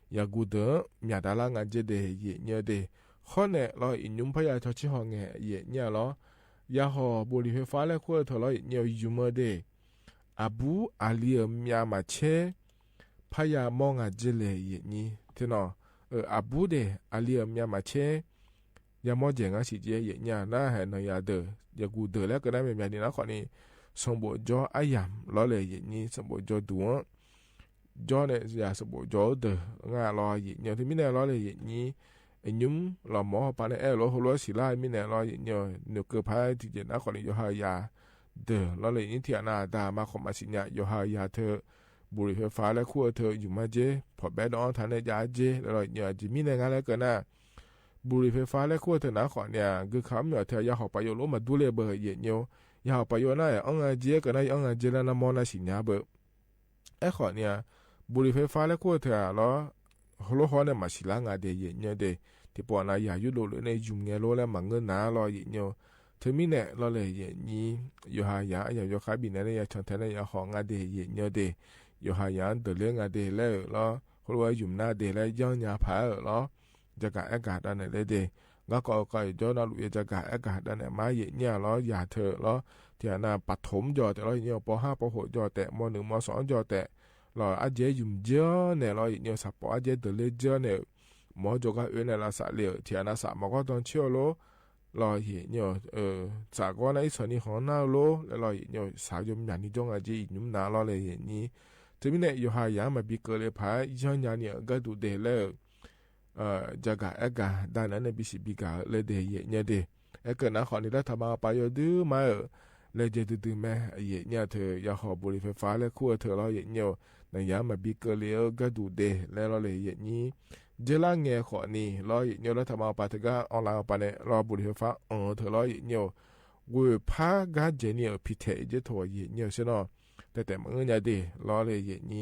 ယၤကူၣ်ဒၢၣ် မၠးတၢ်လၢ်ငါက့ဒဲး ယဲၢ်ညိဒဲး, ဃိးနဲၣ်လီၤ အံၤနုၢ်ဖးယၤဆီၣ်ဆံဟီၣ်ငဲၤ ယဲၢ်ညိလီၤ, ယၤဟီၣ်ဘူရံၤဖဲဖါလၢခိၣ်ထၢၣ်လီၤ ယဲၢ်ညိ ယူၤမၢဒဲး အဘူးအလံၤဧၢ မၠးမးဆဲ ဖးယၤမီၢ်ငါက့လဲၣ် ယဲၢ်ညိ, ထံၣ်နီၤ, အဘူးဒဲး အလံၤဧၢ မၠးမးဆဲ ယၤမီၢ်က့ငါဆံးက့ ယဲၢ်ညိ နဟဲနီၢ်ယၤဒၢၣ် ယၤကူၣ်ဒၢၣ်လၢကနၣ်မၠးမၠးန့ၣ်နၤဃိးနံၤ, စီၤဘိးကၠီအယၤလီၤလဲၣ် ယဲၢ်ညိ, စီၤဘိးကၠီဒူၣ် ကၠီန့ၣ် ယၤစီၤဘိးကၠီဒၢၣ်ငါလီၤ ယဲၢ်ညိ, ထံၣ်မံၤန့ၣ်လီၤလဲၣ် ယဲၢ်ညိ, အံၤနုၢ်လီၤ မီၢ်ဟီၣ်ပၢ်န့ၣ် အဲၣ်လိာ်ဟိလိာ်စံးလၢ် မံၤန့ၣ်လီၤ ယဲၢ်ညိ, နုာ်ကၢၢ်ဖးတံၢ်က့နၤဃိးနံၤ ယီၤဟါယၤ ဒၢၣ်လီၤလဲၣ် ယဲၢ်ညိ, ထံၣ်အနၢ်အတၢ်မၤခီၣ်မၤစံးညါ ယီၤဟါယၤထၢၣ် ဘူရံၤဖဲဖါလၢခိၣ်ထၢၣ် ယူၤမၢက့ ဖီၣ်ဘဲဒီးအီၣ်ထၣ်န့ၣ် ယၤက့ လီၤလဲၣ် ယဲၢ်ညိ, အံၤမံၤန့ၣ် ငါလၢကနၣ် ဘူရံၤဖဲဖါလၢခိၣ်ထၢၣ်နၤဃိးနံၤ ဂုၤခးမီၣ်ထၢၣ် ယၤဟီၣ်ပယီၤလိာ်မၤဒိၣ်လဲၣ်ဘၣ် ယဲၢ်ညိ, ယၤဟီၣ်ပယီၤနၤ အီၣ်ငါက့ ကနၣ်ယအီၣ်ငါက့လၢနမီၢ်နၤစံးညါဘၣ် အဲၣ်ဃိးနံၤ, ဘူရံၤဖဲဖါလၢခိၣ်ထၢၣ်လီၤ, ဟိလိာ်ဟီန့ၣ် မၤစံးလၢ်ငါဒဲး ယဲၢ်ညိဒဲး, ထံၣ်ပှၤနၤယၤယုၢ်လိာ်လိာ်န့ၣ် ယူၤငဲလိာ်လၢမၤငၢၢ်နၤလီၤ ယဲၢ်ညိ, ထံၣ်မံၤန့ၣ်လီၤလဲၣ် ယဲၢ်ညိ, ယီၤဟါယၤ ယၤယီၤဃါဘံၣ်န့ၣ် ယၤဆီၣ်ထဲန့ၣ် ယၤဟီၣ်ငါဒဲး ယဲၢ်ညိဒဲး, ယီၤဟါယၤ ဒၢၣ်လၢငါဒဲးလၢဧၢလီၤ, ဟိလိာ်ဝဲယူၤနၤဒဲးလၢယီၤညါဖးဧၢလီၤ ယကၤအဲၣ်ကၤတၢ်န့ၣ်လၢဒဲး, ဂၤကီၢ်ကီၢ်ယကၠီနၢ်လူၤယကၤအဲၣ်ကၤတၢ်န့ၣ်မး ယဲၢ်ညိလီၤ ယၤထၢၣ်လီၤ, ထံၣ်အနၢ်ပထူမ်ယီၤတဲာ်လီၤ ယဲၢ်ညိ, ပီႁၢ်ပီၣ်ဃိးယီၤတဲာ်, မီၢ်နုာ်မီၢ်စီၤယီၤတဲာ်, လီၤ အက့ယူၤက့န့ၣ်လီၤ ယဲၢ်ညိ, စးပီၣ်အက့ဒၢၣ်လၢကၠီန့ၣ်, မီၢ်ယီၤကၤအၢန့ၣ်လၢစးလံဧၢ, ထံၣ်အနၢ်စးမီၢ်ကီၢ်တီဆၢလီၤ လီၤ ယဲၢ်ညိ, စးကီၢ်နၢ်အံၣ်ဆီၣ်နံၤဟီၣ်နၢ်လီၤ လၢလီၤ ယဲၢ်ညိ, စးယီၤမၠးနံၤကၠီငါက့ ယံာ်ညိနၤလီၤလဲၣ် ယဲၢ်ညိ, ထံၣ်မံၤန့ၣ် ယီၤဟါယၤ မၤဘံကၢလၢဖး ယီၤညါန့ၣ် အကဲဒိၣ်ဒဲးလၢ ယကၤအဲၣ်ကၤဒၣ်န့ၣ် ဘံစံးဘံကၤလၢဒဲး ယဲၢ်ညိဒဲး, အဲၣ်ကၢနၤဃိးနံၤ လၢထးမၤပာ်ယီၤဒုးမးဧၢ, လဲၤယဲၢ်ဒုးဒုးမဲ ယဲၢ်ညိထၢၣ် ယၤဟီၣ်ဘူရံၤဖဲဖါလၢခိၣ်ထၢၣ်လီၤ ယဲၢ်ညိ, နၤယၤ မၤဘံကၢလၢအကဲဒိၣ်ဒဲး လၢလီၤလဲၣ် ယဲၢ်ညိ, ယဲၢ်လၢငဲၤဃိးနံၤလီၤ ယဲၢ်ညိ, လၢထးမၤပာ်တဂၤ online အပာ်န့ၣ် လီၤဘူရံၤဖဲဖါအၢထၢၣ်လီၤ ယဲၢ်ညိ, ဝဲဖးဂၤကဲန့ၣ် ဖံးထဲးအကဲထီၣ် ယဲၢ်ညိ ဆ့ၣ်နီၤ တႄႉတႄႉမၢင်ယၤဒၣ် လီၤလၢယဲၢ်နံႈ ဢိူဝ်ၼႆႉ ထၢၵ်ၢၼ်ဢဒုးမး ဢႃႇ คอมพิวเตอร์ လႄႈ ဢိူဝ်ၼႃႇ လီၤယဲၢ်နံႈ โทรศัพท์ လႄႈ ဢိူဝ်ၼႃႇ ၶေႃႈၼႆႉၼႃႇ ယႃႇတေႉ ယဲၢ်နံႈ ယႃႇယၢင်ႇယၢင်ႇဒၣ် ယဲၢ်နံႈဒၣ် ဘူႇရီႇၾႃႇ ဢၵ်ႉၵၢၼ်ဢၢင်ႇလႄႈ ႁိုဝ်ၵေႃႈ တေႃႈၼႆႉ ၶျေႃးၶျႄးၺႃး online ဢဝ်ပၼ်ၼႆႉ ဢိူဝ်မႃး ဢေႃႈ ယွၼ်ႉႁႂ်ႈတေႃႈၽႄႈၸႃႇၵၢၼ်ဢၢင်ႇမႃး ဢေႃႈ လီၤလႄႈ ယဲၢ်နံႈ ၼႆႉ ယုမ်ႇၼႃႇ ထီႇဢႅတ်ႉသ်ဢႅတ်ႉသ် တႄႉ ဢိူဝ် ပီႈၵႃႈလႄႈ ၶေႃႈၼႆႉယႃႇ လီၤယဲၢ်နံႈ ယဝ်ႉ ၸဵမ်မႃး ၸဵမ်ငၢႆႈ ၸဵမ်မႃး မိူဝ်ႈလႂ်ၶိုၼ်းလႄႈ ၵၢင်ၵႃႈလီၤ ၸဵမ်မႃး မိူဝ်ႈလႂ်ၶိုၼ်း ၸွင်ႇၼႃႇႁႄႉ ဘူႇရီႇၾႃႇ ဢၵ်ႉၵၢၼ်ဢၢင်ႇ ဢေႃႈ လႄႈ ဢိူဝ် ဢိၼ်ႇထႃႇၼႅတ်ႉ လႄႈ ႁိုဝ် ထီႇဢႅတ်ႉသ်ဢႅတ်ႉသ် တႄႉ ၶျေႃးၶျႄးၼႃႇႁႄႉ ဢၼ်ယုမ်ႇပိူဝ်ႇ လူဝ်ႇထွမ်ႇႁႃယႃႈ လူဝ်ႇၶႂ်ႈပီႈႁႃယႃႈ ငၢႆႈလီၤယဲၢ်နံႈ ဢိူဝ် ထီႇဢႅတ်ႉသ်ဢႅတ်ႉသ် တႄႉ ဢိၵ်ႇၶိုၼ်းၵႃႈၼႆႉ ပီႈၵႃႈလႄႈ လီၤသႂ်ႇတႃႇၶွၼ်ႇ ဢွၼ်လၢႆးပၼ်ၼႆ ၶွၼ်ႇၼႆႉ လႄႈ လီၤလႄႈ ယဲၢ်နံႈ ထီႇမီးၼႆႉ ယဝ်ႉ ဢေႃႈ ဢေႃႈ ပူၼ်ႉယႃႈ မီးၼႆႉ လီၤ လၢတ်ႈသၽႃႇပႃႇၶွၼ်ႇၼႆႉ ထႅင်ႈၵေႃႈ ဢွၼ်လၢႆးပၼ်ၼႆႉ ဢေႃႈ တိူင်းတေႃႇတေႃႇလူႇ ဝူၺ်ႇၽႃႉၵႃႈၸႂ်ၼႆႉ ဢိူဝ် ၽီႇထႄႇ မႃးၸႂ်ႉတႄႉ ယဲၢ်နံႈၼႃႇ ထႃႈလူဝ်ႇဝႃႈ ၽီႇထႄႇ တႄႉမႃး ဢိူဝ် ၺီႇတီႈသုမ်ႇတီႈ ၵႃႈၼႆႉ ယင်းဢၢၼ်းထႅင်ႈ လၢတ်ႈသၽႃႇပႃႇလႄႈ ၸႂ်ႉၼႆႉ ၼႆယင်း ထႃႈၵႃႈ ဘူႇရီႇၾႃႇလႄႈ ၶူဝ်းထႃႈ မႃးပီႈၵႃႈလႄႈ ဢိူဝ် ၵႃႈတူႇတႄႉ လီၤတီႈၼႃႇ ၶွၼ်ႇၼႆႉ ယင်းၼႆႉ ယင်းယူႇမႃးငၢႆႈၼႆႉ သူဝ်ႇ ယူႇမိူဝ်ႈၵႃႈမႄႈ ဢေႃႈ ၵႃႈမႄႈ ႁူႉလူဝ်ႇလူဝ်ႇပၢၼ်တႄႉ လႄႈ လီၤ ယဲၢ်နံႈ ၵိူတ်ႇတႃႇ ၼႃႇ ၶွၼ်ႇၼႆႉ လီၤ ထႃႈၵႃႈ ယူႇသူႇ ၽီႇထႄႇ လႄႈ ၵႃႈငၢႆႈ လီၤ ၶျေႃးၵၢၼ်ပွင်ၵၢၼ် ပၼ်ႁႃၵၢၼ်ၽိူၺ်ၽႄႉ ၵၢၼ်လၢတ်ႈပႃး လႄႈ ၵႃႈငၢႆႈ ထႅင်ႈ မႃးပီႈ ဢွၼ်ႇတူဝ်ႇလႄႈ ၺႃးၵႃႈတူႇ မႃးပီႈ ႁိုဝ်ၵေႃႈ ၵႃႈမႃးပီႈ ၵႃႈလႄႈ ၺႃးၵႃႈတူႇ တႄႉလႄႈ ဢွၼ်ႇတူဝ်ႇ ၵႃႈတူႇ ႁိုဝ်ၵေႃႈ ဢိူဝ် ႁူဝ်လူဝ်ႇလႄႈ ၸႂ်လူင်ဢႃႈ တႄႉ ထႃႈမႃးပီႈ ဢွၼ်ႇၵႃႈတူႇ တႄႉလႄႈ လီၤ ယဲၢ်နံႈ ၶွၼ်ႇၼႆႉ လီၤလႄႈ ယဲၢ်နံႈ ယႃႇတီႈတႄႉ ၵႃႈတူႇၼႃႇ ၶွၼ်ႇၼႆႉ ၵႃႈမၢၼ်ႇၵႃႈပီႈတႃႇလႄႈ ၸႂ်ႈ ယဲၢ်နံႈ ၵႃႈမၢၼ်ႇၵႃႈ ထႃႈပီႈတႃႇၼႆႉ ၵႃႈၽေႃႈယိင်းမိူဝ်ႈၽႃႈ ပီႈႁေႃလူၺ်ႈတႃႇ ၵႃႈတူႇ တႄႉလႄႈ ၶွၼ်ႇၼႆႉ ယႃႇငၢႆႈတႄႉ ယဲၢ်နံႈ ထႃႈမီးၼႆႉ လီၤ ယဲၢ်နံႈ ဢိူဝ် လၢတ်ႈသၽႃႇပႃႇ ၵႃႈတူႇ တႄႉမႃးငိူဝ်ႈ သပေႃးၸေႃးတူဝ်ပႃႇ တႄႉမႃးငိူဝ်ႈ ဢႃႇတႃႇမႃႇ ၽီႇဢႃႇပေႃး ၶွၼ်ႇၼႆႉ ယွၼ်ႉႁႃယၢင်ႇ ယႃႇၸၢင်ႈထႅင်ႈၼႆႉ ယႃႇႁေႃလူၺ်ႈတႃႇၼႆႉ တႄႉ ယဲၢ်နံႈ တႄႉ ယွၼ်ႉၽေႃႈပၢၼ်ဢုတ်ႇ တီႈၶေႃႈလူးၵုမ်ႇၼႆႉ မႃးၶျေႃးပႃႇၼႃႇ လီၤႁႄႉ ၼေႃႈ ယွၼ်ႉႁႃယၢင်ႇ ၶွၼ်ႇၼႆႉ ၼေႃႈ သီႇလၢၼ်ႇၼႆႉ ႁူဝ်း သပေႃးမႃးမိူဝ်ႈပီဢင်းဢႃႇၸေး သႃႇမႃး တေႃႇၺႃးပီဢင်းဢႃႇၸေး လႄႈ ၵေႃႈၼႃႇၵေႃႈ သႃႇၵႃႇလႃႉၽႃႇၵႃႈ ယဲၢ်နံႈ ထႃႈမီးၼႆႉ ယွၼ်ႉႁႃၼႃႇလူႇ ၵႃႈတူႇ မႄႈတႄႉ ယွၼ်ႉႁႃယႃႇ ယွၼ်ႉၽႂ်မႃး ယွၼ်ႉႁေႃလူၺ်ႈတႃႇတႄႉ ယဲၢ်နံႈတႄႉလႄႈ ၸႃႇၵႃႇဢႅၵ်ႉၵႃႇ တႃႇၼၼ်ႉၼႆႉ ပီႇသီႇပီႇၵႃႇလႄႈတႄႉ ယဲၢ်နံႈတႄႉ ဢႃႇ ႁိုဝ်ၼႃႇ ၶွၼ်ႇၼႆႉ တေႃႇတေႃႇလူႇ လွႆးၼိမ်ၸီႇႁဝ်းၵႃႈ ယဲၢ်နံႈၼႆႉ ထွၼ်ၸိူဝ်း ဢႃႇယႃႇ မိူဝ်ႈလႂ်ၶိုၼ်းလီၤ ၸႃႇၵႃႇဢႅၵ်ႉၵႃႇ တႃႇၼၼ်ႉၼႆႉ ပီႇသီႇပီႇၵႃႇတႄႉ ယဲၢ်နံႈ ႁိုဝ်ၵႃႈၼႃႇၼႆႉလီၤ တေႃႇၸၢတ်ႈထီႇပျုမ်းလႄႈ ၽၼ်းဢႃႇႁႃႇတႃႇမႃး ယုမ်ႇႁႃၵႃႈ ၽွင်းၼႆႉ ပီႈၼႃႈႁႃတႃႇ ႁိုဝ်ၼႃႇ ၶွၼ်ႇၼႆႉ ဢႃႇတူဝ်ႇၽိတ်ႉၸႃႇ ၼႆႉ ၸႃႉ တေႃႇၸႃႉ တေႁူႉၵႃႈ ၵႃႈၸႃႉၵိူတ်ႇ တေႃႇၸႃႉမႄႈ ယဵၼ်ႇယၢၼ်ႇ တိူမ်းတိၼ် တေၸၢင်ႈထၢမ်မႃးလႃႈ တီႈၶေႃႈလွႆးၼႃႈႁႃႉ ပျေႃႇတႃႇမႃး ယီႈၺဵဝ်း။ ယွၼ်ႉၽႂ် မိူဝ်ႈၼေႃႈ ႁႃႉထီႇဢႃႈ မျၢတ်ႈၽျေႃး တီႈၼီႈယွမ်းမိူဝ်ႈငၢႆး ဢႃႇဝေႇ သိူဝ်ႇယိူဝ်ႈၶေႃးၼီႈယွတ်ႈထႃႈ ဢေႇၶေႃး သတိမၺ်ႇၺႃႇပူႇ ၼေႃႈလူၺ်ႈ ၸေႃး ၼိမ်မႃးယွမ်းမျၢတ်ႈလေႃးၺႃး ဢႃႇသူႇဝႃႇ ၼႄၸီႉမၸႃႇလႄႈ ဢႃႇလီႇ ၼိမ်မႃး ဢႃႇပုၼ်ႇၼႃႇ လႃႇၸေႃး ၺႃးလေႃးမျႃး ယွၼ်ႉပဵၼ်ပႃးၼႄႇ ၸိူဝ်းလူၺ်ႈသီႇၼု ငႃးဢိူဝ်ႈ ၼီႈၵႃႈၵေႃႈ မၼ်းလီမႃး ငႃးႁႃႉ ၼေႃႈ တီႈသီႇပဵၼ်မႃး ငႃးဢိူဝ်ႈ ၵိုဝ်းလႄႈ တေလေႃးမျႃး ဢိူဝ်ႈ ၼႃႈ ၼေႃႈ လူၺ်ႈဢိူဝ်ႈ ၸဝ်ႈႁႃႈ ၽူႈမေႃ တေႃႇငႄႈ တီႈမႃးၸွမ်းမႃး လိူဝ်မႃး ယေႃးသႃႇ တီႈၸွႆႈမႃးဢေႃႈ ဢမျႃး မီးၼႆႉ တေယႃႇသႂ်ႇ လေႃးလူၺ်ႈၸေႃး ၼ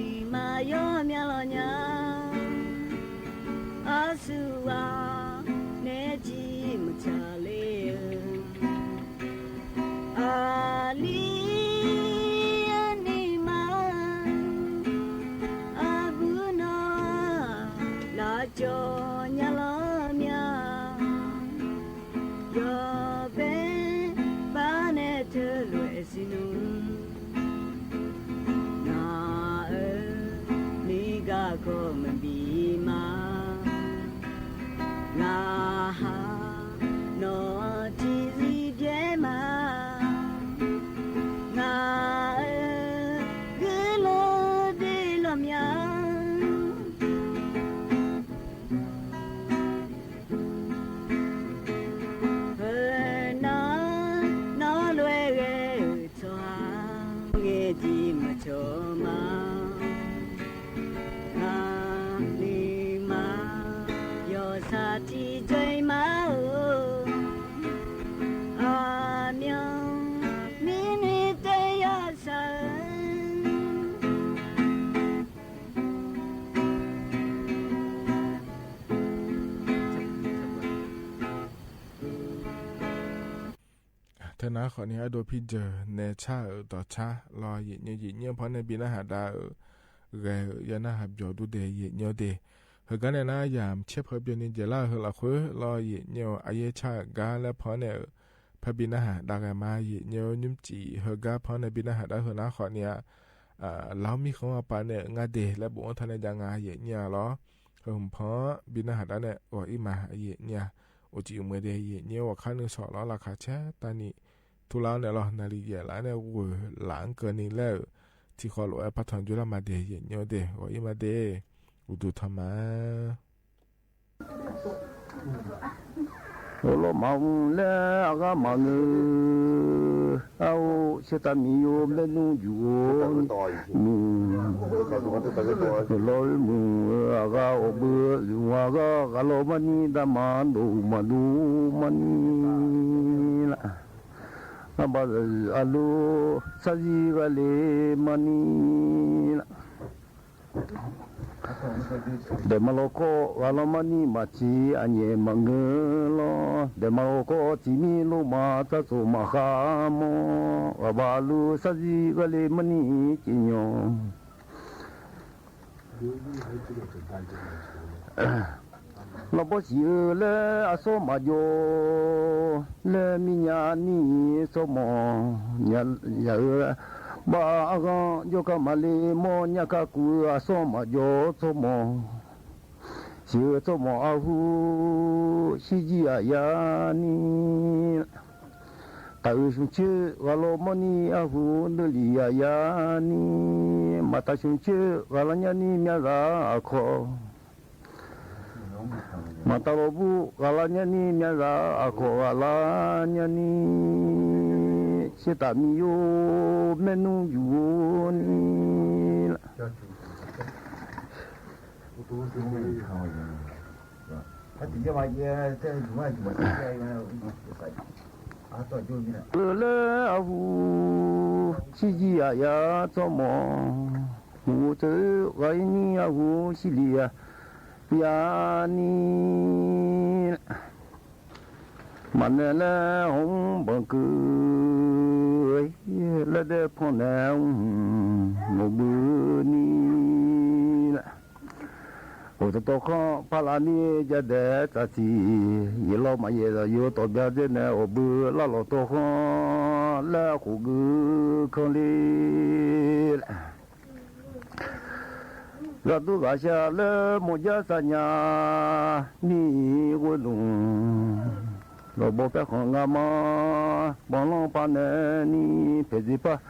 ိမ်မႃးယွမ်းမျၢတ်ႈလေႃးၺႃး ဢႃႇသူႇ စံနု နၤဧၢ မ့ၢ်ဂၤကီးမ့ၢ်ဘံမး နၤဟး နီၢ်ထံၣ်စံဘျဲမး နၤဧၢ ဂ့ၤလီၤဒ့လီၤမၠါ ဟၢနၤ နီၢ်လွဲဂဲၤထီၣ်ဧါ ဂဲၤဒံးမၤထီၣ်မး နၤနံၤမး ယီၤဆၣ်ထံကွဲမးဧိၤ အမၠီ မ့ၢ်နံၤတယီၤဆၣ်ဧၢ ထဲနၤဃီန့ၣ် အဲၣ်ဒိးဖံးစၢၤ နဲဆၣ်ဧၢ တီၤဆၣ် လီၤယံာ်ညိ ယံာ်ညိ ဖီန့ၣ် ဘံနၢ်ဟးဒါဧၢ ဂဲၤဧၢ ယဲနၢ်ဟးပျီၤဒူဒဲး ယံာ်ညိဒဲး ဟၢဂၤန့ၣ်နၤ ယၤဆဲးဖၢပျီၤန့ၣ် ယဲလၢဟၢလီၤဃု လီၤယံာ်ညိ အယဲၢ်ဆၣ်ဂၤလၢဖီန့ၣ်ဧၢ ဖဲဘံနၢ်ဟးဒါဂၤမး ယံာ်ညိ ညွံၣ်စံး ဟၢဂၤဖီန့ၣ် ဘံနၢ်ဟးဒါဟၢနၤဃီန့ၣ် လီၤမံဃီအပၢ်န့ၣ် ငါဒဲးလၢဘုးအိၣ်ထီၣ်န့ၣ် ယၤငါယံာ်ညိလီၤ ဟၢဖီ ဘံနၢ်ဟးဒါန့ၣ် ဂီၤအံၤမး ယံာ်ညိ အိၣ်စံးအိၣ်မှဲဒဲး ယံာ်ညိ ဝဲခါနုာ်စီၤလီၤ လၢခါဆဲးတၢ်နံၤ ထူလီၤန့ၣ်လီၤ နၤလံယဲၢ်လါန့ၣ် ဝဲလၢအကၢၢ်နံၤလဲၣ် ထံဃီလိာ်ဝဲပာ်ထီၣ်ယိလၢမၤဒဲး ယံာ်ညိဒဲး ဂီၤအံၤမးဒဲး အိၣ်ဒူထီၣ်မး အိၣ်လီၤမးအူလဲၣ် အဂၤမၤငၢၢ် အအိၣ်ဆၢတၢ်မံယိ မဲနုယူၢ်အိၣ် မုၢ် လီၤမုၢ် အဂၤအိၣ်ဘှံး အဂၤ ဂၤလီၤမးနံၤ တၢ်မၤဒိၣ်မၤဒိၣ်မးနံၤလၢ အဘၣ်အလိၤ ဆၣ်စံဂၤလ့ၤမးနံၤလၢ ဒဲးမၤလီၤခီ ဂၤလီၤမးနံၤ မၤထံအညဲၣ်မၤငၢၢ်လီၤ ဒဲးမၤလီၤခီ ထံမ့ၢ်လိၣ်မး တၢ်စိာ်မၤဃါမီၢ် ဂၤဘၣ်အလိၤ ဆၣ်စံဂၤလ့ၤမးနံၤ က့ညီ လီၤဘီစံးဧၢ လၢအစီၣ်မၤယီၤ လၢမံညါနံၣ် စီၣ်မီၣ် ညါဧၢ ဘၣ်အဂီၢ် ယီၤကမၤလ့ၤ မီၢ်ညါကကူဧၢ အစီၣ်မၤယီၤ စီၣ်မီၣ် စံးဧၢ စီၣ်မီၣ်အဟူ ဆံးကံအယါနံၣ် တၢ်အုၣ်ဆူၣ်ဆၢ ဂၤလီၤမီၢ်နံၣ်အဟူ ဒၢလံယၤယါနံၣ် မၤတၢ်ဆူၣ်ဆၢ ဂၤလီၤညါနံၣ် မၠၣ်သၣ်အခီၣ် မၤတၢ်လီၤဘူၣ် ဂၤလီၤညါနံၣ် မၠၣ်သၣ်အခီၣ် ဂၤလီၤညါနံၣ် ဆၢတၢ်မံယိ မဲနုယူၢ်နံၣ် လၢအဟူ ဆံးကံအယါ စီၣ်မီၣ် မူတဂၤ ဂၤအံၤနံၣ်အဟူ ဆံးလံယၤ ယါနံၣ် မၤနဲလၢဟီၣ်ဘီကု လၢဒဲးဖီန့ၣ် မိၢ်ဘုနံၣ် အိၣ်တတီၤခီ ဖးလၢနံၣ် ယဒဲးတၢ်ထံၣ် ယလီၤမးယဲၢ် ယိၤတီၢ်ဘျါဒဲးန့ၣ် အိၣ်ဘုလၢလီၤတီၤခီ လၢအခိၣ်ဂုၤခီလံ ဂၤဒိၣ်ဂၤဆံးလၢမိၢ်ယါသးညါ နံၣ်ဂိၢ်လူင် လီၤဘီဖဲဃီၤငါမါ ပီလီၤဖးန့ၣ်နံၣ် ဖဲးသ့ၣ်ဖး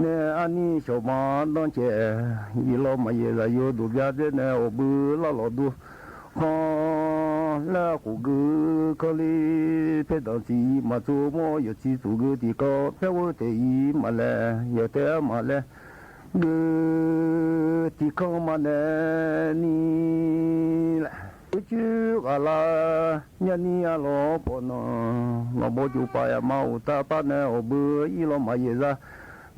န့ၣ်အနံၣ် ဆီၣ်မၤဒီကဲး ယလီၤမးယဲၢ် ယိၤဒိၣ်ဘျါဒဲးန့ၣ် အိၣ်ဘုလၢလီၤဒိခီ လၢအခိၣ်ဂုၤခီလံ ဖဲဒၣ်ထံၣ်အံၤမၤတိၢ်မီၢ် ယိၤထံၣ်သူၣ်ဂုၤတံၢ်ကီ ဖဲဝဲထဲအံၤမးလဲၣ် ယိၤထဲအမးလဲၣ် ဂုၤထံၣ်ခီမးန့ၣ်နံၣ် ဆူဂၤလၢ ညါနံၣ်အလီၤပီၢ်နီၢ် လီၤဘီကၠိပာ်ယၤမၤအိၣ်တၢ်ပၢ်န့ၣ် အိၣ်ဘုယံာ်လီၤမးယဲၢ်သး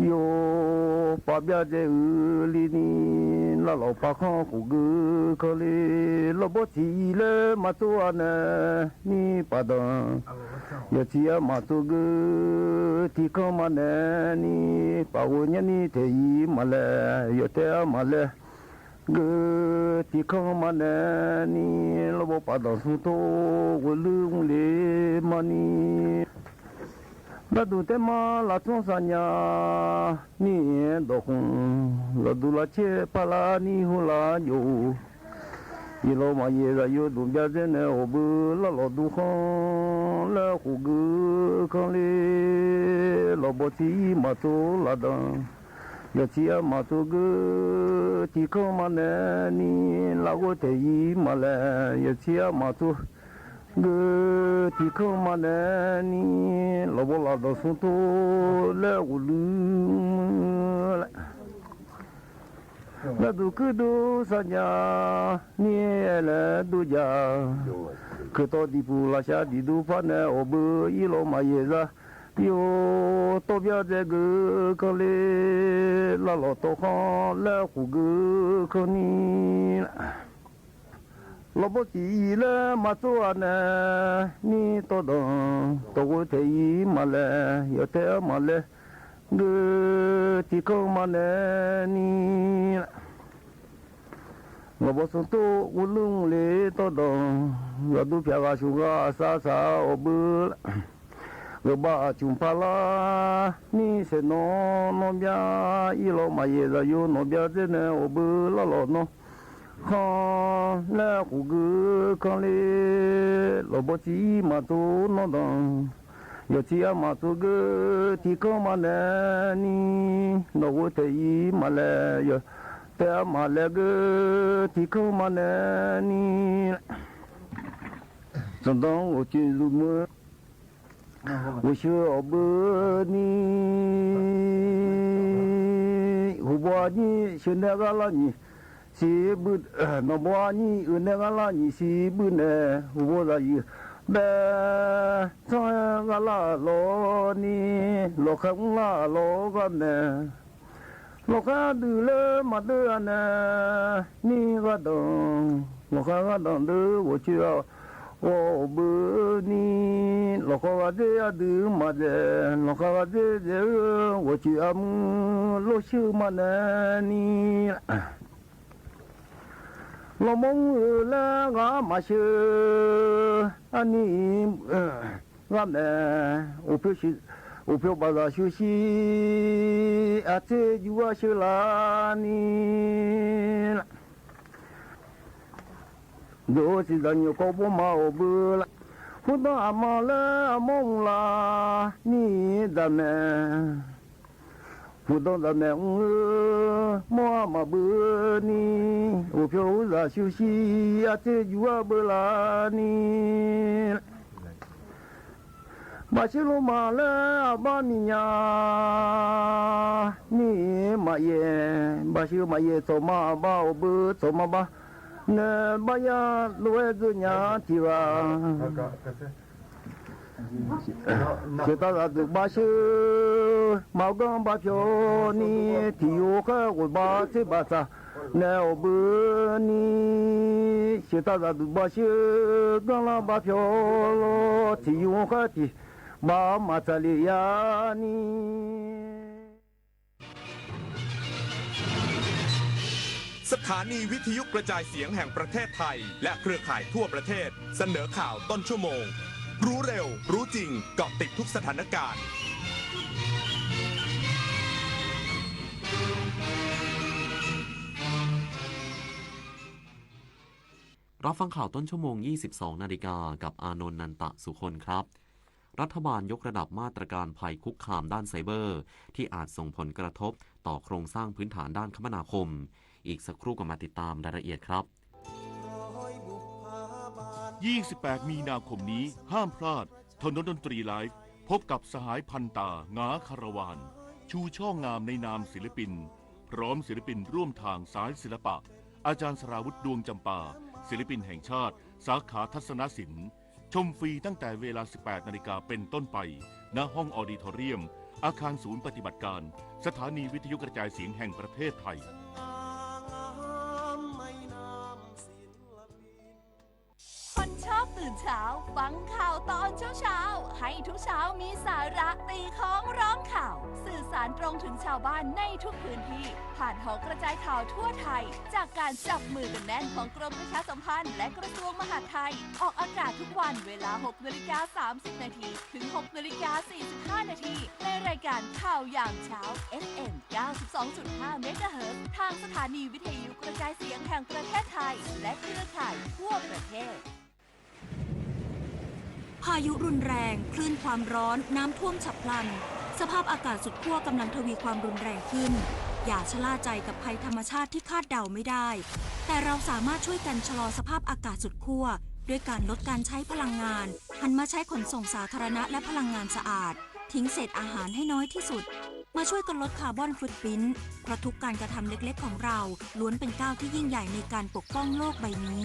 ယိၤပာ်ဘျါဒဲးအုးလံနံၣ် လၢလီၤပာ်ခီၣ်ခိၣ်ဂုၤခီလံ လီၤဘီထံၣ်အံၤလၢမၤတိၢ်အါန့ၣ် နံၣ်ပာ်ဒီး ယိၤထံၣ်အမၤတိၢ်ဂုၤထံၣ်ခီမးန့ၣ်နံၣ် ပာ်ဝဲညါနံၣ်ထဲအံၤမးလဲၣ် ယိၤထဲအမးလဲၣ် ဂုၤထံၣ်ခီမးန့ၣ်နံၣ် လီၤဘီပာ်ဒီးဆူတိၢ် ဂုၤလုၢ်မူလ့ၤမးနံၣ် လႃးတူၺ်းတဲမး လႃးသွင်သၢၼ်ယႃႇ မီးဒွးၶူင်း လႃးတူၺ်းလႃးဆႄႈ ပႃႇလႃႇၼီႇႁူးလႃႇယူႇ ယီႈလေႃးမႃးယဲႇ သႃႇယူႇ တူၺ်းပျႃးၸႂ်ၼႆႉ ဢေႃႈ ပိူဝ်ႈလႃးလေႃးတူၺ်းၶွင် လႄႈၵူႈၵိူဝ်းၶွင်လႄႈ လေႃးပေႃးသီႇမႃးတူၺ်းလႃးတၢင်း ယႃႇသီႇဢမႃးတူၺ်း ၵိူဝ်းတီႈၶွင်မႃးၼႆႉၼီႈ လႃးၵူၺ်းတေယီႈမႃးလႄႈ ယႃႇသီႇဢမႃးတူၺ်း ၵိူဝ်းတီႈၶွင်မႃးၼႆႉၼီႈ လေႃးပေႃးလႃးတေႃႇသုင်တူဝ် လႄႈၵူႈလိုမ်းလႄႈ လႃးတူၺ်းၵိူဝ်းတူဝ်သၢၼ်ယႃႇ မီးလႄႈတူၺ်းယႃႇ ၶိူဝ်းတေႃႇတီႈပူႇရႃႇသြႃႇ တီႈတူၺ်းၽၢၼ်ၼႆႉ ဢေႃႈ ပိူဝ်ႈယီႈလေႃးမႃးယဲႇ သႃႇယူႇ တေႃႇပျႃးၸႂ်ၵိူဝ်းၶွင်လႄႈ လႃးလေႃးတေႃႇၶွင် လႄႈၵူႈၵိူဝ်းၶွင်ၼီႈ လေႃးပေႃးသီႇလႄႈ မႃးတူၺ်းဢၼ်ၼႆႉ မီးတေႃႇတၢင်း တေႃႇၵူၺ်းတေယီႈမႃးလႄႈ ယႃႇတႄႇမႃးလႄႈ ၵိူဝ်းတီႈၶွင်မႃးၼႆႉၼီႈ လေႃးပေႃးသုင်တူဝ် ၵူႈလိုမ်းလႄႈတေႃႇတၢင်း ယႃႇတူၺ်းၽႅဝ်ၵႃႈသုင်ၵႃႈသႃႇသႃႇ ဢေႃႈ ပိူဝ်ႈ ၵိူဝ်းပႃးၸုမ်ႇပႃႇလႃႇ မီးသေၼေႃႈ ၼေႃႈပျႃး ယီႈလေႃးမႃးယဲႇ သႃႇယူႇ ၼေႃႈပျႃးၸႂ်ၼႆႉ ဢေႃႈ ပိူဝ်ႈလႃးလေႃးၼေႃႈ ၶွင်လႄႈၵူႈၵိူဝ်းၶွင်လႄႈ လေႃးပေႃးသီႇမႃးတူၺ်းၼေႃႈတၢင်း ယႃႇသီႇဢမႃးတူၺ်း ၵိူဝ်းတီႈၶွင်မႃးၼႆႉၼီႈ ၼေႃႈၵူၺ်းတေယီႈမႃးလႄႈ ယႃႇတႄႇမႃးလႄႈ ၵိူဝ်းတီႈၶွင်မႃးၼႆႉၼီႈ ၸွမ်းတၢင်းဢူၺ်းၸိုဝ်ႈလူးမိူဝ်း ဝူဝ်းသိူဝ်ဢေႃႈ ပိူဝ်ႈၼီႈ ႁူဝ်ပဝ်ႈၼီႈ သိူဝ်ၼႆႉၵႃႈလႃႈၼီႈ သီႇပိုၼ်ႉ ဢိူဝ်ႈ ၼေႃႈ ပဝ်ႈၼီႈ ဢိူဝ်ႈ ၼႆႉၵႃႈလႃႈၼီႈ သီႇပိုၼ်ႉၼႆႉ ႁူဝ်ပဝ်ႈသႃႇယိုဝ်း ပႄႇ သွင်ၵႃႈလႃႈလေႃႈၼီႈ လေႃႇၶႃႈၵုင်ႇလႃႈလေႃႈၵႃႈၼႆႉ လေႃႇၶႃႈတိုဝ်းလႄႈ မႃးတိုဝ်းဢၼ်ၼႆႉ ၼီႈၵႃႈတၢင်း လေႃႇၶႃႈၵႃႈတၢင်းတိုဝ်း ဢူၺ်းၸိုဝ်ႈ ဢေႃႈ ပိူဝ်ႈၼီႈ လေႃႇၶႃႈၵႃႈတေႉ ဢတိုဝ်းမႃးတႄႉ လေႃႇၶႃႈၵႃႈတေႉတႄႉ ဢူၺ်းၸိုဝ်ႈ ဢမူႉ လေႃႇသိူဝ်မႃးၼႆႉၼီႈ လေႃႇမုင်ႈဢိူဝ်ႈလႄႈ ၵႃႈမႃးသိူဝ်း ဢၼ်ၼီႈ ဢိူဝ်ႈ ၵႃႈၼႆႉ ဢူဝ်ႇၽဵဝ်ႈသိ ဢူဝ်ႇၽဵဝ်ႈပႃႇသႃႇသူႇသီႇ ဢႃႇၸေႇ ယူႇဝႃႈသိူဝ်းလႃႈၼီႈ တူဝ်သီႇသၢၼ်ယူႇၵေႃႈ ပေႃးမႃးဢဝ်ပိူဝ်ႈလႃႈ ၽူႈတွင်းဢမႃးလႄႈ ဢမေႃးလႃႈ ၼီႈတႃႇမႄႈ ၽူႈတွင်းတႃႇမႄႈ ဢိူဝ်ႈ မေႃးမႃးပိူဝ်ႈၼီႈ ဢူဝ်ႇၽဵဝ်ႈႁူႉသႃႇ သူႇသီႇ ဢႃႇၸေႇ ယူႇဝႃႈပိူဝ်ႈလႃႈၼီႈ မႃးသိုဝ်ႉလူင်းမႃးလႄႈ ဢႃႇပႃႇမီႇၺႃႇ ၼီႈမႃးယႄႇ မႃးသိုဝ်ႉမႃးယႄႇ ၸွမ်းမႃး ဢႃႇပႃႇဢဝ်ပိူဝ်ႈ ၸွမ်းမႃးပႃး ၼႆႉ ပႃႇယႃႇ လူၺ်ႈၸိူဝ်ႉၺႃး တီႈဝႃႈ ၸိူဝ်းတႃႇၸႃႇတု ပႃးသိုဝ်ႉ မႃးၵွင်ႉပႃးၽဵဝ်ႈၼီႈ တီႈယူႇၶႃႈ ၵူၺ်းပႃးသိုဝ်ႉပႃးၸႃႇ ၼႆႉဢေႃႈ ပိူဝ်ႈၼီႈ သိုဝ်ႉတႃႇၸႃႇတု ပႃးသိုဝ်ႉ ၵွင်ႉလႃႈပႃးၽဵဝ်ႈ တီႈယူႇၶႃႈ တီႈပႃးမႃးၸႃႇရိယႃႇၼီႈ สถานีวิทยุกระจายเสียงแห่งประเทศไทย และเครือข่ายทั่วประเทศ เสนอข่าวต้นชั่วโมง รู้เร็ว รู้จริง เกาะติดทุกสถานการณ์ รับฟังข่าวต้นชั่วโมง ยี่สิบสองนาฬิกา กับอานนท์ นันตะสุคนครับ รัฐบาลยกระดับมาตรการภัยคุกคามด้านไซเบอร์ ที่อาจส่งผลกระทบต่อโครงสร้างพื้นฐานด้านคมนาคม อีกสักครู่ก็มาติดตามรายละเอียดครับ ยี่สิบแปด มีนาคมนี้ห้ามพลาด ถนนดนตรีไลฟ์ พบกับสหายพันตา หงาคาราวาน ชูช่องามในนามศิลปิน พร้อมศิลปินร่วมทางสายศิลปะ อาจารย์สราวุธ ดวงจำปา ศิลปินแห่งชาติ สาขาทัศนศิลป์ ชมฟรีตั้งแต่เวลา สิบแปดนาฬิกาเป็นต้นไป ณ ห้องออดิทอเรียม อาคารศูนย์ปฏิบัติการ สถานีวิทยุกระจายเสียงแห่งประเทศไทย คนชอบตื่นเช้า ฟังข่าวตอนเช้าๆ ให้ทุกเช้ามีสาระ ตีค้องร้องข่าว สื่อสาร ตรงถึงชาวบ้านในทุกพื้นที่ ผ่านหอกระจายข่าวทั่วไทย จากการจับมือกันแน่นของกรมประชาสัมพันธ์และกระทรวงมหาดไทย ออกอากาศทุกวันเวลา หกนาฬิกาสามสิบนาที ถึง หกนาฬิกาสี่สิบห้านาที ในรายการข่าวยามเช้า เอฟเอ็ม เก้าสิบสองจุดห้าเมกะเฮิรตซ์ ทางสถานีวิทยุกระจายเสียงแห่งประเทศไทย และเครือข่ายทั่วประเทศ พายุรุนแรง คลื่นความร้อน น้ำท่วมฉับพลัน สภาพอากาศสุดขั้วกำลังทวีความรุนแรงขึ้น อย่าชะล่าใจกับภัยธรรมชาติที่คาดเดาไม่ได้ แต่เราสามารถช่วยกันชะลอสภาพอากาศสุดขั้ว ด้วยการลดการใช้พลังงาน หันมาใช้ขนส่งสาธารณะและพลังงานสะอาด ทิ้งเศษอาหารให้น้อยที่สุด มาช่วยกันลดคาร์บอนฟุตพริ้นท์ เพราะทุกการกระทำเล็กๆของเรา ล้วนเป็นก้าวที่ยิ่งใหญ่ในการปกป้องโลกใบนี้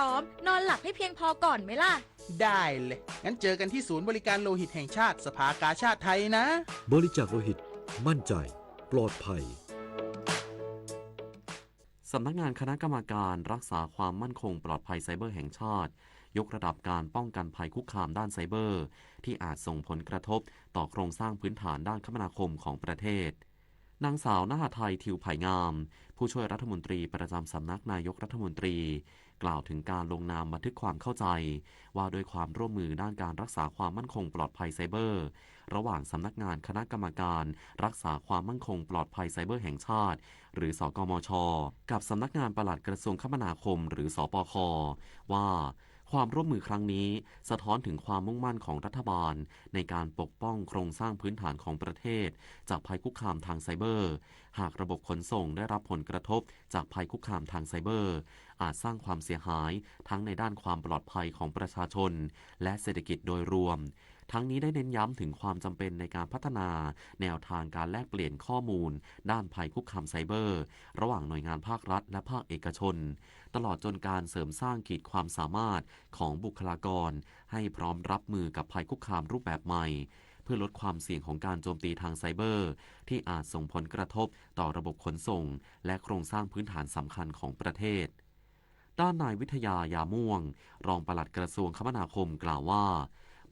พร้อม นอนหลับให้เพียงพอก่อนไหมล่ะ ได้เลย งั้นเจอกันที่ศูนย์บริการโลหิตแห่งชาติ สภากาชาดไทยนะ บริจาคโลหิต มั่นใจ ปลอดภัย สำนักงานคณะกรรมการรักษาความมั่นคงปลอดภัยไซเบอร์แห่งชาติ ยกระดับการป้องกันภัยคุกคามด้านไซเบอร์ ที่อาจส่งผลกระทบต่อโครงสร้างพื้นฐานด้านคมนาคมของประเทศ นางสาว ณหทัย ถิวไผ่งาม ผู้ช่วยรัฐมนตรีประจำสำนักนายกรัฐมนตรี กล่าวถึงการลงนามบันทึกความเข้าใจ ว่าด้วยความร่วมมือด้านการรักษาความมั่นคงปลอดภัยไซเบอร์ ระหว่างสำนักงานคณะกรรมการรักษาความมั่นคงปลอดภัยไซเบอร์แห่งชาติ หรือ สกมช กับสำนักงานปลัดกระทรวงคมนาคม หรือ สปค ว่า ความร่วมมือครั้งนี้สะท้อนถึงความมุ่งมั่นของรัฐบาล ในการปกป้องโครงสร้างพื้นฐานของประเทศ จากภัยคุกคามทางไซเบอร์ หากระบบขนส่งได้รับผลกระทบจากภัยคุกคามทางไซเบอร์ อาจสร้างความเสียหายทั้งในด้านความปลอดภัยของประชาชน และเศรษฐกิจโดยรวม ทั้งนี้ได้เน้นย้ำถึงความจำเป็นในการพัฒนาแนวทางการแลกเปลี่ยนข้อมูลด้านภัยคุกคามไซเบอร์ ระหว่างหน่วยงานภาครัฐและภาคเอกชน ตลอดจนการเสริมสร้างขีดความสามารถของบุคลากร ให้พร้อมรับมือกับภัยคุกคามรูปแบบใหม่ เพื่อลดความเสี่ยงของการโจมตีทางไซเบอร์ ที่อาจส่งผลกระทบต่อระบบขนส่ง และโครงสร้างพื้นฐานสำคัญของประเทศ ด้านนายวิทยา ยาม่วง รองปลัดกระทรวงคมนาคมกล่าวว่า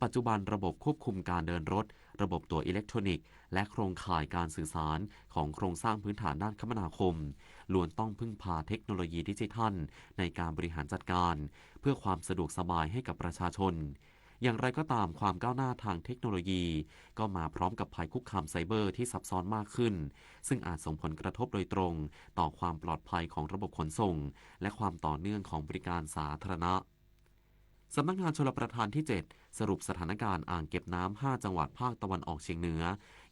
ปัจจุบันระบบควบคุมการเดินรถ ระบบตั๋วอิเล็กทรอนิกส์ และโครงข่ายการสื่อสารของโครงสร้างพื้นฐานด้านคมนาคม ล้วนต้องพึ่งพาเทคโนโลยีดิจิทัลในการบริหารจัดการ เพื่อความสะดวกสบายให้กับประชาชน อย่างไรก็ตาม ความก้าวหน้าทางเทคโนโลยีก็มาพร้อมกับภัยคุกคามไซเบอร์ที่ซับซ้อนมากขึ้น ซึ่งอาจส่งผลกระทบโดยตรงต่อความปลอดภัยของระบบขนส่ง และความต่อเนื่องของบริการสาธารณะ สำนักงานชลประทานที่เจ็ด สรุปสถานการณ์อ่างเก็บน้ำห้าจังหวัดภาคตะวันออกเฉียงเหนือ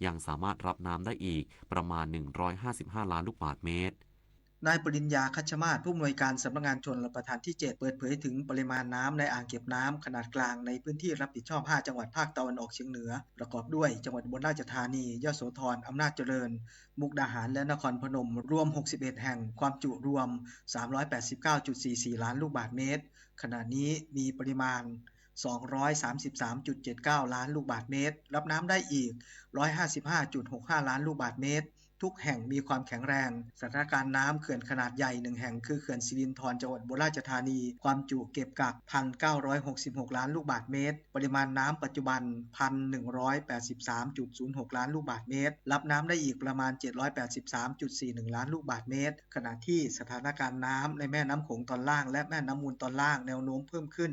ยังสามารถรับน้ำได้อีกประมาณ หนึ่งร้อยห้าสิบห้าล้านลูกบาศก์เมตร นายปริญญา คัชมาศ ผู้อำนวยการสำนักงานชลประทานที่เจ็ด เปิดเผยถึงปริมาณน้ำในอ่างเก็บน้ำขนาดกลางในพื้นที่รับผิดชอบห้าจังหวัดภาคตะวันออกเฉียงเหนือ ประกอบด้วยจังหวัดอุบลราชธานี ยโสธร อำนาจเจริญ มุกดาหาร และนครพนม รวมหกสิบเอ็ดแห่ง ความจุรวม สามร้อยแปดสิบเก้าจุดสี่สี่ล้านลูกบาศก์เมตร ขณะนี้มีปริมาณ สองร้อยสามสิบสามจุดเจ็ดเก้าล้านลูกบาศก์เมตร รับน้ำได้อีก ร้อยห้าสิบห้าจุดหกห้าล้านลูกบาศก์เมตร ทุกแห่งมีความแข็งแรง สถานการณ์น้ำเขื่อนขนาดใหญ่หนึ่งแห่ง คือเขื่อนสิรินธร จังหวัดอุบลราชธานี ความจุเก็บกัก พันเก้าร้อยหกสิบหกล้านลูกบาศก์เมตร ปริมาณน้ำปัจจุบัน พันหนึ่งร้อยแปดสิบสามจุดศูนย์หกล้านลูกบาศก์เมตร รับน้ำได้อีกประมาณ เจ็ดร้อยแปดสิบสามจุดสี่หนึ่งล้านลูกบาศก์เมตร ขณะที่สถานการณ์น้ำในแม่น้ำโขงตอนล่าง และแม่น้ำมูลตอนล่างแนวโน้มเพิ่มขึ้น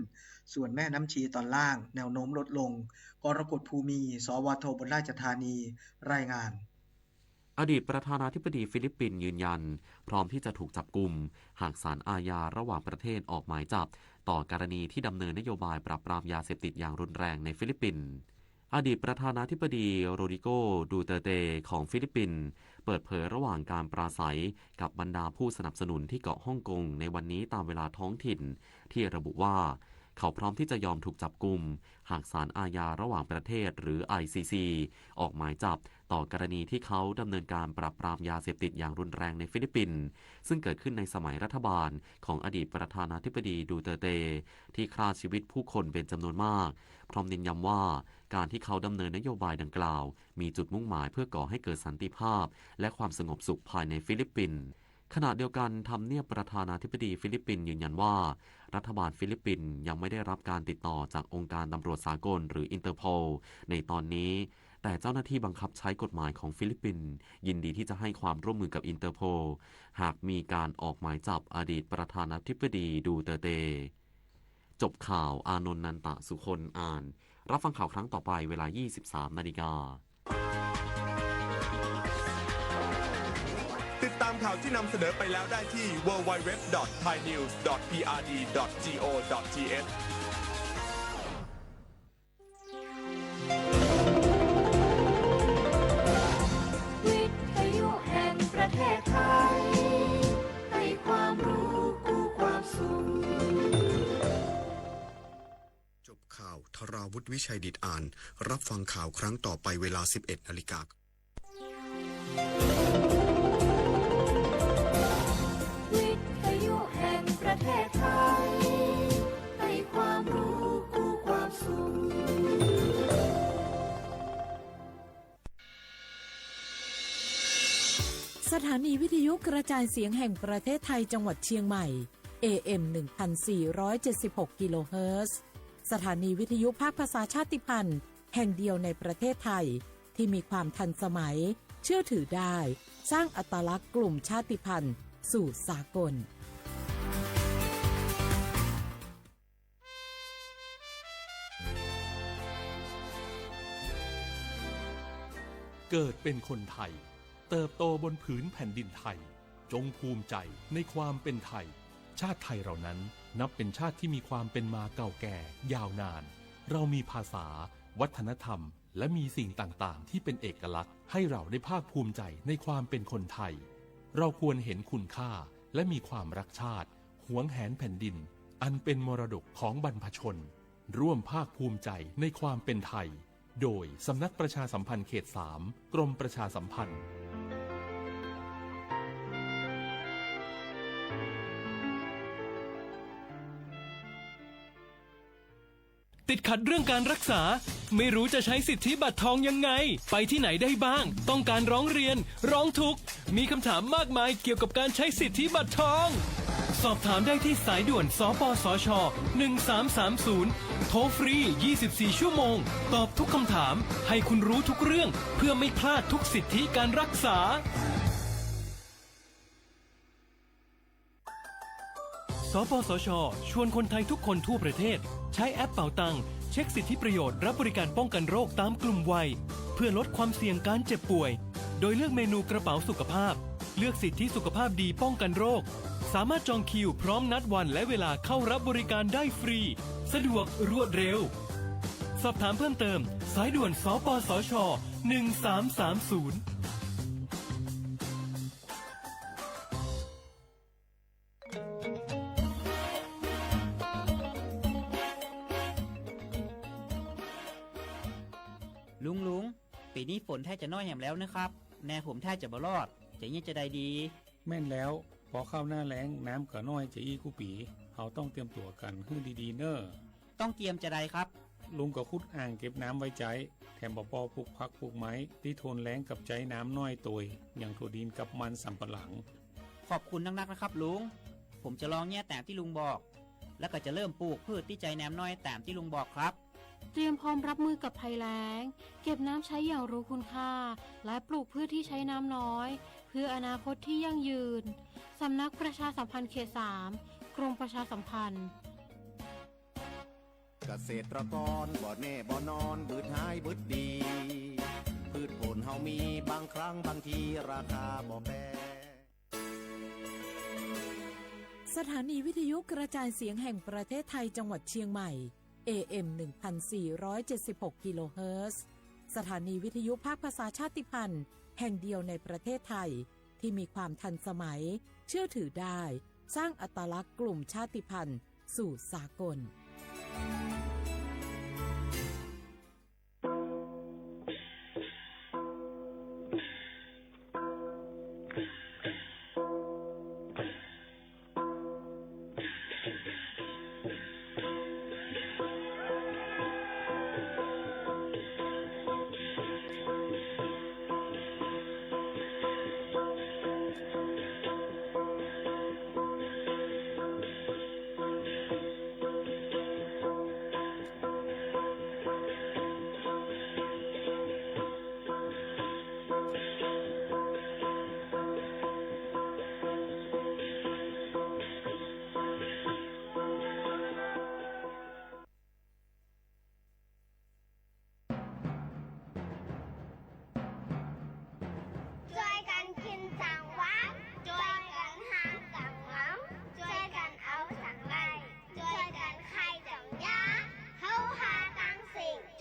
ส่วนแม่น้ำชีตอนล่างแนวโน้มลดลง กรกฎภูมิ สวท อุบลราชธานี รายงาน อดีตประธานาธิบดีฟิลิปปินส์ยืนยัน พร้อมที่จะถูกจับกุม หากศาลอาญาระหว่างประเทศออกหมายจับ ต่อกรณีที่ดำเนินนโยบายปราบปรามยาเสพติดอย่างรุนแรงในฟิลิปปินส์ อดีตประธานาธิบดีโรดริโก ดูเตอร์เต ของฟิลิปปินส์ เปิดเผยระหว่างการปราศรัยกับบรรดาผู้สนับสนุนที่เกาะฮ่องกงในวันนี้ตามเวลาท้องถิ่น ที่ระบุว่า เขาพร้อมที่จะยอมถูกจับกุม หากศาลอาญาระหว่างประเทศหรือ ไอซีซี ออกหมายจับต่อกรณีที่เขาดำเนินการปราบปรามยาเสพติดอย่างรุนแรงในฟิลิปปินส์ ซึ่งเกิดขึ้นในสมัยรัฐบาลของอดีตประธานาธิบดีดูเตอร์เต ที่ฆ่าชีวิตผู้คนเป็นจำนวนมาก พร้อมเน้นย้ำว่าการที่เขาดำเนินนโยบายดังกล่าว มีจุดมุ่งหมายเพื่อก่อให้เกิดสันติภาพ และความสงบสุขภายในฟิลิปปินส์ ขณะเดียวกัน ทำเนียบประธานาธิบดีฟิลิปปินส์ยืนยันว่า รัฐบาลฟิลิปปินส์ยังไม่ได้รับการติดต่อจากองค์การตำรวจสากลหรืออินเตอร์โพลในตอนนี้ แต่เจ้าหน้าที่บังคับใช้กฎหมายของฟิลิปปินส์ยินดีที่จะให้ความร่วมมือกับอินเตอร์โพล หากมีการออกหมายจับอดีตประธานาธิบดีดูเตอร์เต จบข่าว อานนท์ นันตะสุคน อ่าน รับฟังข่าวครั้งต่อไปเวลา ยี่สิบสามนาฬิกา ติดตามข่าวที่นำเสนอไปแล้วได้ที่ ดับเบิลยู ดับเบิลยู ดับเบิลยู ดอท ไทยนิวส์ ดอท พี อาร์ ดี ดอท จี โอ ดอท ที เอช วิทยุแห่งประเทศไทย ให้ความรู้คู่ความสุข จบข่าว ธราวุฒิ วิชัยดิษฐ อ่าน รับฟังข่าวครั้งต่อไปเวลา สิบเอ็ดนาฬิกา วิทยุแห่งประเทศไทย ให้ความรู้คู่ความสุข สถานีวิทยุกระจายเสียงแห่งประเทศไทยจังหวัดเชียงใหม่ เอ เอ็ม หนึ่งพันสี่ร้อยเจ็ดสิบหก กิโลเฮิรตซ์ สถานีวิทยุภาคภาษาชาติพันธุ์แห่งเดียวในประเทศไทย ที่มีความทันสมัย เชื่อถือได้ สร้างอัตลักษณ์กลุ่มชาติพันธุ์สู่สากล เกิดเป็นคนไทย เติบโตบนผืนแผ่นดินไทย จงภูมิใจในความเป็นไทย ชาติไทยเรานั้นนับเป็นชาติที่มีความเป็นมาเก่าแก่ยาวนาน เรามีภาษา วัฒนธรรม และมีสิ่งต่างๆ ที่เป็นเอกลักษณ์ ให้เราได้ภาคภูมิใจในความเป็นคนไทย เราควรเห็นคุณค่า และมีความรักชาติ หวงแหนแผ่นดิน อันเป็นมรดกของบรรพชน ร่วมภาคภูมิใจในความเป็นไทย โดยสำนักประชาสัมพันธ์เขตสาม กรมประชาสัมพันธ์ ติดขัดเรื่องการรักษา ไม่รู้จะใช้สิทธิบัตรทองยังไง ไปที่ไหนได้บ้าง ต้องการร้องเรียน ร้องทุกข์ มีคำถามมากมายเกี่ยวกับการใช้สิทธิบัตรทอง สอบถามได้ที่สายด่วน สปสช หนึ่งสามสามศูนย์ โทรฟรี ยี่สิบสี่ ชั่วโมง ตอบทุกคำถาม ให้คุณรู้ทุกเรื่อง เพื่อไม่พลาดทุกสิทธิการรักษา สปสช ชวนคนไทยทุกคนทั่วประเทศ ใช้แอปเป๋าตัง เช็คสิทธิประโยชน์รับบริการป้องกันโรคตามกลุ่มวัย เพื่อลดความเสี่ยงการเจ็บป่วย โดยเลือกเมนูกระเป๋าสุขภาพ เลือกสิทธิสุขภาพดีป้องกันโรค สามารถจองคิวพร้อมนัดวันและเวลาเข้ารับบริการได้ฟรี สะดวกรวดเร็ว สอบถามเพิ่มเติม สายด่วน สปสช หนึ่งสามสามศูนย์ ลุง ลุง ปี๋นี้ฝนแท้จะน้อยแหมแล้วนะครับ นาผมแท้จะบ่รอด จะเยียะจาใดดี แม่นแล้ว ปอเข้าหน้าแล้ง น้ำก็น้อยจะอี้กู้ปี๋ เฮาต้องเตรียมตั๋วกั๋นหื้อดีๆ เน่อ ต้องเตรียมจาใดครับ ลุงก็ขุดอ่างเก็บน้ำไว้ใจ๊ แถมบ่ปอปลูกผักปลูกไม้ ตี้ทนแล้งกับใจ๊น้ำน้อยตวย อย่างถั่วดินกับมันสำปะหลัง ขอบคุณนักๆ นะครับลุง ผมจะลองเยียะต๋ามตี้ลุงบอก แล้วก็จะเริ่มปลูกพืชตี้ใจ๊น้ำน้อยต๋ามตี้ลุงบอกครับ เตรียมพร้อมรับมือกับภัยแล้ง เก็บน้ำใช้อย่างรู้คุณค่า และปลูกพืชที่ใช้น้ำน้อย เพื่ออนาคตที่ยั่งยืน สำนักประชาสัมพันธ์เขตสาม กรมประชาสัมพันธ์ เกษตรกรบ่แน่บ่นอน บืดหายบืดดี พืชผลเฮามี บางครั้งบางทีราคาบ่แป สถานีวิทยุกระจายเสียงแห่งประเทศไทยจังหวัดเชียงใหม่ เอ เอ็ม หนึ่งพันสี่ร้อยเจ็ดสิบหก กิโลเฮิรตซ์ สถานีวิทยุภาคภาษาชาติพันธุ์แห่งเดียวในประเทศไทย ที่มีความทันสมัย เชื่อถือได้ สร้างอัตลักษณ์กลุ่มชาติพันธุ์สู่สากล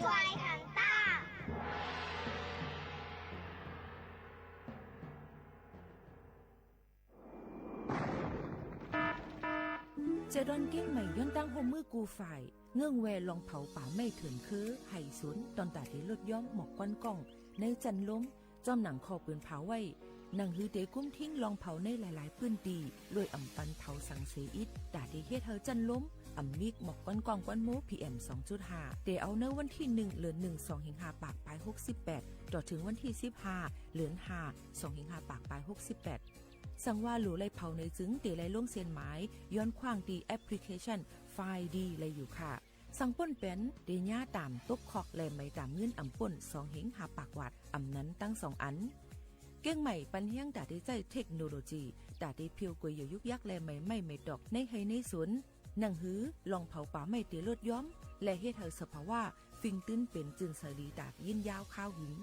ไปหันต้า เจอดอนเกียงใหม่ย้อนตั้งฮ่วมมือกู้ฝ่าย เงื่องแวลองเผาป่าไม้เถื่อนคือไห่สน ตอนต๋าเตลดย้อมหมอกควันก้องในจั้นลม จอมหนังข้อปืนเผาไว้ หนังหือเตกุ้มทิ้งลองเผาในหลายๆ ปื้นตี้ โดยอ่ำปันเผาสังเสอิด ต๋าเตเฮ็ดหื้อจั้นลม อ่ำมีกหมอกควันก้องควันโม พีเอ็ม สองจุดห้า เตเอาในวันตี้หนึ่ง เดือนหนึ่ง สองเหียงห้าปากปายหกสิบแปด ต่อเถิงวันตี้สิบห้า เดือนห้า สองเหียงห้าปากปายหกสิบแปด สังว่าหลู่ไล่เผาในจึงเตไล่ลงเส้นหมาย ย้อนขว้างตี้แอปพลิเคชัน ไฟล์ดี ไล่อยู่ค่ะ สังป้นแป๋นเตเยียะต๋ามตกคอกและไหมต๋ามเงินอ่ำป้น สองเหียงห้าปากวาท อ่ำนั้นตังสองอัน เกียงใหม่ปันแฮงต๋าเตใจ๊เทคโนโลยี ต๋าเตเผี้ยวก๋วยเหยี่ยวยุกยักและไหมไม้ไหมตอกในไฮ่ในสน หนังหือลองเผาป่าไม้เตลดย้อม และเฮ็ดหื้อสภาวะฟิงตื้นเป๋นจื้นใสดีต๋ายินยาวคาวหึง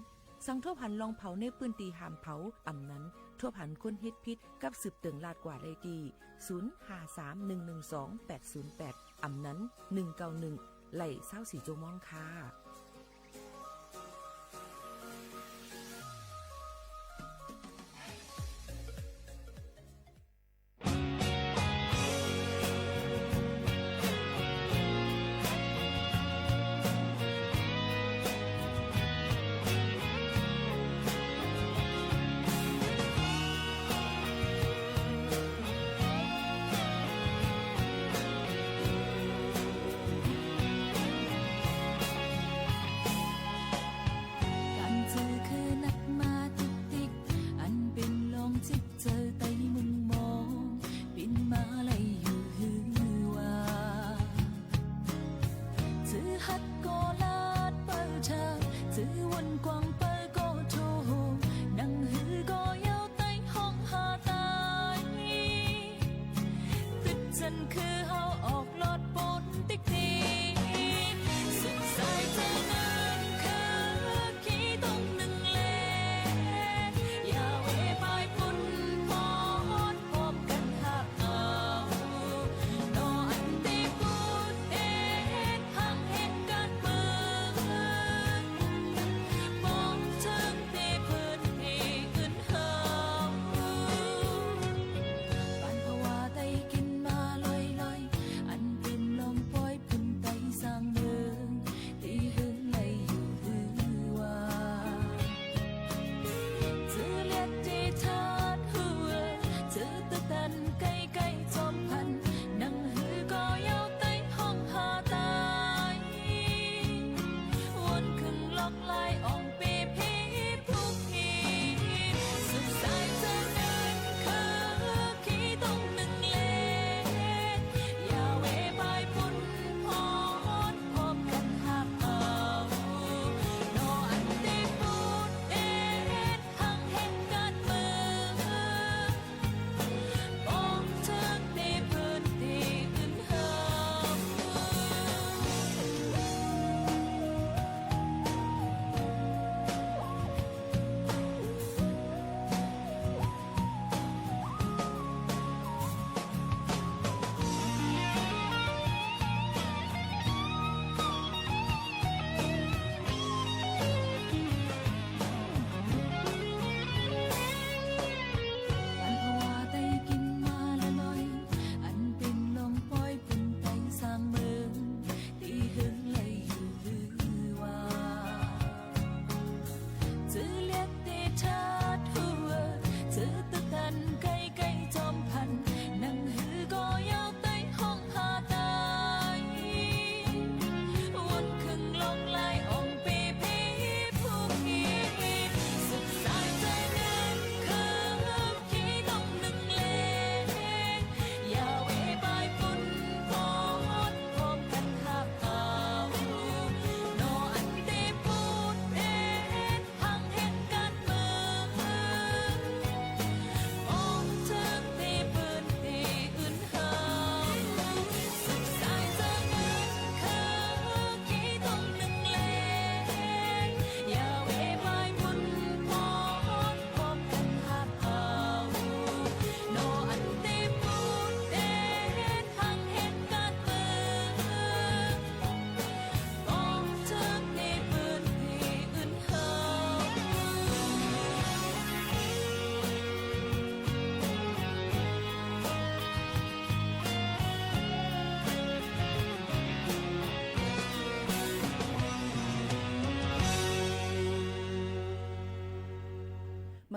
สังทบหันลองเผาในปื้นตี้ห้ามเผา อ่ำนั้นทบหันคนเฮ็ดผิดกับสืบเติ่งลาดกว่าได้ตี้ ศูนย์ ห้า สาม หนึ่ง หนึ่ง สอง แปด ศูนย์ แปด อ่ำนั้น หนึ่ง เก้า หนึ่ง ไล่ ซาวสี่ จั่วโมงค่ะ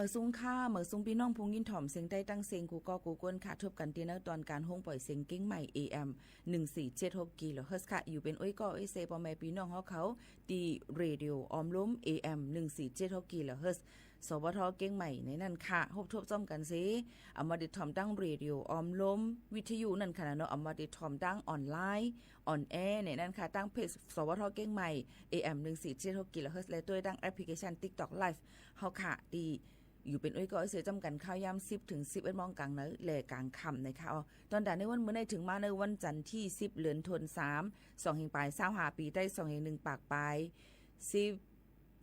เมิดสูงค่ะ เมิดสูงปี้น้องผู้ยินถ่อมเสียงใต้ตั้งเสียงกู้ก้อกู้ก้นค่ะ ทบกั๋นตี้ในตอนก๋านโฮงป่อยเสียงเจียงใหม่ เอ เอ็ม หนึ่งสี่เจ็ดหก กิโลเฮิรตซ์ค่ะ อยู่เป๋นอ้อยก้ออ้อยเซ ป้อแม่ปี้น้องเฮาเขา ตี้เรดิโออ้อมลม เอ เอ็ม หนึ่งสี่เจ็ดหก กิโลเฮิรตซ์ สวท เจียงใหม่ในนั้นค่ะ ฮบทบจ้อมกั๋นเส อำมาตย์ถ่อมตางเรดิโออ้อมลม วิทยุนั่นค่ะเนาะ อำมาตย์ถ่อมตางออนไลน์ ออนแอร์ในนั้นค่ะ ตางเพจ สวท เจียงใหม่ เอ เอ็ม หนึ่งสี่เจ็ดหก กิโลเฮิรตซ์ และตวยตางแอปพลิเคชัน ติ๊กต็อก ไลฟ์ เฮาค่ะ ตี้อยู่เป๋นอ้อยก้ออ้อยเซจ้อมกั๋นข้าวยามสิบเถิงสิบเอ็ดโมงก๋างเนินและก๋างค่ำนะคะ อ๋อ ตอนตางในวันเมื่อในเถิงมาในวันจันทร์ตี้สิบ เดือนธันวาคม สองเฮงปายซาวห้า ปี๋ไต้สองเฮงหนึ่งปากปาย สิบ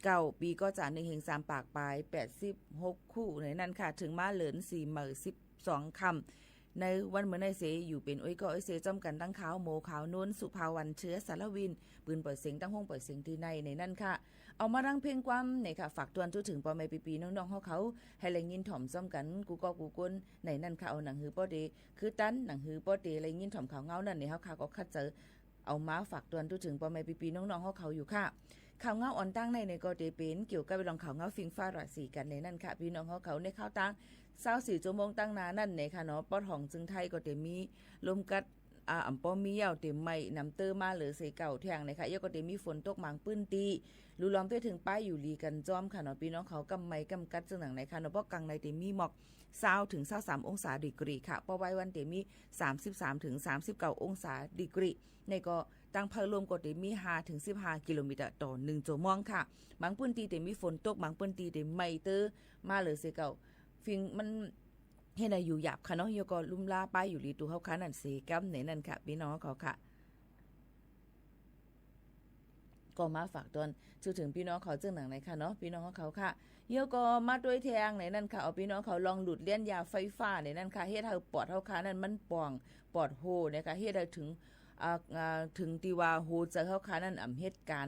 เก้า ปี๋ก็จะหนึ่งเฮงสามปากปาย แปดสิบหก คู่ในนั้นค่ะ เถิงมาเดือนสี่เมื่อสิบสองค่ำ ในวันเมื่อในเส อยู่เป๋นอ้อยก้ออ้อยเซจ้อมกั๋นตังข่าวโม ข่าวโน้น สุภาวัน เชื้อสารวิน ปืนป่อยเสียงตังโฮงป่อยเสียงตี้ในในนั้นค่ะ เอามาดังเพลงความในค่ะ ฝากตวนจุเถิงป้อแม่ปี้ๆน้องๆเฮาเขา หื้อได้ยินถ่อมจ้อมกั๋นกู้ก้อกู้ก้นในนั้นค่ะ เอาหนังหื้อป้อเตคือตัน หนังหื้อป้อเตได้ยินถ่อมข่าวเงานั้นในเฮาค่ะ ก็คัดเจอ เอามาฝากตวนจุเถิงป้อแม่ปี้ๆน้องๆเฮาเขาอยู่ค่ะ ข่าวเงาอ่อนตังในในก็เตเป๋นเกี่ยวกับเรื่องข่าวเงาฟิงฟ้าราศีกั๋นในนั้นค่ะ ปี้น้องเฮาเขาในข่าวตังซาวสี่จั่วโมงตังหน้านั้นในค่ะเนาะ ปอดห้องจึงไทยก็เตมีลมกัด อ่า อ่ำป้อมีเย้าเตไหม้นำเต๊อะมาเหลือเสาเก่าแท่งในค่ะ เย้าก็เตมีฝนตกหมางปื้นตี้ ลุลอมตวยเถิงป้ายอยู่หลีกั๋นจ้อมค่ะเนาะ ปี้น้องเขาก้ำไหม้ก้ำกัดเจิ่งหนังในค่ะเนาะ ปอกังในเตมีหมอกซาวเถิงซาวสามองศาดีกรีค่ะ ปอวายวันเตมีสามสิบสามเถิงสามสิบเก้าองศาดีกรี ในก็ตังเผาลมก็เตมีห้าเถิงสิบห้ากิโลเมตรต่อหนึ่งจั่วโมงค่ะ หมางปื้นตี้เตมีฝนตก หมางปื้นตี้เตไหม้เต๊อะมาเหลือเสาเก่า ฟิงมัน เฮ็ดหื้ออยู่หยาบค่ะเนาะ เย้าก็ลุ่มล้าป้ายอยู่หลีตั๋วเฮาค่ะนั้นเสก้ำในนั้นค่ะ ปี้น้องเขาค่ะ ก็มาฝากตวนจุเถิงปี้น้องเขาเจิ่งหนังในค่ะเนาะ ปี้น้องเขาค่ะ เย้าก็มาตวยแทงในนั้นค่ะ เอาปี้น้องเขาลองหลุดเลี้ยนยาไฟฟ้าในนั้นค่ะ เฮ็ดหื้อปอดเฮาค่ะนั้นมันป่อง ปอดโฮนะคะ เฮ็ดหื้อเถิง อ่า อ่า เถิงตี้ว่าหัวใจ๋เฮาค่ะนั้นอ่ำเฮ็ดก๋าน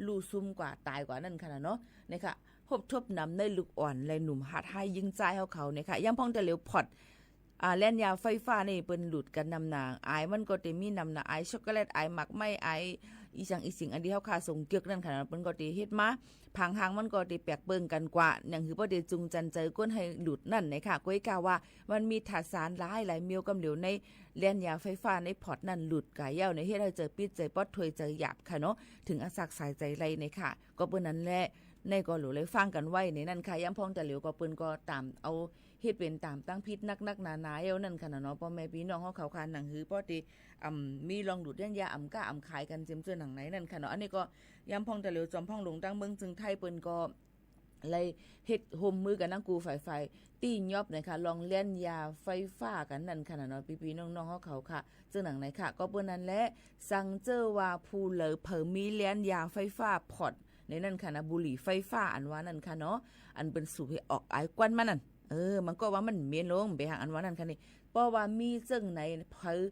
ลู่ซุ่มกว่าต๋ายกว่านั้นค่ะเนาะ ในค่ะ ฮบทบนำในลูกอ่อนและหนุ่มหัดไฮยิ่งใจ๊เฮาเขาในค่ะ ยามพ่องตะเหลียวปอด อ่า เลี้ยนยาไฟฟ้าในเปิ้นหลุดกั๋นนำหนา อายมันก็เตมีนำหนา อายช็อกโกแลต อายหมากไม้ อายอี่สังอี่สิ่งอันตี้เฮาค่ะส่งเกื้อกนั่นค่ะ เปิ้นก็เตเฮ็ดมา ผางหางมันก็เตแปลกเปิ้งกั๋นกว่า หนังหื้อป้อเตจุงจันใจ๋ก้นหื้อหลุดนั่นในค่ะ ก้อยก่าว่ามันมีธาตุสารหลายหลายเมียวกำเหลียวในเลี้ยนยาไฟฟ้าในปอดนั้นหลุดก๋าเย้าในเฮ็ดหื้อใจ๋ปิ๊ดใจ๋ป๊อดถวยใจ๋หยาบค่ะเนาะ เถิงอันสักสายใจ๋ไลในค่ะ ก็เปิ้นนั้นแหละ ในก็หลู่เลยฟังกั๋นไว้ในนั้นค่ะ ยามพ่องตะเหลียวก็เปิ้นก็ต๋ามเอา เฮ็ดเป๋นต๋ามตังผิดนักๆหนาๆเย้านั้นค่ะเนาะ ป้อแม่ปี้น้องเฮาเขาค่ะ หนังหื้อป้อเต อ่ำ มีลองหลุดเลี้ยนยาอ่ำก้าอ่ำขายกั๋นเจียมเจิ่งหนังในนั้นค่ะเนาะ อันนี้ก็ยามพ่องตะเหลียวจอมพ่องหลวงตังเมืองจึงไทยเปิ้นก็เลยเฮ็ดฮ่วมมือกั๋นตังกู้ฝ่ายๆตี้ยอบในค่ะ ลองเลี้ยนยาไฟฟ้ากั๋นนั่นค่ะเนาะ ปี้ๆน้องๆเฮาเขาค่ะ เจิ่งหนังในค่ะ ก็เปิ้นนั้นแหละ สังเจ้าว่าผู้เหลอเผลอมีเลี้ยนยาไฟฟ้าปอดในนั้นค่ะนะ บุหรี่ไฟฟ้าอันว่านั่นค่ะเนาะ อันเปิ้นสูบหื้อออกอายควันมานั่น เออ มันก็ว่ามันเหม็นลง เป๋นหยังอันว่านั่นค่ะนี่ เพราะว่ามีเจิ่งใน เผลอ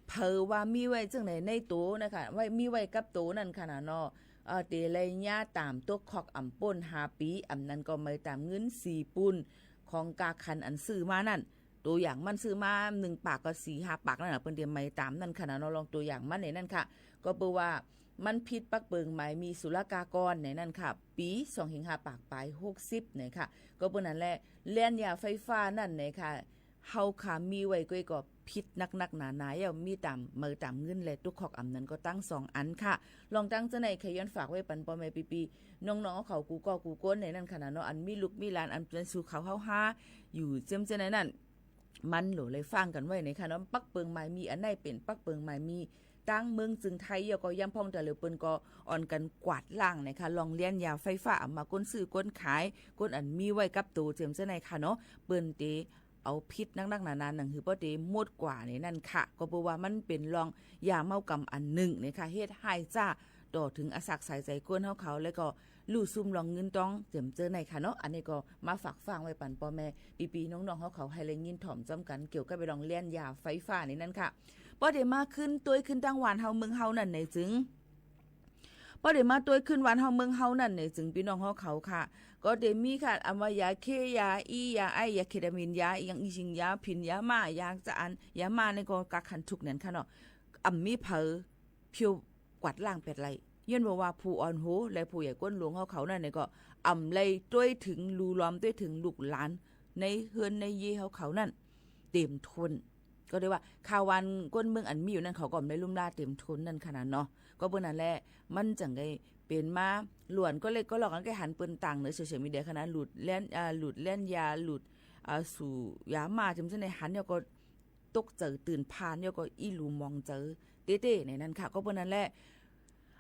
เผลอว่ามีไว้เจิ่งในในตั๋วนะคะ ไว้ มีไว้กับตั๋วนั่นค่ะนะเนาะ เอ่อ เตไล่ยาต๋ามตุ๊กคอกอ่ำป้นห้าปี๋ อ่ำนั้นก็ไหม้ต๋ามเงินสี่ปูน ของกาขันอันซื้อมานั่น ตั๋วอย่างมันซื้อมาหนึ่งปากก็สี่ห้าปากนั่นน่ะ เปิ้นเตรียมไหม้ต๋ามนั่นค่ะนะเนาะ ลองตั๋วอย่างมันในนั้นค่ะ ก็เปิ้นว่ามันผิดปักเปิงหมายมีศุลกากรในนั้นค่ะ ปี๋สองเฮงห้าปากปายหกสิบในค่ะ ก็เปิ้นนั้นแหละ เลี้ยนยาไฟฟ้านั่นในค่ะ เฮาค่ะมีไว้ก้อยก็ผิดนักๆหนาๆเย้า มีต๋ามไหม้ต๋ามเงินและตุ๊กคอกอ่ำนั้นก็ตังสองอันค่ะ ลองตังเจ้าในค่ะ ย้อนฝากไว้ปันป้อแม่ปี้ๆน้องๆเฮาเขากู้ก้อกู้ก้นในนั้นค่ะนะเนาะ อันมีลูกมีหลาน อันเปิ้นสู่เขาเฮาหา อยู่เจียมเจ้าในนั้น มันหลู่เลยฟังกั๋นไว้ในค่ะเนาะ ปักเปิงหมายมีอันไหนเป๋นปักเปิงหมายมี ตังเมืองจึงไทยเย้าก็ยามพ่องตะเหลียวเปิ้นก็อ่อนกั๋นกวาดล้างในค่ะ ลองเลี้ยนยาไฟฟ้าอ่ำมาก้นซื้อก้นขาย ก้นอันมีไว้กับตั๋วเจียมเจ้าในค่ะเนาะ เปิ้นเตเอาผิดนักๆหนาๆ หนังหื้อป้อเตหมดกว่าในนั้นค่ะ ก็เปิ้นว่ามันเป๋นลองยาเมากำอันนึ่งในค่ะ เฮ็ดฮ้ายจ้าต่อเถิงอันสักสายใจ๋ก้นเฮาเขา แล้วก็ลู่ซุ่มลองเงินตองเจียมเจ้าในค่ะเนาะ อันนี้ก็มาฝากฟังไว้ปันป้อแม่ปี้ๆน้องๆเฮาเขาหื้อได้ยินถ่อมจ้อมกั๋น เกี่ยวกับเป๋นลองเลี้ยนยาไฟฟ้าในนั้นค่ะ ป้อเตมาขึ้นตวยขึ้นตังหวานเฮาเมืองเฮานั่นในจึง ป้อเตมาตวยขึ้นหวานเฮาเมืองเฮานั่นในจึง ปี้น้องเฮาเขาค่ะ ก็เตมีค่ะ อ่ำว่ายาเค ยาอี้ ยาไอ ยาเคตามีน ยาอี่ยังอี่สิ่ง ยาผิน ยาม่า ยาจะอัน ยาม่าในก็กักขังถูกนั่นค่ะเนาะ อ่ำมีเผลอเพียวกวาดล้างแปดไล่ ย้อนบ่าว่าผู้อ่อนโหวและผู้ใหญ่ก้นหลวงเฮาเขานั้นเนี่ยก็อ่ำไล่ตวยเถิง ลู่ลอมตวยเถิงลูกหลานในเฮือนในเย้ยเฮาเขานั้นเต๋มถ้วน ก็ได้ว่าข่าวหวานก้นเมืองอันมีอยู่นั้นเขาก็อ่ำไล่ลุ่มล้าเต๋มถ้วนนั้นขนาดเนาะ ก็เปิ้นนั้นแหละ มันจั่งได้เป๋นมา หลวนก็เล็กก็หลอกกัน แก้หันเปิ้นต่างในโซเชียลมีเดียขนาด หลุดแล่น อ่า หลุดแล่นยา หลุด อ่า สูบยามา จึงจะได้หัน แล้วก็ตกใจ๋ตื่นพล่าน แล้วก็อี้หลูหมองใจ๋เต๊ๆ ในนั้นค่ะ ก็เปิ้นนั้นแหละ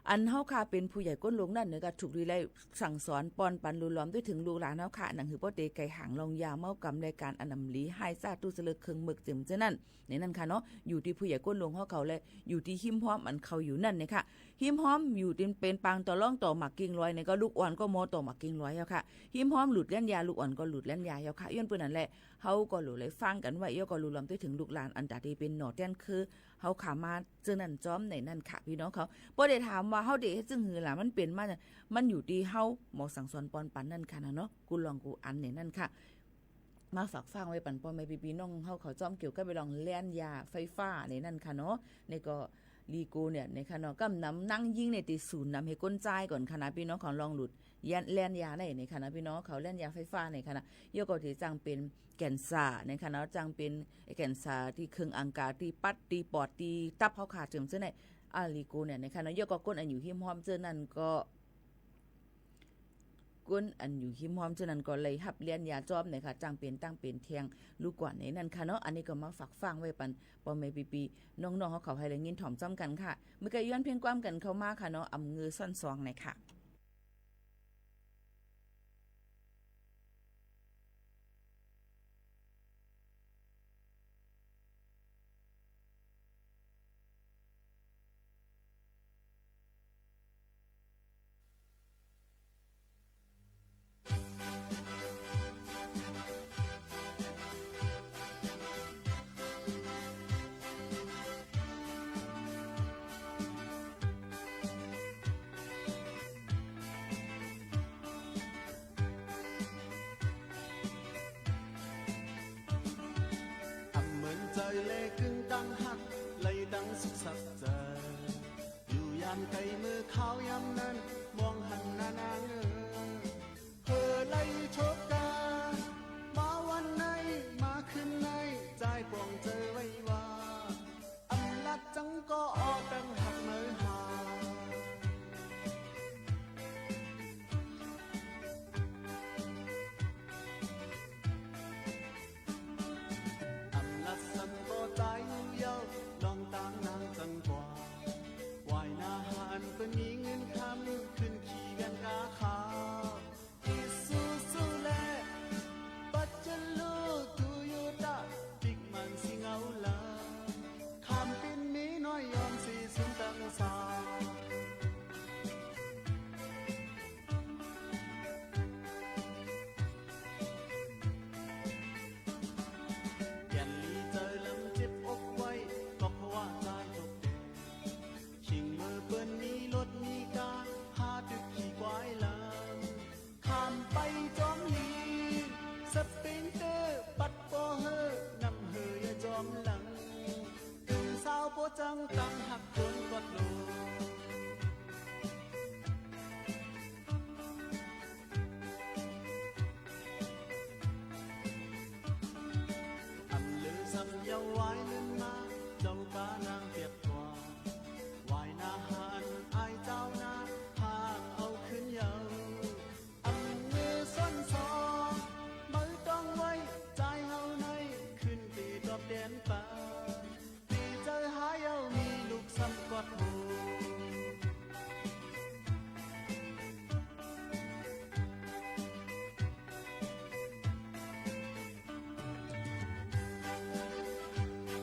อันเฮาค่ะเป๋นผู้ใหญ่ก้นหลวงนั้นเนี่ยก็ถูกดีไล่สั่งสอนป้อนปันลู่ลอมตวยเถิงลูกหลานเฮาค่ะ หนังหือป้อเต๋ไก๋ห่างลองยาเมากำและก๋านอันอ่ำหลีฮ้ายซาตู้เสลอเคิงเมิกเจิมเจ้านั้น ในนั้นค่ะเนาะ อยู่ตี้ผู้ใหญ่ก้นหลวงเฮาเขาและอยู่ตี้ฮิมฮ้อมอันเขาอยู่นั้นเนี่ยค่ะ ฮิมฮ้อมอยู่ตี้เป๋นปางต่อรองต่อหมากกิ่งลอยเนี่ยก็ลูกอ่อนก็มอต่อหมากกิ่งลอยเฮาค่ะ ฮิมฮ้อมหลุดแล่นยา ลูกอ่อนก็หลุดแล่นยาเฮาค่ะ ย้อนเปิ้นนั้นแหละ เฮาก็หลู่ไล่ฟังกั๋นไว้ แล้วก็ลู่ลอมตวยเถิงลูกหลานอันต๋าตี้เป๋นหน่อแต้นคือเฮาค่ะมาเจ้านั้นจ้อมในนั้นค่ะ ปี้น้องเขา ป้อเต๋ถามว่าเฮาเต๋เฮ็ดจึงหื้อล่ะ มันเป๋นมา มันอยู่ตี้เฮาหมอสั่งสอนป้อนปันนั้นค่ะนะเนาะ กู้ลองกู้อันในนั้นค่ะ มาฝากฟังไว้ปันป้อแม่ปี้ๆ น้องเฮาเขาจ้อมเกี่ยวกับเรื่องแล่นยาไฟฟ้าในนั้นค่ะเนาะ นี่ก็ลีโกเนี่ยนะคะเนาะ กำนำนางญิงเนี่ยตี้สูญนำหื้อก้นจายก่อนค่ะนะ ปี้น้องเขาลองหลุดแล่น แล่นยาในนี่ค่ะนะ ปี้น้องเขาแล่นยาไฟฟ้านี่ค่ะนะ แล้วก็ตี้จั่งเป๋นแก่นสานะคะเนาะ จั่งเป๋นแก่นสาตี้เคิงอังคาร ตี้ปัด ตี้ปอด ตี้ตับเฮาค่ะ เจิมเจ้าใน อ่า ลีโกเนี่ยนะคะเนาะ แล้วก็ก้นอันอยู่ฮิมฮ้อมเจ้านั้นก็ ก้นอันอยู่ฮิมฮ้อมเจ้านั้นก็ไล่ฮับแล่นยาจ้อมนะคะ จั่งเป๋นตั้งเป๋นแทงลูกกว่าในนั้นค่ะเนาะ อันนี้ก็มาฝากฟังไว้ปันป้อแม่ปี้ๆ น้องๆ เฮาเขาหื้อได้ยินถ่อมจ้อมกั๋นค่ะ เมื่อกี้ย้อนเพียงความกั๋นเข้ามาค่ะเนาะ อำเงอซ่อนซองหน่อยค่ะ อำเหมินใจ๋แลกึ๊งตังฮัก ไล่ตังสุขสักใจ๋ อยู่ยามไก๋เมื่อคราวยามนั้น มองหันหน้านางเอ่ย เผลอไล่โชกา มาวันไหน มาคืนไหน จายปองใจ๋ไว้ว่า อำลัดจังก็ออตังฮักเมอหา อำลัดสันก็ต๋ายอยู่เย้า ลองตางนางจังกว่า วายหน้าหันเปิ้นมีเงินคำ ขึ้นขี่เวียนกาขาว อีซูซูและ ปาเจโร่ โตโยต้า ปิ๊กมันสิเหงาหลาย ข้ามปิ๊นมีน้อยยอมสีสุนตังสาว แก่นลีเจอลำเจ็บอกไว้ ก็เพราะว่าจายตกแดด คิงเมื่อเปิ้นมีรถมีก๋า หาตึกขี่ควายลำ ข้ามไปจอมหลี สปริงเตอร์ ปัดปอเฮอ นำเฮออย่าจอมหลัง ตึงสาวโปจังตังหักคนกอดโล อำเลือสังเยาววายเลินมา เจ้ากานางเปียกกว่า วายหน้าหันอายเจ้านา หากเอาคืนเยาว์ อำเงอซ่อนซอง เมอต้องไว้ จายเฮาใน ขึ้นไปตอบแตนปา ดีใจ๋หาเย้ามีลูกซ้ำกอดโห เ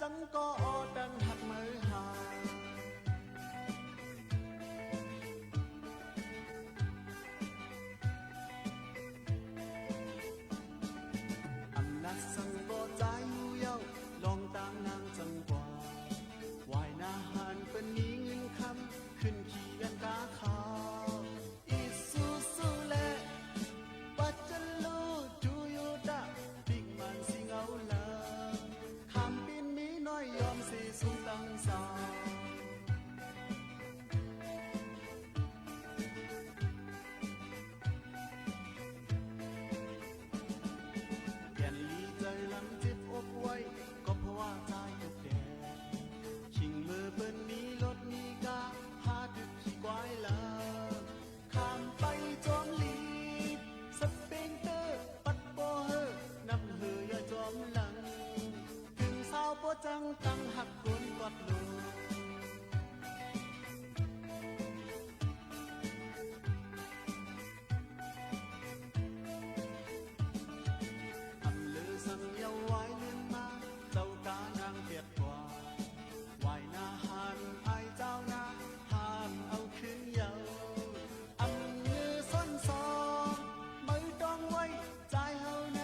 จั้งก่อตั้งหักเหมือหา อำนาจสังบ่จ่ายอยู่เย้า ลองตางนางจั้งกว่า หวายหน้าหานเปิ้นมีเงินคำ ขึ้นขี่อันกาขาว อีซูซูและ ปาเจโร่ โตโยต้า ปิ๊กมันสิงเอาละ ข้ามปี๋นมีน้อยยอมเสียสูงตังสาว แก่นลีเจ้าลำเจ็บอกไว้ ก็เพราะว่าจ่ายตกแดด คิงเมื่อเปิ้นมีรถมีก๋า หาตึกขี่ควายละ ข้ามไปจอมหลี สปริงเตอร์ ปัดบ่หื้อ นำหื้ออย่าจอมหลัง ตึงสาวบ่จั้งตังหักคนกอดลูก อำเลือสังเยาว์หวายเลื่อนมา เจ้ากานางเปียดกว่า หวายหน้าหานอ้ายเจ้านา หานเอาคืนเยาว์ อำเลือซ้อนสอง เบาต้องไว้ จ่ายเฮาใน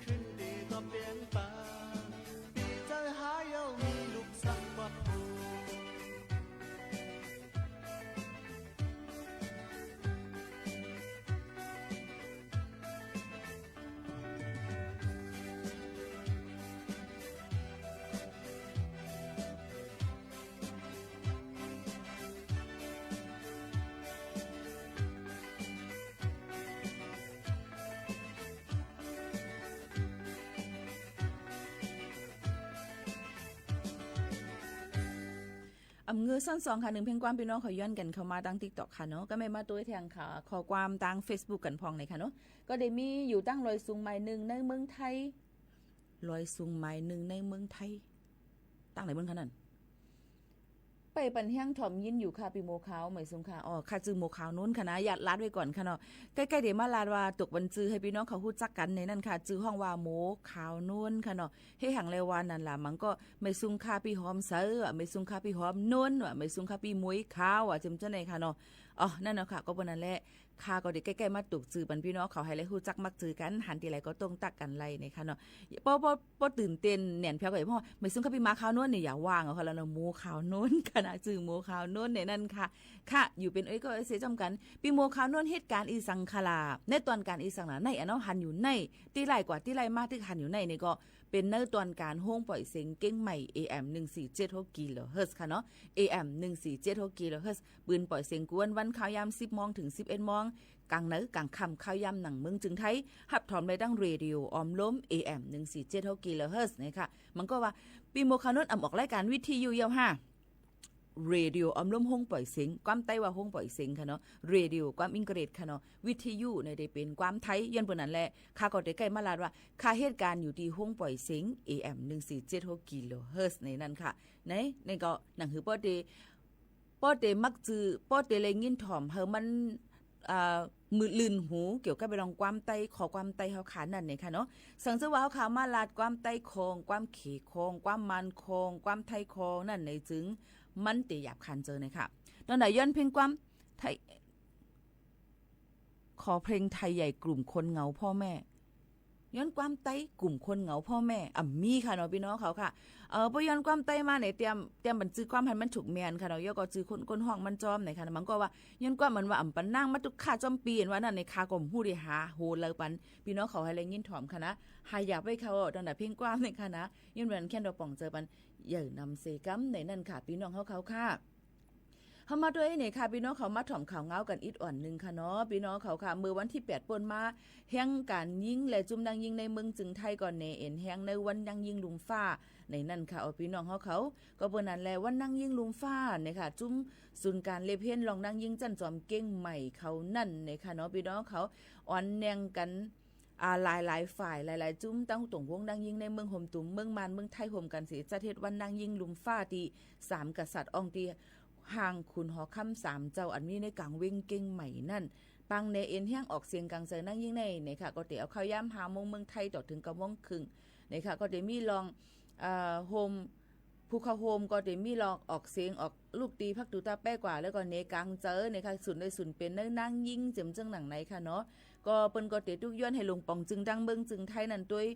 ขึ้นเตก็เปลี่ยนไป ปี๋เจ้าหาเยาว์มีลูกสังกอดผูก อำเงือซ้อนสองค่ะ นึ่งเพลงความปี้น้องเขาย้อนกั๋นเข้ามาตางติ๊กต็อกค่ะเนาะ ก็แม่มาตวยแทงค่ะ ข้อความตางเฟซบุ๊กกั๋นพ่องเลยค่ะเนาะ ก็ได้มีอยู่ตางลอยสูงหมายนึ่งในเมืองไทย ลอยสูงหมายนึ่งในเมืองไทย ตางไหนเมืองคะนั่น ไปปันแฮงถ่อมยินอยู่ค่ะ ปี้หมวกขาว หมายสูงค่ะ อ๋อ ข้าจื้อหมวกขาวโน้นค่ะนะ หยาดลาดไว้ก่อนค่ะเนาะ ใก้ๆ เดี๋ยวมาลาดว่าตกบันจื้อหื้อปี้น้องเขาฮู้จักกั๋นในนั้นค่ะ จื้อห้องว่าหมวกขาวโน้นค่ะเนาะ เฮหังแลว่านั่นล่ะ มันก็หมายสูงค่ะปี้หอมใสว่ะ หมายสูงค่ะปี้หอมโน้นว่ะ หมายสูงค่ะปี้หมวยขาวว่ะ เจิมเจ้าไหนค่ะเนาะ อ๋อ นั่นเนาะค่ะ ก็เปิ้นนั่นแหละ ข้าก็ได้ใก้ๆ มาตกจื้อปันปี้น้องเขาหื้อได้ฮู้จักมักจื้อกั๋น หันตี้ใดก็ต้องตั๊กกั๋นไล่เนี่ยค่ะเนาะ ป้อ ป้อ ป้อตื่นเต้นแหน่นแผวก็อย่าพ่อง หมายสูงค่ะปี้หมวกขาวโน้นเนี่ย อย่าว่าเอาค่ะแล้วเนาะ หมวกขาวโน้นค่ะนะ จื้อหมวกขาวโน้นเนี่ยนั่นค่ะ ค่ะ อยู่เป๋นเอ้ยก็เอ้ยเสียจ้ำกั๋น ปี้หมวกขาวโน้นเหตุก๋ารณ์อีสังคะล่ะ ในต๋อนก๋ารณ์อีสังล่ะ ในอันเฮาหันอยู่ใน ตี้ไล่กว่าตี้ไล่มาตึกหันอยู่ในนี่ก็ เป๋นในต๋อนก๋ารณ์โฮงป่อยเสียงเกียงใหม่ เอ เอ็ม หนึ่งสี่เจ็ดหก กิโลเฮิรตซ์ค่ะเนาะ เอ เอ็ม หนึ่งสี่เจ็ดหก กิโลเฮิรตซ์ ปืนป่อยเสียงกวนวันค่ำยามสิบโมงเถิงสิบเอ็ดโมง ก๋างในก๋างค่ำค่ำยามหนังเมืองจึงไทย ฮับถอมได้ตางเรดิโอออมลม เอ เอ็ม หนึ่งสี่เจ็ดหก กิโลเฮิรตซ์เนี่ยค่ะ มันก็ว่า ปี้หมวกขาวโน้นอ่ำออกรายก๋ารณ์วิทยุเย้าห้า เรดิโอออมลมโฮงป่อยเสียง ความใต้ว่าโฮงป่อยเสียงค่ะเนาะ เรดิโอความอังกฤษค่ะเนาะ วิทยุเนี่ยได้เป๋นความไทย ย้อนเปิ้นนั่นแหละ ข้าก็ได้ใก้มาลาดว่า ข้าเหตุก๋ารณ์อยู่ตี้โฮงป่อยเสียง เอ เอ็ม หนึ่งสี่เจ็ดหก กิโลเฮิรตซ์ในนั้นค่ะ ใน ในก็หนังหื้อป้อเต ป้อเตมักจื้อ ป้อเตได้ยินถ่อมหื้อมัน อ่า มือลื่นหู เกี่ยวกับเรื่องความใต้ ข้อความใต้เฮาขานั่นเนี่ยค่ะเนาะ สังเจ้าว่าเฮาขามาลาดความใต้คอง ความเขคอง ความมานคอง ความไทยคองนั่นเนี่ยจึง มันเตหยาบคายเจินเนี่ยค่ะ ตอนไหนย้อนเพลงความไทย ขอเพลงไทยใหญ่กลุ่มคนเหงาพ่อแม่ ย้อนความใต้กลุ่มคนเหงาพ่อแม่ อ่ำมีค่ะเนาะปี้น้องเขาค่ะ เออ ป้อย้อนความใต้มาเนี่ย เตรียม เตรียมบันจื้อความหันมันถูกแม่นค่ะเนาะ แล้วก็จื้อคน คนฮ้องมันจอมเนี่ยค่ะ มันก็ว่า ย้อนความมันว่าอ่ำปันนางมาตุ๊กข้าจอมปี๋ อันว่านั่นเนี่ย ข้าก็บ่ฮู้ได้หาโหเล่าปัน ปี้น้องเขาหื้อได้ยินถ่อมค่ะนะ หายอยากไปเขาตอนไหนเพลงความเนี่ยค่ะนะ ย้อนวันแค่นเราป่องเจอปัน เย้านำเสก๋ำในนั้นค่ะ ปี้น้องเขาเขาค่ะ เฮามาตวยเนี่ยค่ะ ปี้น้องเขามาถ่อมข่าวเหงากั๋นอีกอ่อนนึ่งค่ะเนาะ ปี้น้องเขาค่ะ เมื่อวันตี้แปดป้นมา แฮงก๋านญิงและจุ้มนางญิงในเมืองจึงไทยก็แหนเอ็นแฮงในวันนางญิงลุ่มฟ้า ในนั้นค่ะ เอาปี้น้องเขาเขา ก็เปิ้นนั่นแหละ วันนางญิงลุ่มฟ้าเนี่ยค่ะ จุ้มศูนย์ก๋านเล็บเฮียนรองนางญิงจั๊นจอมเกียงใหม่เขานั่นเนี่ยค่ะเนาะ ปี้น้องเขา อ่อนแหน่งกั๋น อ่า หลายๆ ฝ่าย หลายๆ จุ้ม ตางตรงวงนางญิงในเมืองโฮมตุม เมืองมาน เมืองไทย โฮมกั๋นเสีย จัดเฮ็ดวันนางญิงลุ่มฟ้าตี้สามกษัตริย์ อ่องตี้ห้างขุนหอคำสามเจ้า อันมีในก๋างเวียงเกียงใหม่นั่น ปางแหนเอ็นแฮงออกเสียงก๋างใจ๋นางญิงใน เนี่ยค่ะ ก็เต๋เอาค่ำยามห้าโมงเมืองไทย ต่อเถิงเก้าโมงครึ่ง เนี่ยค่ะ ก็เต๋มีรอง เอ่อ โฮม ผู้เข้าโฮมก็เต๋มีลองออกเสียงออกลูกตีพักตูตาแป๊กว่า แล้วก็เนก๋างเจอเน่ยค่ะ สูญได้สูญเป๋นในนางญิงเจ๋มเจิ่งหนังไหนค่ะเนาะ ก็เปิ้นก็เต๋ตุ๊กย้อนหื้อหลวงป๋องจึงตังเมืองจึงไทยนั้นตวย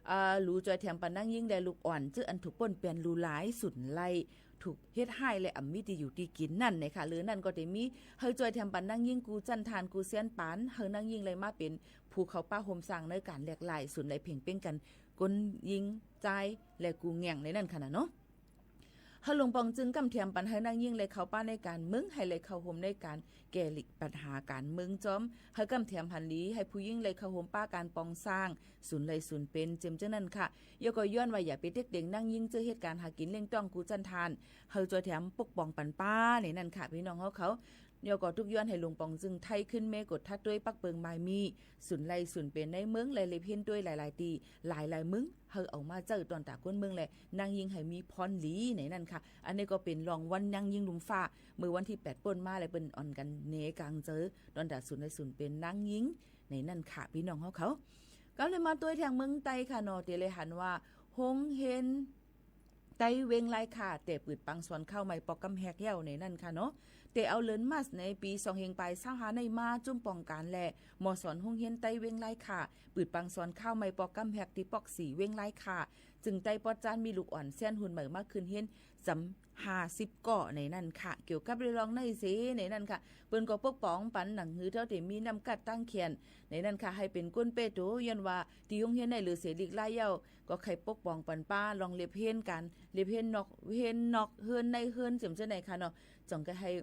อ่า หลูจ่อยแถมปันนางญิงและลูกอ่อน จื้ออันถูกป้นเปื้อนลู่ลาย สูญไล่ ถูกเฮ็ดฮ้ายและอ่ำมีตี้อยู่ตี้กิ๋นนั้นเน่ยค่ะ หรือนั้นก็เต๋มีหื้อจ่อยแถมปันนางญิงกู้จั้นทานกู้เซี้ยนปาน หื้อนางญิงไล่มาเป๋นผู้เข้าปะโฮมสร้างในก๋านแหลกหลาย สูญไล่เพ่งเป๊งกั๋น คนญิงจายและกู้แง่งในนั้นค่ะนะเนาะ หื้อหลวงป๋องจึงก้ำแถมปันหื้อนางญิงไล่เข้าปะในก๋านเมือง หื้อไล่เข้าโฮมในก๋านแก้หลีกปัญหาก๋านเมืองจอม หื้อก้ำแถมหันหลีหื้อผู้ญิงไล่เข้าโฮมปะก๋านปองสร้าง สูญไล่สูญเป๋นเจ๋มเจิ่งนั้นค่ะ แล้วก็ย้อนว่าอย่าไปเต๊กเต็งนางญิงเจื้อเฮ็ดก๋านหากิ๋นเลี้ยงต๊องกู้จั้นทาน หื้อจ่อยแถมปกป้องปันปะในนั้นค่ะ ปี้น้องเฮาเขา แล้วก็ตุ๊กย้อนหื้อหลวงป๋องจึงไถ่ขึ้นเมกฎทัดตวยปักเปิงหมายมี้ สูญไล่สูญเป๋นในเมืองและเล็บเฮียนตวยหลายๆ ตี้ หลายๆ เมือง หื้อเอามาใจ๊ต้อนตาคนเมืองและนางญิงหื้อมีพรหลีในนั้นค่ะ อันนี้ก็เป๋นรองวันนางญิงลุ่มฟ้า เมื่อวันตี้แปดป้นมาและเปิ้นอ่อนกั๋นเนก๋างเจอ ต้อนตาสูญไล่สูญเป๋นนางญิงในนั้นค่ะ ปี้น้องเฮาเขา ก็เลยมาตวยแถงเมืองใต้ค่ะเนาะ เต๋เลยหันว่า โฮงเฮียน ใต้เวียงลายค่า เต๋ปืดปังสอนข้าวใหม่ปอกก้ำแฮกแล้วในนั้นค่ะเนาะ เต๋เอาเดือนมาร์ชในปี๋สองเฮงปายซาวห้าในมา จุ้มป้องก๋านและหมอสอนโฮงเฮียนใต้เวียงลายค่า ปืดปังสอนข้าวใหม่ปอกก้ำแฮกตี้ป๊อกสี่เวียงลายค่า จึงใต้ปอดจ๊านมีลูกอ่อนเสี้ยนหุ่นใหม่มาขึ้นเฮียนจ๋ำห้าสิบก่อในนั้นค่ะ เกี่ยวกับเรื่องในเสในนั้นค่ะ เปิ้นก็ปกป้องปันหนังหื้อเต้าเต๋มีน้ำกัดตังเขียนในนั้นค่ะ หื้อเป๋นคนเป้โต ย้อนว่าตี้โฮงเฮียนในเหลือเสียหลีกหลายเย้า ก็ใค่ปกป้องปันปะ ลองเล็บเฮียนกั๋น เล็บเฮียนนอก เฮียนนอกเฮือนในเฮือนเจ๋มเจิ่งไหนค่ะเนาะ จ่องก็หื้อ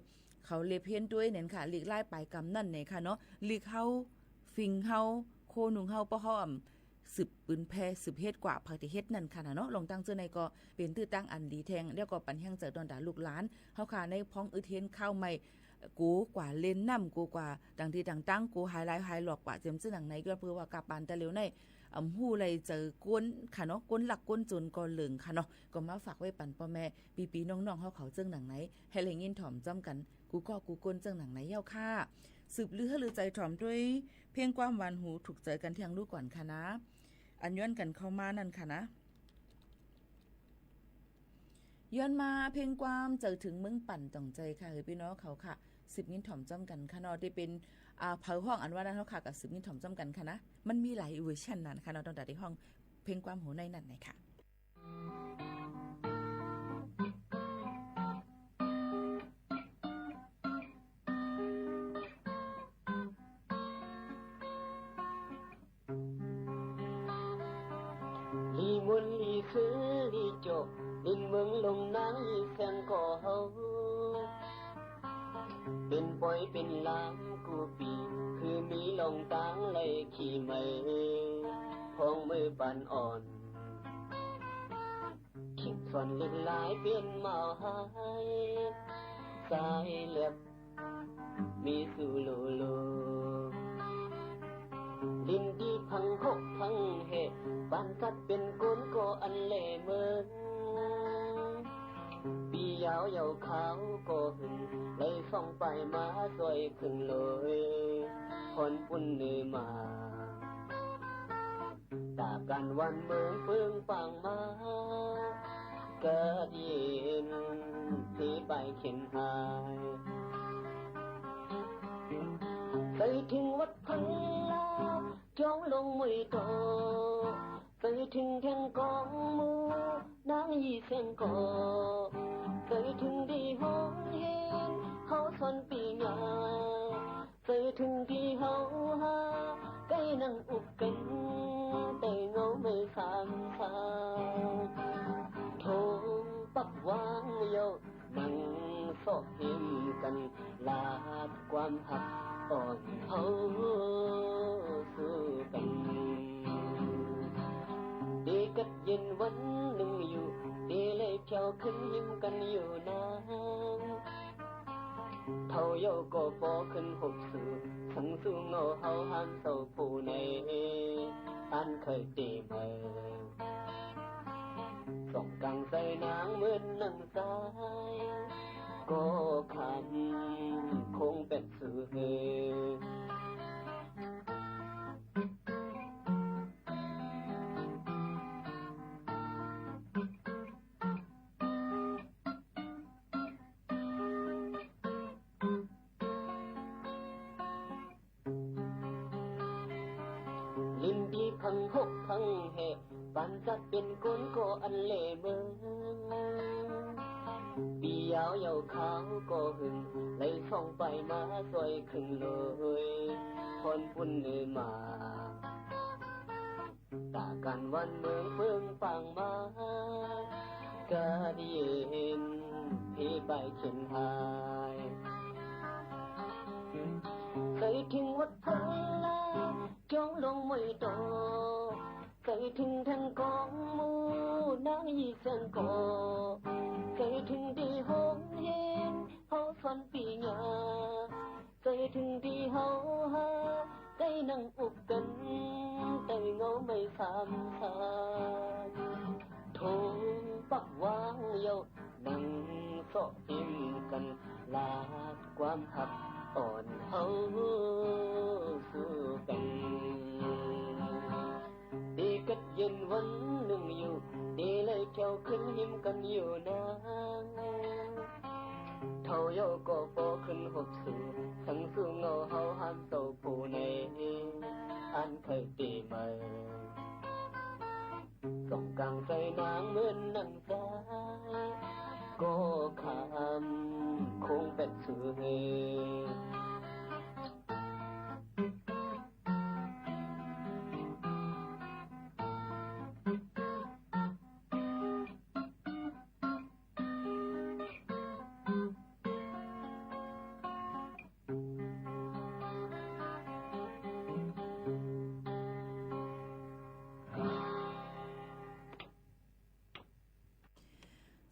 เขาเล็บเฮียนตวยนั้นค่ะ หลีกหลายป๋ายกำนั้นไหนค่ะเนาะ หลีกเฮา ฝิ่งเฮา โคหนุ่งเฮา ป้อเฮาอ่ำสืบปืนแผ่สืบเฮ็ดกว่า ใผเต๋เฮ็ดนั้นค่ะนะเนาะ ลองตั้งเจิ่งไหนก็เป๋นตื้อตั้งอันดีแทง แล้วก็ปันแฮงใจ๋ต้อนตาลูกหลานเฮาค่ะ ในพ้องอึดเฮียนข้าวใหม่ กูกว่าเล่นน้ำ กูกว่าต่างตี้ต่างตัง กูหายหลายหายหลอกกว่าเจ๋มเจิ่งหนังไหน ก็เปื้อว่ากาปานตะเหลียวใน อ่ำฮู้ไล่เจอคนค่ะเนาะ คนลักคนจนก็เลิงค่ะเนาะ ก็มาฝากไว้ปันป้อแม่ปี้ๆ น้องๆ เฮาเขาเจิ่งหนังไหน หื้อไล่ยินถ่อมจ้อมกั๋น กู้ก้อกู้คนเจิ่งหนังไหนเย้าค่ะ สืบลือหื้อลือใจ๋ถ่อมตวย เพลงความหวานหูถูกใจ๋กั๋นเตียงลูกก่อนค่ะนะ อันย้อนกั๋นเข้ามานั้นค่ะนะ ย้อนมาเพลงความใจ๋เถิงเมืองปั่นต่องใจ๋ค่ะ หื้อปี้น้องเขาค่ะ สืบยินถ่อมจ้อมกั๋นค่ะเนาะ ตี้เป๋น อ่า เผาห้องอันว่านั้นเฮาค่ะ ก็สืบยินถ่อมจ้อมกั๋นค่ะนะ มันมีหลายเวอร์ชันนั้นค่ะเนาะ ตั้งแต่ตี้ห้องเพลงความหัวในนั้นไหนค่ะ ลีม่วนลีซื่อลีโจาะ ลินเมืองลงนางลีแสงก่อเฮา เป๋นปอยเป๋นลามกู้ปี๋ คือมีลองตางไล่ขี่ไหม พ้องเมื่อปานอ่อน เข็มส่วนเหล็กหลายเป๋นหมาวหาย สายแหลบ มีสู่โลโล ดินตี้พังหกพังแหะ ปานสัตว์เป๋นคนก็อันแลเมิน ปี๋ยาวเหย้าขาวก็หึง ไล่ส่องไปมาซ่อยเพิ่งโลย ผ่อนปุ้นเนมา ต๋าก๋านวันเมืองเปิ้งปางมา เกิดยินตี้ปายเข็นหาย ใส่เถิงวัดพันลา จ้องลงมุยโต ใส่เถิงแท่งกองหมู่ นางยี่แสงก่อ ใส่เถิงตี้โฮงเฮียน เฮาสอนปี๋ญา ใส่เถิงตี้เฮาหา ใก้นั่งอุบเป๋น ใต้เงาไม้สามสาว โถงปักวางเย้า นั่งซอกหิมกั๋น ลาดความฮักอ่อนเฮาสู่กั๋น ตี้กัดเย็นวันนึ่งอยู่ ตี้ไล่เที่ยวขึ้นหิมกั๋นอยู่นาน เฒ่าเย้าก็ปอขึ้นหกสู่ สังสู่เงาเฮาห้ามเศร้าผู้ใน อันเคยเตะเมิน ส่องกั๋งใส่นางเหมือนนางสาย ก็คำคงเป๋นสู่เฮอ ตังหกตังแหะ ปานสัตว์เป๋นคนก็อันแลเมิง ปี๋ยาวเยาว์ขาวก็หึง ไหลส่องไปมาซ่อยครึ่งเลย ผ่อนปูนเนมา ต๋ากั๋นวันเมิงเปิงปางมา ก้าดีเห็น เพไปเข็นหาย ใส่ถิงวัดพลา จ้องลงมวยตอ ใส่ถิงแท่งกองหมู่ นางยี่เซิงก่อ ใส่ถิงตี้โฮงเฮียน เฮาสอนปี๋ญา ใส่ถิงตี้เฮาหา ได้นั่งอุบกั๋น ใต้เงาไม้สามสาน โถงปักวางเย้า นั่งเซาะหิมกั๋น ลาดความฮักอ่อนเฮาสู่กั๋น ตี้เกิดเย็นวันนึ่งอยู่ ตี้เลยเที่ยวขึ้นหิมกั๋นอยู่นา เฒ่าเย้าก็ปอขึ้นฮบสู่ สังสู่เงาเฮาหานเศร้าผู้ใน อันเคยตี้เมิง ส่องก๋างใส่นางเหมือนนางสาย ก็คำคงแปดสวย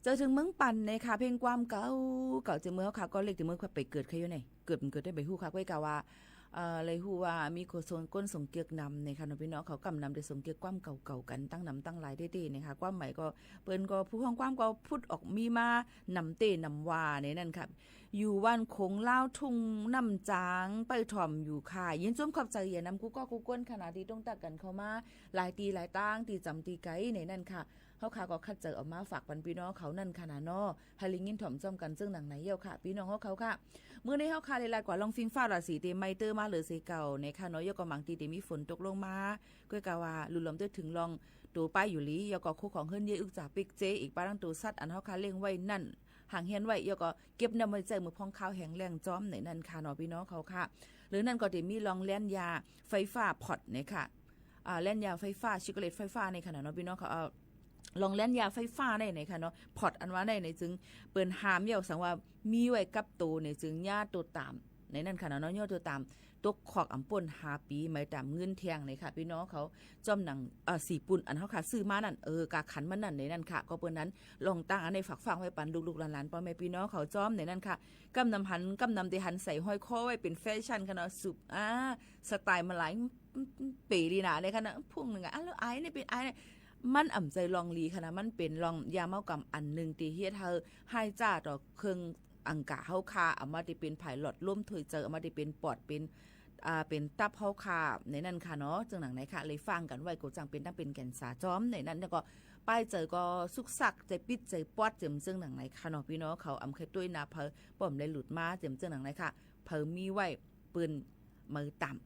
เจ้าเถิงเมืองปันนะคะ เพลงความเก่า เก่าเจ้าเมืองค่ะ ก็เล็กเจ้าเมืองค่ะ ไปเกิดใครอยู่ไหน เกิดบ่เกิดได้บ่ฮู้ค่ะ ก้อยกาว่า เอ่อ เลยฮู้ว่ามีคนส่ง คนส่งเกียกนำนะคะเนาะ ปี้น้องเขา ก้ำนำได้ส่งเกียกความเก่าๆ กั๋นตั้งนำตั้งหลายเต๊ๆ นะคะ ความหมายก็ เปิ้นก็ผู้ฮ้องความก็พุดออกมีมานำเต๊นำว่าในนั้นค่ะ อยู่บ้านโขงลาวทุ่งน้ำจาง ไปถ่อมอยู่ค่ะ ยินจมขอบใจ๋เยียะนำกู้ก้อกู้ก้นค่ะนะ ตี้ตรงตักกั๋นเข้ามา หลายตี้หลายตาง ตี้จ๋ำตี้ไก๋ในนั้นค่ะ เฮาค่ะก็คัดเจอเอามาฝากปันปี้น้องเขานั่นค่ะนะเนาะ หื้อได้ยินถ่อมจ้อมกั๋นเซิ่งหนังไหนเย้าค่ะ ปี้น้องเฮาเขาค่ะ มื้อนี้เฮาค่ะเลยลาดกว่าล่องฟิ้งฟ้าราศีตี้ไม่เตื้อมาเหลือเสียเก่านะคะเนาะ เย้าก็บางตี้ตี้มีฝนตกลงมา ก้อยกาว่าลุนลมเตื้อเถิงล่อง ตั๋วป้ายอยู่หลี เย้าก็คู่ของเฮือนเย้ยอึกจ๋าปิ๊กเจ๊ อีกป้าตั้งตั๋วสัตว์อันเฮาค่ะเลี้ยงไว้นั่น ห่างเฮียนไว้ เย้าก็เก็บนำไว้ใจ๊เมื่อพ่องข้าวแห้งแล้งจ้อมในนั้นค่ะเนาะ ปี้น้องเขาค่ะ หรือนั้นก็ตี้มีล่องแล่นยาไฟฟ้าพอดนะคะ อ่า แล่นยาไฟฟ้า ช็อกโกแลตไฟฟ้าในค่ะเนาะ ปี้น้องเขา เอ่อ ล่องแล่นยาไฟฟ้าในในค่ะเนาะ พอดอันว่าในในจึงเปิ้นห้ามเย้า สังว่ามีไว้กับตั๋วในจึงอย่าโตต๋าม ในนั้นค่ะเนาะ อย่าโตต๋าม ตกขอกอำป้นห้าปี๋ ไหมต๋ามเงินแท่งในค่ะ ปี้น้องเขา จ้อมหนัง เอ่อ สีปุ้นอันเฮาค่ะซื้อมานั่น เออ กาขันมันนั่นในนั้นค่ะ ก็เปิ้นนั้น ล่องตั้งอันในฝากฝังไว้ปันลูกๆ หลานๆ ป้อแม่ปี้น้องเขาจ้อมในนั้นค่ะ ก้ำนำหัน ก้ำนำตี้หันใส่ห้อยคอไว้เป๋นแฟชั่นค่ะเนาะ สุบ อ่า สไตล์มาหลาย เป๋ดีนาในค่ะนะ พวกนึ่งอะ อ้าว แล้วอายนี่เป๋นอายนี่ มันอ่ำใจ้ล่องลีค่ะนะ มันเป๋นล่องยาเมากำอันนึ่งตี้เฮ็ดหื้อฮ้ายจ้าต่อเครื่องอังกาเฮาค่ะ อ่ำมาตี้เป๋นผายหลอดลมถ้วยเจิ่ อ่ำมาตี้เป๋นปอด เป๋น อ่า เป๋นตับเฮาค่ะ ในนั้นค่ะเนาะ เจิ่งหนังไหนค่ะ เลยฟังกั๋นไว้ ก็จั่งเป๋นตั้งเป๋นแก่นสาจ้อม ในนั้นแล้วก็ป้ายเจิ่ก็สุกสัก ใจ้ปิ๊ดใจ้ป๊อด เจิ่มเจิ่งหนังไหนค่ะเนาะ ปี้น้องเขา อ่ำใค่ตวยนาเผอ ป้อมเลยหลุดมา เจิ่มเจิ่งหนังไหนค่ะ เผอมีไว้ เปิ้นเหมาต๋าม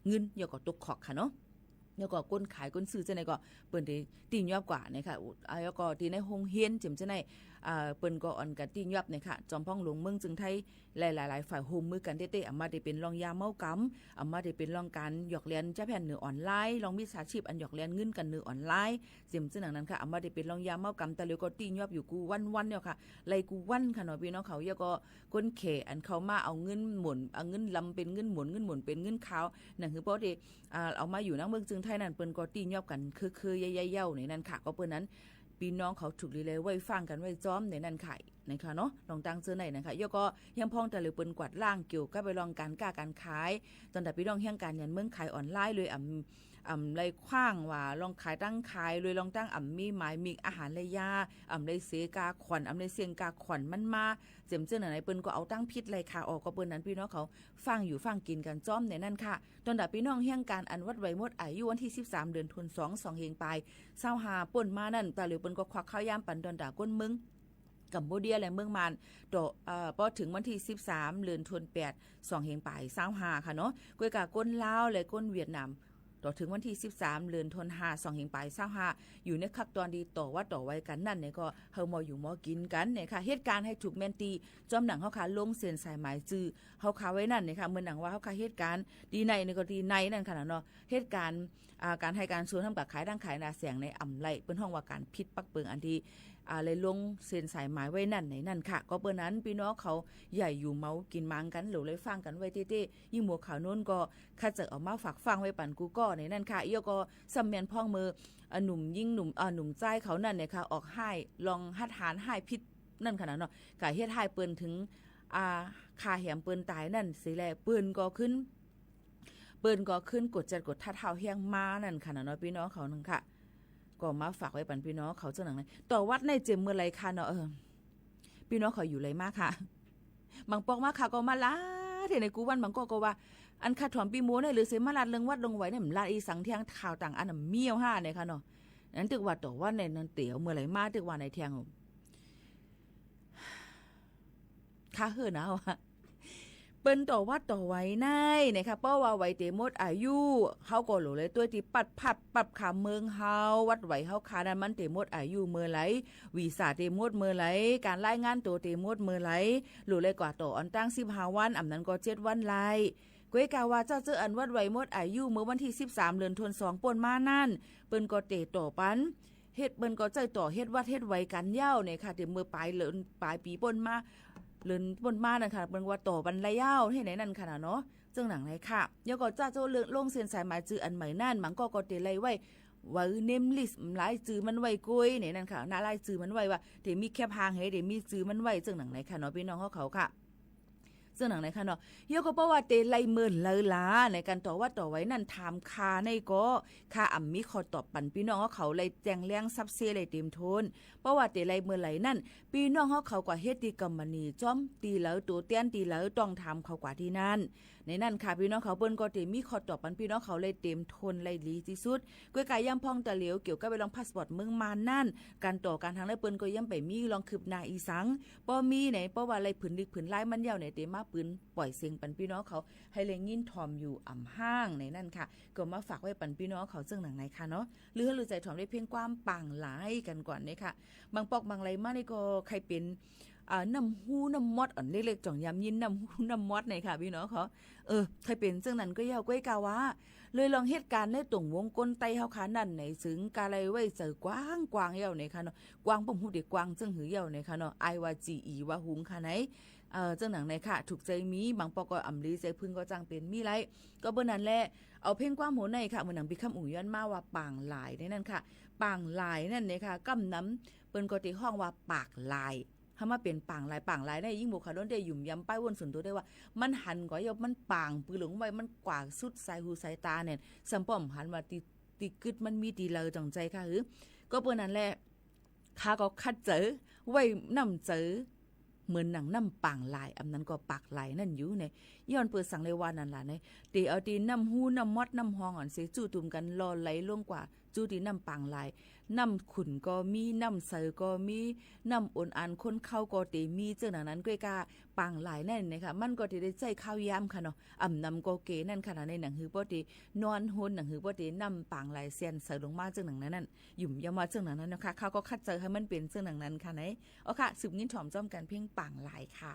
เงิน แล้วก็ตกขอกค่ะเนาะ แล้วก็คนขายคนซื้อเจ้าไหนก็เปิ้นได้ตี้ยอบกว่านะคะ อ่า แล้วก็ตี้ในโฮงเฮียนเจิ่มเจ้าไหน อ่า เปิ้นก็อ่อนกั๋นตี้ยอบนะคะ จอมพ่องหลวงเมืองจึงไทย หลายๆ ฝ่ายฮ่วมมือกั๋นเต๊ๆ อ่ำมาตี้เป๋นล่องยาเมากำ อ่ำมาตี้เป๋นล่องก๋านหยอกเลียนจ้าแผ่นเหนือออนไลน์ ล่องมิจฉาชีพอันหยอกเลียนเงินกั๋นเหนือออนไลน์ เจิ่มเจ้าหนังนั้นค่ะ อ่ำมาตี้เป๋นล่องยาเมากำ ตะเหลียวก็ตี้ยอบอยู่กู้วันๆ เนี่ยค่ะ ไล่กู้วันค่ะเนาะ ปี้น้องเขา แล้วก็ คนแขกอันเข้ามาเอาเงินหมุน เอาเงินลำเป๋นเงินหมุน เงินหมุนเป๋นเงินคาว หนังหื้อป้อตี้ อ่า เอามาอยู่นักเมืองจึงไทยนั่น เปิ้นก็ตี้ยอบกั๋นเคือๆ ใหญ่ๆ เย้าในนั้นค่ะ ก็เปิ้นนั้น ปี้น้องเขาถูกดีเลย ไว้ฟังกั๋นไว้จ้อมในนั้นค่ะ นะคะเนาะ ล่องตั้งเจ้าไหนนะคะ แล้วก็ยังพ่องตะเหลียวเปิ้นกวาดล้างเกี่ยวกับไปล่องก๋านก้าก๋านขาย ตอนแต่ปี้น้องเฮี้ยงก๋านหยันเมืองขายออนไลน์เลย อ่ำ อ่ำไล่ขว้างว่าล่องขายตั้งขายเลย ล่องตั้งอ่ำมีหมายมีอาหารและยา อ่ำไล่เสียกาขวัญ อ่ำไล่เสี่ยงกาขวัญมันมา เจิ่มเจ้าหนังไหน เปิ้นก็เอาตั้งผิดไล่ค่ะ ออกก็เปิ้นนั้น ปี้น้องเขาฟังอยู่ฟังกิ๋นกั๋นจ้อมในนั้นค่ะ ตอนแต่ปี้น้องเฮี้ยงก๋านอันวัดไหวหมดอายุวันตี้สิบสาม เดือนธันวา สองเฮงปาย ซาวห้า ป้นมานั่น ตะเหลียวเปิ้นก็ควักข้าวยามปั๋นตอนแต่ก้นเมือง กัมพูเดียและเมืองมาน ต่อ เอ่อ ปอเถิงวันตี้สิบสาม เดือนธันวา สองเฮงปาย ซาวห้า ค่ะเนาะ ก้อยกาก้นลาวและก้นเวียดนาม ต่อเถิงวันตี้สิบสาม เดือนธันวา สองเหียงป๋ายซาวห้า อยู่ในขั้นตอนตี้ต่อวัดต่อไหวกั๋นนั้นเนี่ย ก็หื้อหมออยู่หมอกิ๋นกั๋นเนี่ยค่ะ เหตุก๋ารณ์หื้อถูกแม่นตี้ จ้อมหนังเฮาค่ะ ลงเส้นสายหมายจื้อเฮาค่ะไว้นั้นเนี่ยค่ะ เหมือนหนังว่าเฮาค่ะเหตุก๋ารณ์ตี้ไหนเนี่ยก็ตี้ไหนนั้นค่ะเนาะ เหตุก๋ารณ์ อ่า ก๋านไฮ่ก๋านสูน ทำก๋านขาย ตั้งขายหน้าแสงในอ่ำไล่ เปิ้นฮ้องว่าก๋านผิดปักเปิง อันตี้ อ่า ได้ลงเส้นสายหมายไว้นั้นในนั้นค่ะ ก็เปิ้นนั้น ปี้น้องเขา อย่าอยู่เมากิ๋นหมางกั๋น หลูได้ฟังกั๋นไว้เต๊ๆ ยิ่งหมวกขาวโน้นก็ ข้าจะเอามาฝากฟังไว้ปั๋นกู้ก้อในนั้นค่ะ เอี้ยวก็ซ้ำแม่นพ่องเมื่อ อ่า หนุ่มยิ่งหนุ่ม อ่า หนุ่มใจ๊เขานั้นเนี่ยค่ะ ออกฮ้าย ลองหัดหานฮ้ายผิดนั้นค่ะเนาะ ก็เฮ็ดฮ้ายเปิ้นเถิง อ่า ฆ่าแหมเปิ้นต๋ายนั้นเสียแล เปิ้นก็ขึ้น เปิ้นก็ขึ้นกดจัดกดทัดเฮาแฮงมานั้นค่ะเนาะ ปี้น้องเขานั้นค่ะ ก็มาฝากไว้ปั๋นปี้น้องเขาเจ้าหนังใน ต่อวัดในเจียมเมื่อไหร่ค่ะเนาะ เออ ปี้น้องเขาอยู่ไหนมาค่ะ บางปอกมาค่ะก็มาลาดเท่าในกู้วัน บางก็ก็ว่า อันข้าถามปี้โมเนี่ย หรือเสียมาลาดเรื่องวัดเรื่องไหวเนี่ย มันลาดอีสังเตียง ข่าวต่างอันน่ะเมียวห้าเนี่ยค่ะเนาะ นั้นตึกว่าต่อวัดในนั้นเตียวเมื่อไหร่มา ตึกว่าในเตียง ข้าเหินเอาอะ เปิ้นต่อวัดต่อไหวในนะคะ เพราะว่าไหวเตหมดอายุ เฮาก็หลูเลยตวยตี้ปัดผับปับขามเมืองเฮา วัดไหวเฮาค่ะนั้นมันเตหมดอายุเมื่อไหร่ วีซ่าเตหมดเมื่อไหร่ ก๋านรายงานตั๋วเตหมดเมื่อไหร่ หลูเลยกว่าต่ออันตั้งสิบห้าวัน อ่ำนั้นก็เจ็ดวันไล่ ก้วยกาว่าเจ้าเจ้ออันวัดไหวหมดอายุเมื่อวันตี้สิบสาม เดือนธันวา ป้นมานั้น เปิ้นก็เตต่อปัน เฮ็ด เปิ้นก็ใจ๊ต่อเฮ็ดวัดเฮ็ดไหวกั๋นเย้าเนี่ยค่ะ เต๋เมื่อป๋ายเดือน ป๋ายปี๋ป้นมา เดือนป้นมานั้นค่ะ เปิ้นว่าต่อปันไล่เย้า เฮ็ดไหนนั้นค่ะเนาะ เจ้าหนังในค่ะ แล้วก็เจ้าเจ้าเรื่องลงเส้นสายหมายจื้ออันใหม่นั้น บางก็ก็เตไล่ไว้ ไว้เนมลิสต์รายจื้อมันไว้ก้วยในนั้นค่ะ หน้ารายจื้อมันไว้ว่า เตมีแคปหางเห เตมีจื้อมันไว้ เจ้าหนังในค่ะเนาะ ปี้น้องเขาค่ะ เจ้าหนังในค่ะเนาะ เอี้ยวก็เพราะว่าเตไล่เมื่อไหร่ลา ในก๋านต่อวัดต่อไหวนั้น ถามข้าในก็ ข้าอ่ำมีข้อตอบปันปี้น้องเขา ไล่แจ้งแหลงสับเซไล่เต๋มโทน เพราะว่าเตไล่เมื่อไหร่นั้น ปี้น้องเขากว่าเฮ็ดตี้กำมะหนี่จ้อม ตี้เหลอตั๋วแตนตี้เหลอต้องถามเขากว่าตี้นั้น ในนั้นค่ะ ปี้น้องเขาเปิ้นก็เต๋มีข้อตอบปันปี้น้องเขาไล่เต๋มโทนไล่ดีตี้สุด ก้วยกาย้ำพ่องตะเหลียวเกี่ยวกับเรื่องพาสปอร์ตเมืองมานนั้น ก๋านต่อก๋านตางในเปิ้นก็ยังไปมีเรื่องคืบหน้าอีสัง ป้อมีไหน เพราะว่าไล่ผืนลิกผืนลายมันเย้าไหน เต๋มาปืนป่อยเสียงปันปี้น้องเขา หื้อได้ยินถ่อมอยู่อ่ำฮ้างในนั้นค่ะ ก็มาฝากไว้ปันปี้น้องเขาเจ้าหนังในค่ะเนาะ หรือหื้อหื้อใจ๋ถ่อมได้เพียงความปางหลายกั๋นก่อนเนี่ยค่ะ บางปอกบางไล่มานี่ก็ใค่เป๋น อ่า น้ำฮู้น้ำมอดอ่อนเล็กๆ จ่องยามยินน้ำฮู้น้ำมอดในค่ะ ปี้น้องเขา เออ ใค่เป๋นเจ้าหนังก็เย้า ก้วยกาว่า เลยลองเหตุก๋ารณ์ในตรงวงก้นใต้เฮาค่ะนั้นใน ซึ่งกาไล่ไว้ใจ๋กว้างๆ เย้าในค่ะเนาะ กว้างป้อมฮู้เต๋กว้างเจิ่งหือเย้าในค่ะเนาะ อ้ายว่าจี๋อี๋ว่าหุงค่ะใน เออ เจ้าหนังในค่ะ ถูกใจ๋มี บางปอกก็อ่ำลีใจ๋พึงก็จังเป๋นมีไล่ ก็เปิ้นนั้นแหละ เอาเพ่งความหัวในค่ะ เหมือนหนังปี้คำอุ๋งย้อนมาว่าปางหลายในนั้นค่ะ ปางหลายนั้นเนี่ยค่ะ กำนำเปิ้นก็เต๋ฮ้องว่าปากหลาย หื้อมาเป๋นปางหลาย ปางหลายใน ยิ่งหมวกขาวโน้นเต๋หยุมยำป้ายว่นส่วนตั๋วได้ว่า มันหันกว่าเย้า มันปางปือหลงไว้ มันกว่าสุดสายหูสายต๋าเนี่ย ซ้ำป้อมหันว่าตี้ ตี้กึ๊ดมันมีตี้เหลอจ่องใจ๋ค่ะหือ ก็เปิ้นนั้นแหละ ข้าก็คัดเจิวไว้น้ำเจิ เหมือนหนังน้ำปางหลาย อ่ำนั้นก็ปากหลายนั้นอยู่ใน ย้อนเปื้อสังเลยว่านั้นล่ะใน เต๋เอาตี้น้ำฮู้น้ำมอดน้ำฮองอ่อนเส จุ้มกั๋นหล่อไหลลงกว่า จุตี้น้ำปางหลาย น้ำขุ่นก็มี น้ำใสก็มี น้ำอ่อนอันข้นเข้าก็เต๋มี เจิ่งหนังนั้น ก้วยกาปางหลายนั้นนะคะ มันก็เต๋ได้ใจ๊ข้าวยามค่ะเนาะ อ่ำนำก็เกนั้นค่ะเนาะ ในหนังหือป้อเต๋นอนฮน หนังหือป้อเต๋น้ำปางหลายแสนใสลงมา เจิ่งหนังนั้นนั้น หยุมยำว่าเจิ่งหนังนั้นนะคะ ข้าก็คัดเจิวหื้อมันเป๋นเจิ่งหนังนั้นค่ะใน เอาค่ะ สืบยินถ่อมจ้อมกั๋นเพ่งปางหลายค่ะ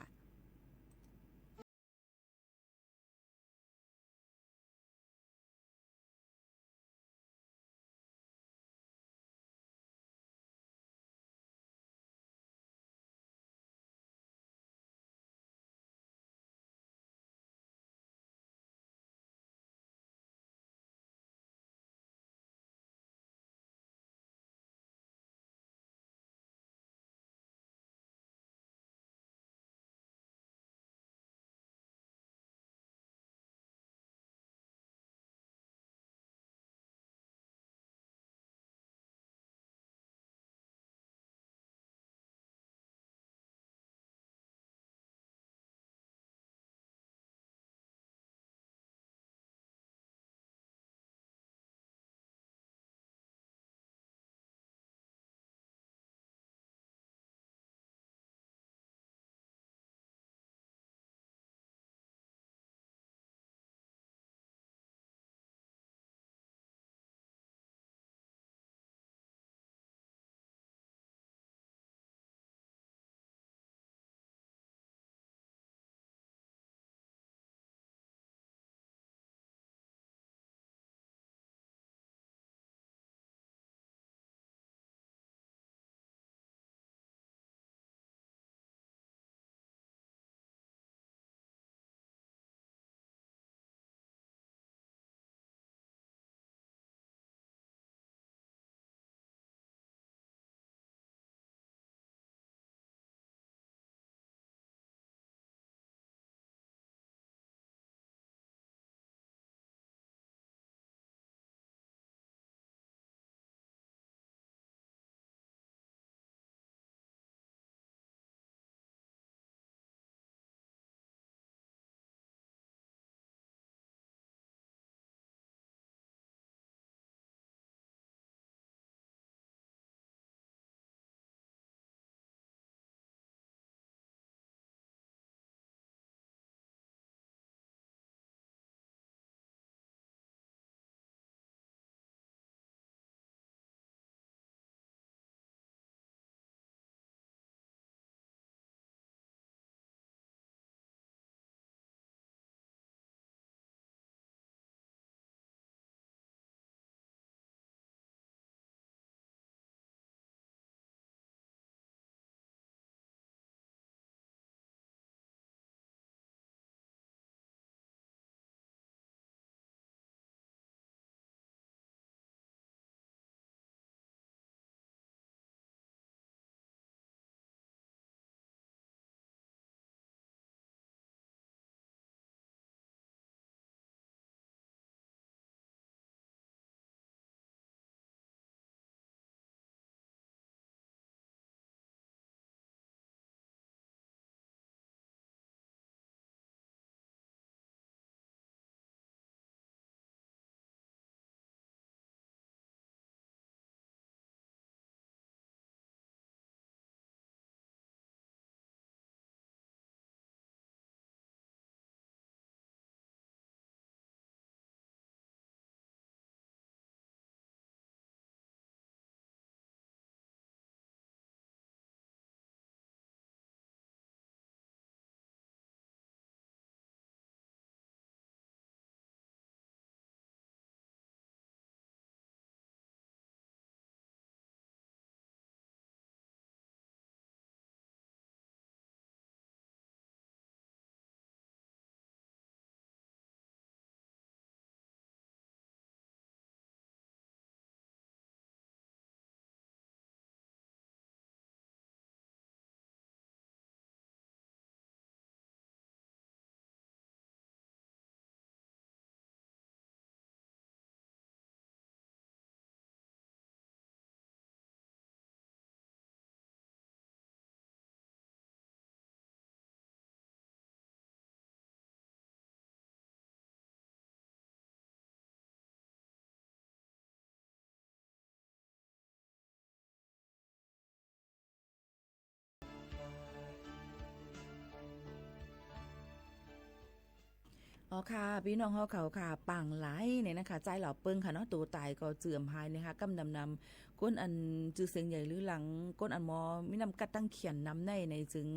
อ๋อค่ะ ปี้น้องเฮาเขาค่ะ ปางหลายเนี่ยนะคะ ใจ๊เหล่าเปิ้งค่ะเนาะ ตั๋วต๋ายก็เจื้อหายเนี่ยค่ะ กำนำนำ คนอันจื้อเสียงใหญ่ลือหลัง คนอันหมอมีน้ำกัดตังเขียนนำใน ในจึง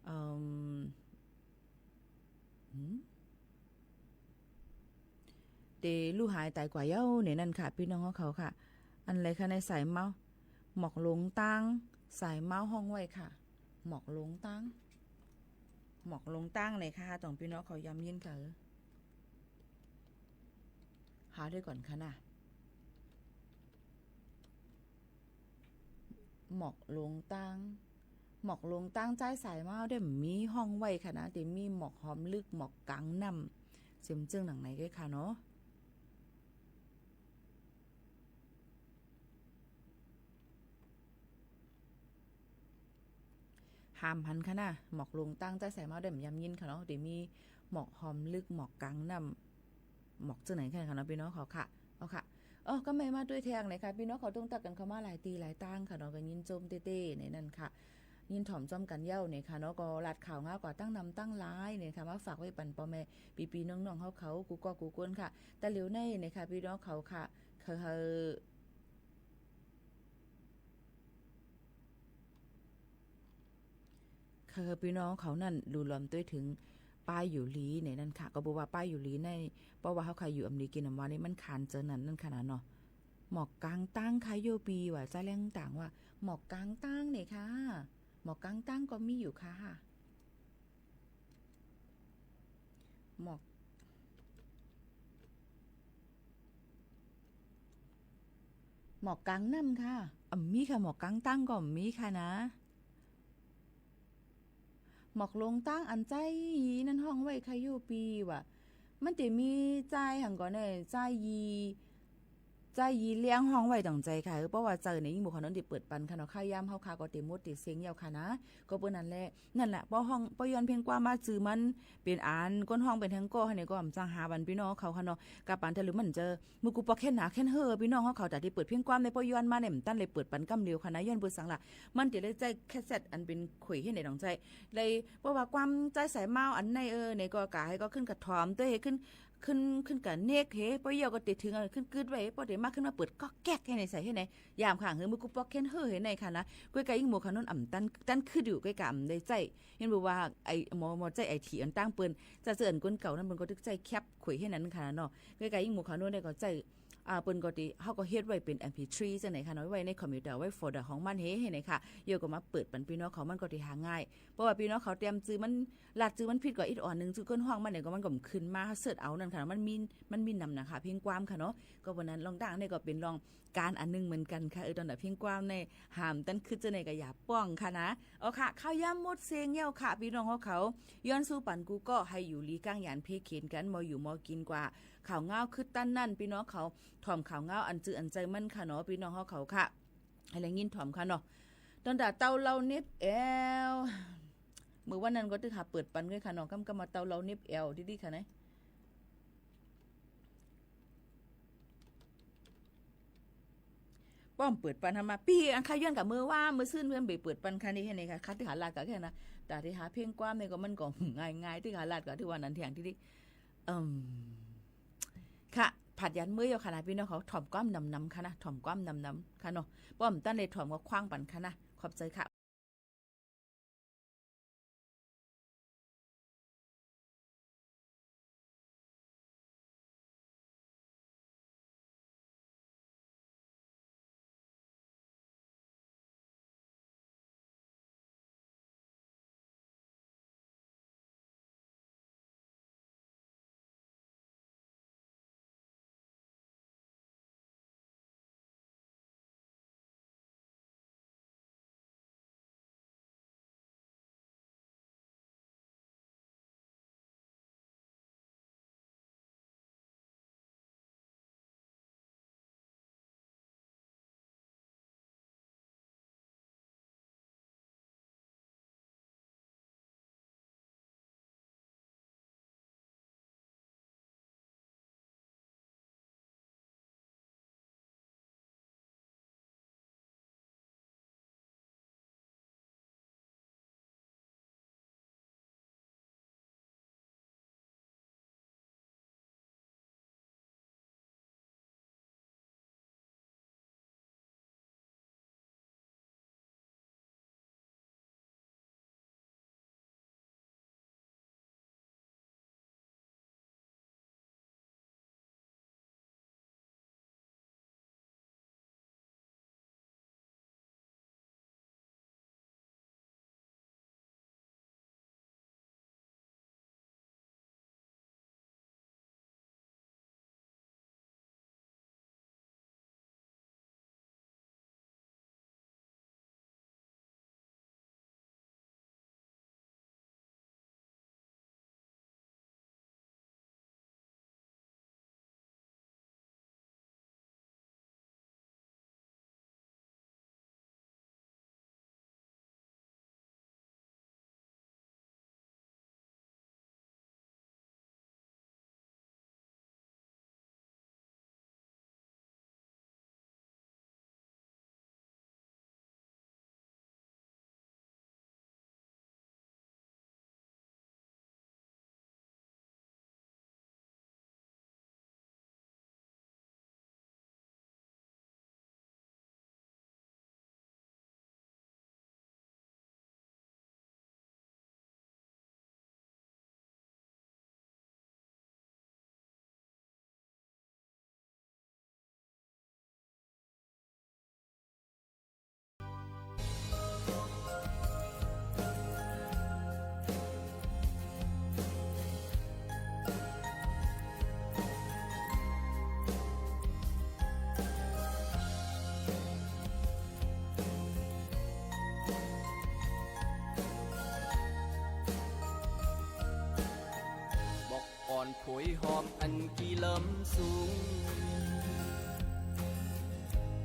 เอิ่ม หืม เต๋ลูกหายต๋ายกว่าเย้าเนี่ยนั่นค่ะ ปี้น้องเฮาเขาค่ะ อันใดคะ ในสายเมาส์ หมอกหลงตาง สายเมาส์ฮ้องไว้ค่ะ หมอกหลงตาง หมอกหลงตางเลยค่ะ ต้องปี้น้องเขาย้ำยินค่ะ หาด้วยก่อนค่ะนะ หมอกหลงตาง หมอกหลงตางใจ๊สายเมาส์เด้อ มีฮ้องไว้ค่ะนะ เต๋มีหมอกหอมลึก หมอกกลางน้ำ เสียงเจื้องหนังไหนก็ค่ะเนาะ ห้ามหันค่ะนะ หมอกหลงตางใจ๊สายเมาส์เด้อ ย้ำยินค่ะเนาะ เต๋มีหมอกหอมลึก หมอกกลางน้ำ หมอกเจื้องไหนค่ะเนาะ ปี้น้องเขาค่ะ เอาค่ะ เออ ก็ไม่มาด้วยแทงเลยค่ะ ปี้น้องเขาต้องตักกั๋นเข้ามาหลายตี้หลายตางค่ะเนาะ ก็ยินจมเต้ๆ ในนั่นค่ะ ยินถ่อมจอมกั๋นเย้าเนี่ยค่ะเนาะ ก็ลาดข่าวงาวกว่าตั้งนำตั้งหลายเนี่ยค่ะ มาฝากไว้ปันป้อแม่ปี้ๆ น้องๆ เฮาเขา กู้ก๊อกกู้คนค่ะ แต่เหลียวในเนี่ยค่ะ ปี้น้องเขาค่ะ เขา คือปี้น้องเขานั้น ลูลอมตวยเถิง ป้ายอยู่หลีในนั่นค่ะ ก็บอกว่าป้ายอยู่หลีใน เพราะว่าเฮาใค่อยู่อำดีกิ๋นอำวานี่ มันขานเจอนั่นนั่นค่ะนะเนาะ หมอกกลางตางค่ะโยปี้ ว่าใจ๊แรงต่างว่า หมอกกลางตางเนี่ยค่ะ หมอกกลางตางก็มีอยู่ค่ะ หมอก หมอกกลางน้ำค่ะ อ่ำมีค่ะ หมอกกลางตางก็อ่ำมีค่ะนะ หมอกหลงตางอันใจ๊ยีนั่นฮ้องไว้ค่ะโยปี้ว่า มันเต๋มีใจ๊หังก่อแน่ ใจ๊ยี ใจ๊ยีเลี้ยงฮ้องไว้ตางใจ๋ค่ะ เออ เพราะว่าเจอเนี่ย ยิ่งหมู่เขานั้นเต๋เปิดปันค่ะเนาะ ข้าวยามเฮาค่ะก็เต๋หมดเต๋เซ็งเย้าค่ะนะ ก็เปิ้นนั่นแหละ นั่นแหละ ป้อฮ้อง ป้อย้อนเพลงกว้างมาจื้อมัน เป๋นอัน คนฮ้องเป๋นแฮงก่อ หั้นเนี่ยก็อ่ำจั้งหาปันปี้น้องเขาค่ะเนาะ กาปานตะลึงมันจะ มือกูปอกแขนหนาแขนเห่อปี้น้องเฮาเขา แต่ตี้เปิดเพลงกว้างในป้อย้อนมาเนี่ย บ่ตันเลยเปิดปันกำเดียวค่ะนะ ย้อนเปิดสังละ มันจะได้ใจ๊แคสเซ็ตอันเป๋นขุยเฮ็ดในดองใจ๊ เลย เพราะว่ากว้างใจ๊สายเมาส์อันใน เออ ในก็กาหื้อก็ขึ้นกระถอมตวยหื้อ ขึ้น ขึ้น ขึ้นกะเนกหื้อ ป้อเยี่ยวก็เตะถึง เออ ขึ้นกึ๊ดไว้ ป้อเตะมาขึ้นมาเปิดก๊อกแก๊กเฮ็ดในใส่เฮ็ดใน ยามข้างหื้อ มือกูปอกแขนเห่อเฮ็ดในค่ะนะ ก้วยกายิ่งหมู่เขานั้นอ่ำตัน ตันขึ้นอยู่ ก้วยกาอ่ำได้ใจ๊ เห็นบอกว่าไอ้หมอ หมอใจ๊ไอทีอันตั้งเปิ้น จะเจออันคนเก่านั้นเปิ้นก็ตึกใจ๊แคปขุยเฮ็ดนั้นค่ะเนาะ ก้วยกายิ่งหมู่เขานั้นได้ก็ใจ๊ อ่า เปิ้นก็ตี้ เฮาก็เฮ็ดไว้เป๋นเอ็มพีทรีจั่งไหนค่ะเนาะ ไว้ในคอมพิวเตอร์ ไว้โฟลเดอร์ของมันเฮ้ เฮ้ไหนค่ะ เยี่ยวก็มาเปิดปันปี้น้องเขา มันก็ตี้หาง่าย เพราะว่าปี้น้องเขาเตรียมจื้อมัน ลาดจื้อมันผิดก็อิดอ่อนหนึ่ง จื้อคนฮ้องมันเนี่ยก็มันก็ขึ้นมาเสิร์ชเอานั่นค่ะ มันมี มันมีนำนะคะ เพลงกว้างค่ะเนาะ ก็วันนั้นลองดังเนี่ยก็เป๋นลอง ก๋านอันนึ่งเหมือนกั๋นค่ะ เออ ต๋อนดับเพลงกว้างในห้ามตันขึ้นจะไหนก็อย่าป้องค่ะนะ เอาค่ะ ข้าวยามหมดเสียงเย้าค่ะ ปี้น้องเฮาเขา ย้อนสู้ปันกู้ก็ให้อยู่หลีก้างหยันเพเข็ญกั๋น มออยู่มอกิ๋นกว่า ข่าวงาวขึ้นตันนั่น ปี้น้องเขา ถ่อมข่าวงาวอันจื้ออันใจ๋มันค่ะเนาะ ปี้น้องเฮาเขาค่ะ ให้แลยินถ่อมค่ะเนาะ ต๋อนดับเต้าเหล้าเน็บแอว มื้อวันนั้นก็ตึกหาเปิดปันก้วยค่ะเนาะ ก้ำก้ำมาเต้าเหล้าเน็บแอว ดีๆ ค่ะนะ ป้อมเปิดปันหันมา ปี้อันข้าย้อนกับมื้อว่า มื้อซื่นเปิ้นเป๋เปิดปันค่ะนี่ เฮ็ดไหนค่ะ ข้าตี้หาลาดก็แค่นั้น แต่ตี้หาเพลงกว้างนี่ก็มันก็ง่ายๆ ตี้หาลาดก็ตี้ว่านั้นแทงตี้ตี้ เอิ่ม ค่ะ ผัดยันมื้อเย้าค่ะนะ ปี้น้องเขา ถ่อมกว้างนำๆ ค่ะนะ ถ่อมกว้างนำๆ ค่ะเนาะ ป้อมตันเลยถ่อมก็คว้างปันค่ะนะ ขอบใจ๋ค่ะ โกยหอมอันกี่ลำสูง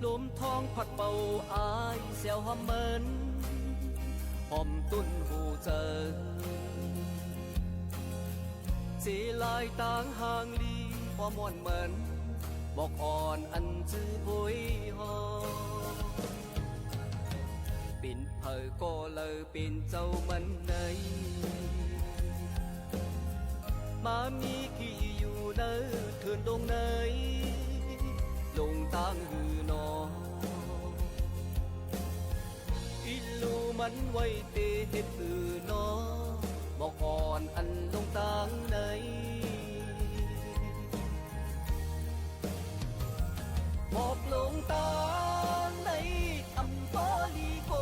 ลมท้องพัดเป่าอายแซวหอมเหมิน หอมตุ้นหูเจิง เสลายตางห่างลี ความม่วนเหมิน บอกอ่อนอันจื้อโผยหอม เป๋นใผก็เลยเป๋นเจ้ามันใน มามีกี่อยู่ในเถินดงใน ลงตางหื้อหนอ อิลูมันไว้เตเฮ็ดหื้อหนอ บอกอ่อนอันลงตางใน บอกลงตางในอำปอลีโก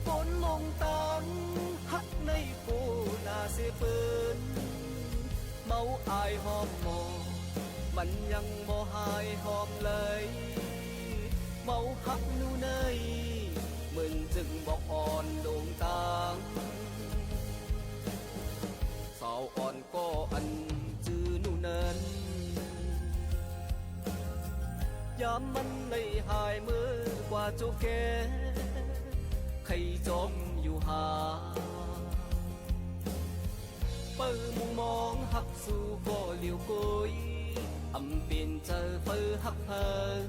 คนลงตางฮักในโกนาเสเปิ้น เมาอายหอมหมอ มันยังบ่หายหอมเลย เมาฮักหนูเนย เหมินจึงบอกอ่อนลงตาง สาวอ่อนก็อันจื้อหนูนั้น ยามมันได้หายเมื่อกว่าโจแก ใค่จอมอยู่หา เปิ้นมุงมองฮักสู่ก็เหลียวโกย อำเป๋นเจอเปิ้นฮักเปิ้น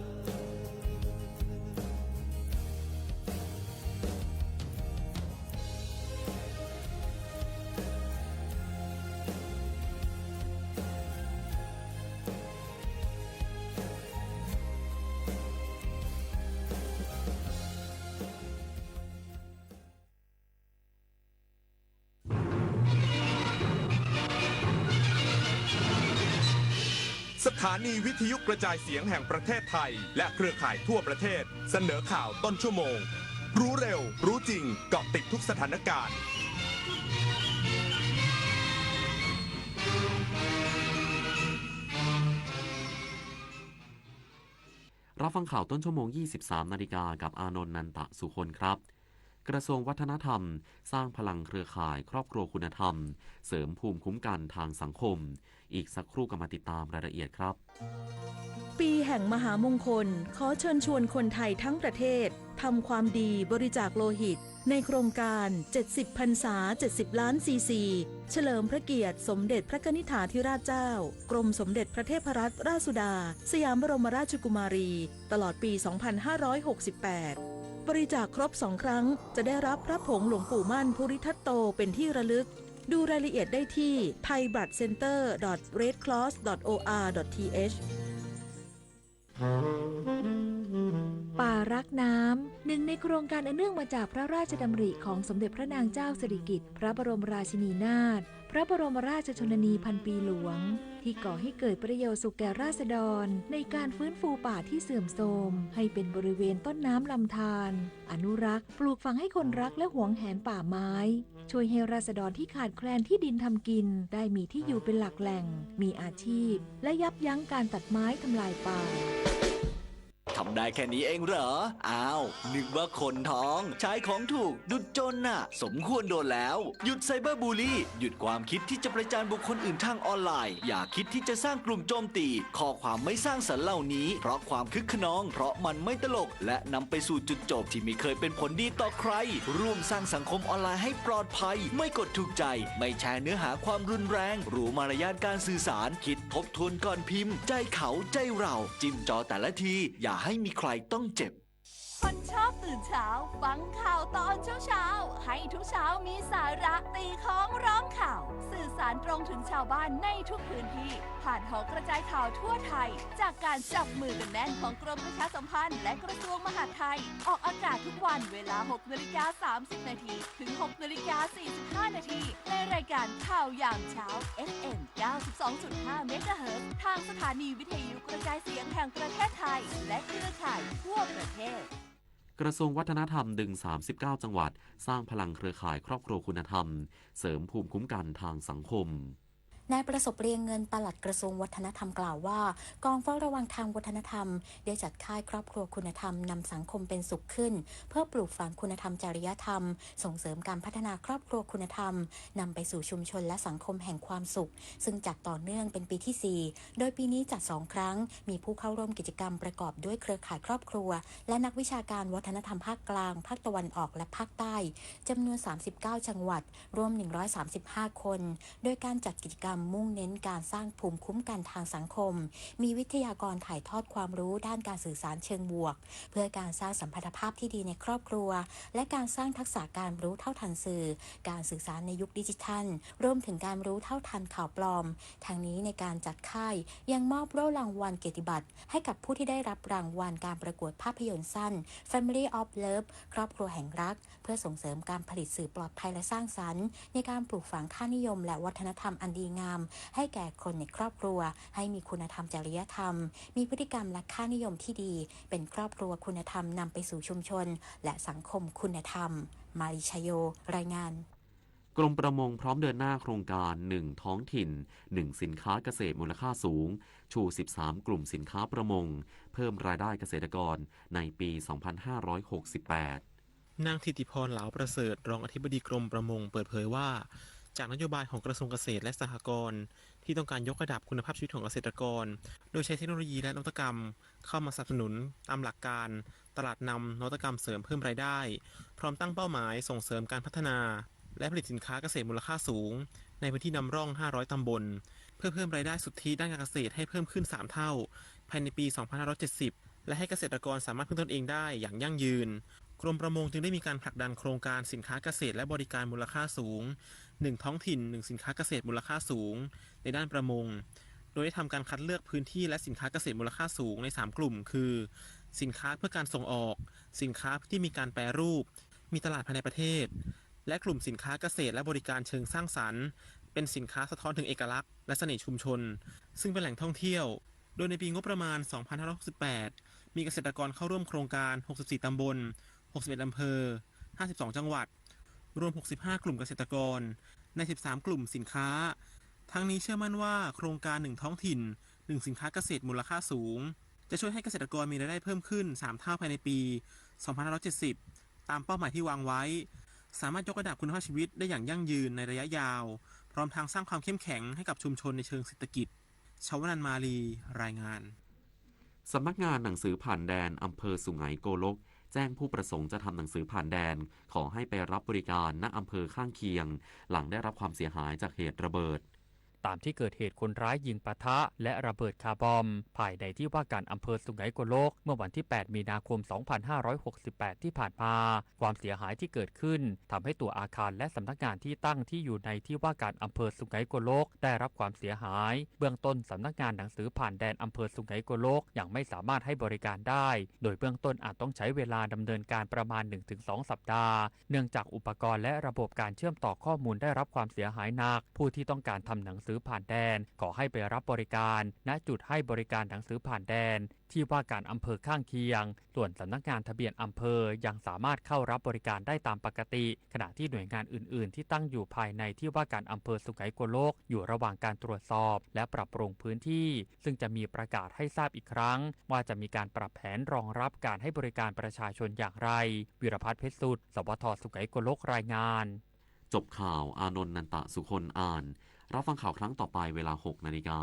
สถานีวิทยุกระจายเสียงแห่งประเทศไทย และเครือข่ายทั่วประเทศ เสนอข่าวต้นชั่วโมง รู้เร็ว รู้จริง เกาะติดทุกสถานการณ์ รับฟังข่าวต้นชั่วโมง ยี่สิบสามนาฬิกา กับอานนท์ นันตะสุคนครับ กระทรวงวัฒนธรรม สร้างพลังเครือข่ายครอบครัวคุณธรรม เสริมภูมิคุ้มกันทางสังคม อีกสักครู่กลับมาติดตามรายละเอียดครับ ปีแห่งมหามงคล ขอเชิญชวนคนไทยทั้งประเทศ ทำความดีบริจาคโลหิต ในโครงการ เจ็ดสิบพรรษา เจ็ดสิบล้านซีซี เฉลิมพระเกียรติสมเด็จพระกนิษฐาธิราชเจ้า กรมสมเด็จพระเทพรัตนราชสุดา สยามบรมราชกุมารี ตลอดปี สองพันห้าร้อยหกสิบแปด บริจาคครบสองครั้ง จะได้รับพระผงหลวงปู่มั่นภูริทัตโตเป็นที่ระลึก ดูรายละเอียดได้ที่ ไทยบลัดเซ็นเตอร์ ดอท เรดครอส ดอท โออาร์ ดอท ทีเอช ป่ารักน้ำ หนึ่งในโครงการอันเนื่องมาจากพระราชดำริของสมเด็จพระนางเจ้าสิริกิติ์ พระบรมราชินีนาถ พระบรมราชชนนีพันปีหลวง ที่ก่อให้เกิดประโยชน์สุขแก่ราษฎร ในการฟื้นฟูป่าที่เสื่อมโทรม ให้เป็นบริเวณต้นน้ำลำธาร อนุรักษ์ ปลูกฝังให้คนรักและหวงแหนป่าไม้ ช่วยให้ราษฎรที่ขาดแคลนที่ดินทำกิน ได้มีที่อยู่เป็นหลักแหล่ง มีอาชีพ และยับยั้งการตัดไม้ทำลายป่า ทำได้แค่นี้เองเหรอ อ้าว นึกว่าคนท้อง ใช้ของถูก ดุจโจรน่ะ สมควรโดนแล้ว หยุดไซเบอร์บูลลี่ หยุดความคิดที่จะประจานบุคคลอื่นทางออนไลน์ อย่าคิดที่จะสร้างกลุ่มโจมตี ข้อความไม่สร้างสรรค์เหล่านี้ เพราะความคึกคะนอง เพราะมันไม่ตลก และนำไปสู่จุดจบที่ไม่เคยเป็นผลดีต่อใคร ร่วมสร้างสังคมออนไลน์ให้ปลอดภัย ไม่กดถูกใจ ไม่แชร์เนื้อหาความรุนแรง รู้มารยาทการสื่อสาร คิดทบทวนก่อนพิมพ์ ใจเขา ใจเรา จิ้มจอแต่ละที อย่าให้มีใครต้องเจ็บ คนชอบตื่นเช้า ฟังข่าวตอนเช้าๆ ให้ทุกเช้ามีสาระ ตีค้องร้องข่าว สื่อสารตรงถึงชาวบ้านในทุกพื้นที่ ผ่านหอกระจายข่าวทั่วไทย จากการจับมือกันแน่นของกรมประชาสัมพันธ์ และกระทรวงมหาดไทย ออกอากาศทุกวันเวลา หกนาฬิกาสามสิบนาที ถึง หกนาฬิกาสี่สิบห้านาที ในรายการข่าวยามเช้า เอฟเอ็ม เก้าสิบสองจุดห้าเมกะเฮิรตซ์ ทางสถานีวิทยุกระจายเสียงแห่งประเทศไทย และเครือข่ายทั่วประเทศ กระทรวงวัฒนธรรมดึง สามสิบเก้าจังหวัด สร้างพลังเครือข่ายครอบครัวคุณธรรม เสริมภูมิคุ้มกันทางสังคม นายประสบ เรียงเงิน ปลัดกระทรวงวัฒนธรรมกล่าวว่า กองเฝ้าระวังทางวัฒนธรรม ได้จัดค่ายครอบครัวคุณธรรมนำสังคมเป็นสุขขึ้น เพื่อปลูกฝังคุณธรรมจริยธรรม ส่งเสริมการพัฒนาครอบครัวคุณธรรม นำไปสู่ชุมชนและสังคมแห่งความสุข ซึ่งจัดต่อเนื่องเป็นปีที่สี่ โดยปีนี้จัดสองครั้ง มีผู้เข้าร่วมกิจกรรมประกอบด้วยเครือข่ายครอบครัว และนักวิชาการวัฒนธรรมภาคกลาง ภาคตะวันออก และภาคใต้ จำนวนสามสิบเก้าจังหวัด รวมหนึ่งร้อยสามสิบห้าคน โดยการจัดกิจกรรมมุ่งเน้นการสร้างภูมิคุ้มกันทางสังคม มีวิทยากรถ่ายทอดความรู้ด้านการสื่อสารเชิงบวก เพื่อการสร้างสัมพันธภาพที่ดีในครอบครัว และการสร้างทักษะการรู้เท่าทันสื่อ การสื่อสารในยุคดิจิทัล รวมถึงการรู้เท่าทันข่าวปลอม ทั้งนี้ในการจัดค่ายยังมอบโล่รางวัลเกียรติบัตรให้กับผู้ที่ได้รับรางวัลการประกวดภาพยนตร์สั้น Family of Love ครอบครัวแห่งรัก เพื่อส่งเสริมการผลิตสื่อปลอดภัยและสร้างสรรค์ ในการปลูกฝังค่านิยมและวัฒนธรรมอันดีงาม ให้แก่คนในครอบครัว ให้มีคุณธรรมจริยธรรม มีพฤติกรรมและค่านิยมที่ดี เป็นครอบครัวคุณธรรมนำไปสู่ชุมชน และสังคมคุณธรรม มาลี ชโย รายงาน กรมประมงพร้อมเดินหน้าโครงการหนึ่งท้องถิ่น หนึ่งสินค้าเกษตรมูลค่าสูง ชู สิบสาม กลุ่มสินค้าประมง เพิ่มรายได้เกษตรกรในปี สองพันห้าร้อยหกสิบแปด นางถิติพร หลาวประเสริฐ รองอธิบดีกรมประมง เปิดเผยว่า จากนโยบายของกระทรวงเกษตรและสหกรณ์ ที่ต้องการยกระดับคุณภาพชีวิตของเกษตรกร โดยใช้เทคโนโลยีและนวัตกรรมเข้ามาสนับสนุนตามหลักการ ตลาดนำนวัตกรรมเสริมเพิ่มรายได้ พร้อมตั้งเป้าหมายส่งเสริมการพัฒนา และผลิตสินค้าเกษตรมูลค่าสูง ในพื้นที่นำร่อง ห้าร้อย ตำบล เพื่อเพิ่มรายได้สุทธิด้านการเกษตรให้เพิ่มขึ้น สาม เท่า ภายในปี สองพันห้าร้อยเจ็ดสิบ และให้เกษตรกรสามารถพึ่งตนเองได้อย่างยั่งยืน กรมประมงจึงได้มีการผลักดันโครงการสินค้าเกษตรและบริการมูลค่าสูง หนึ่งท้องถิ่น หนึ่งสินค้าเกษตรมูลค่าสูง ในด้านประมง โดยได้ทำการคัดเลือกพื้นที่และสินค้าเกษตรมูลค่าสูงใน สาม กลุ่ม คือ สินค้าเพื่อการส่งออก สินค้าที่มีการแปรรูป มีตลาดภายในประเทศ และกลุ่มสินค้าเกษตรและบริการเชิงสร้างสรรค์ เป็นสินค้าสะท้อนถึงเอกลักษณ์และเสน่ห์ชุมชน ซึ่งเป็นแหล่งท่องเที่ยว โดยในปีงบประมาณ สองพันห้าร้อยหกสิบแปด มีเกษตรกรเข้าร่วมโครงการ หกสิบสี่ ตำบล หกสิบเอ็ด อำเภอ ห้าสิบสอง จังหวัด รวม หกสิบห้า กลุ่มเกษตรกร ใน สิบสาม กลุ่มสินค้า ทั้งนี้เชื่อมั่นว่าโครงการหนึ่งท้องถิ่น หนึ่งสินค้าเกษตรมูลค่าสูง จะช่วยให้เกษตรกรมีรายได้เพิ่มขึ้น สาม เท่าภายในปี สองพันห้าร้อยเจ็ดสิบ ตามเป้าหมายที่วางไว้ สามารถยกระดับคุณภาพชีวิตได้อย่างยั่งยืนในระยะยาว พร้อมทั้งสร้างความเข้มแข็งให้กับชุมชนในเชิงเศรษฐกิจ ชวนันท์ มาลี รายงาน สำนักงานหนังสือผ่านแดนอำเภอสุไหงโกลก แจ้งผู้ประสงค์จะทำหนังสือผ่านแดน ขอให้ไปรับบริการ ณ อำเภอข้างเคียง หลังได้รับความเสียหายจากเหตุระเบิด ตามที่เกิดเหตุคนร้ายยิงปะทะและระเบิดคาร์บอม ภายในที่ว่าการอำเภอสุไหงโกลก เมื่อวันที่ แปด มีนาคม สองพันห้าร้อยหกสิบแปด ที่ผ่านมา ความเสียหายที่เกิดขึ้นทำให้ตัวอาคารและสำนักงานที่ตั้งที่อยู่ในที่ว่าการอำเภอสุไหงโกลก ได้รับความเสียหาย เบื้องต้นสำนักงานหนังสือผ่านแดนอำเภอสุไหงโกลก ยังไม่สามารถให้บริการได้ โดยเบื้องต้นอาจต้องใช้เวลาดำเนินการประมาณ หนึ่งถึงสอง สัปดาห์ เนื่องจากอุปกรณ์และระบบการเชื่อมต่อข้อมูลได้รับความเสียหายหนัก ผู้ที่ต้องการทำหนังสือผ่านแดน ขอให้ไปรับบริการ ณ จุดให้บริการหนังสือผ่านแดน ที่ว่าการอำเภอข้างเคียง ส่วนสำนักงานทะเบียนอำเภอยังสามารถเข้ารับบริการได้ตามปกติ ขณะที่หน่วยงานอื่นๆ ที่ตั้งอยู่ภายในที่ว่าการอำเภอสุไหงโกลก อยู่ระหว่างการตรวจสอบ และปรับปรุงพื้นที่ ซึ่งจะมีประกาศให้ทราบอีกครั้ง ว่าจะมีการปรับแผนรองรับการให้บริการประชาชนอย่างไร วีรพัฒน์ เพชรสุด สวท สุไหงโกลก รายงาน จบข่าว อานนท์ นันตะสุคน อ่าน รับฟังข่าวครั้งต่อไปเวลา หกนาฬิกา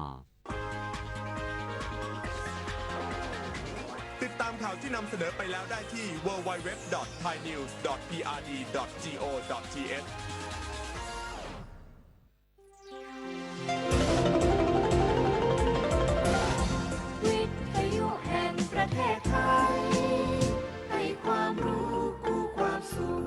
ติดตามข่าวที่นำเสนอไปแล้วได้ที่ ดับเบิลยู ดับเบิลยู ดับเบิลยู ดอท ไทยนิวส์ ดอท พีอาร์ดี ดอท จีโอ ดอท ทีเอช วิทยุแห่งประเทศไทย ให้ความรู้คู่ความสุข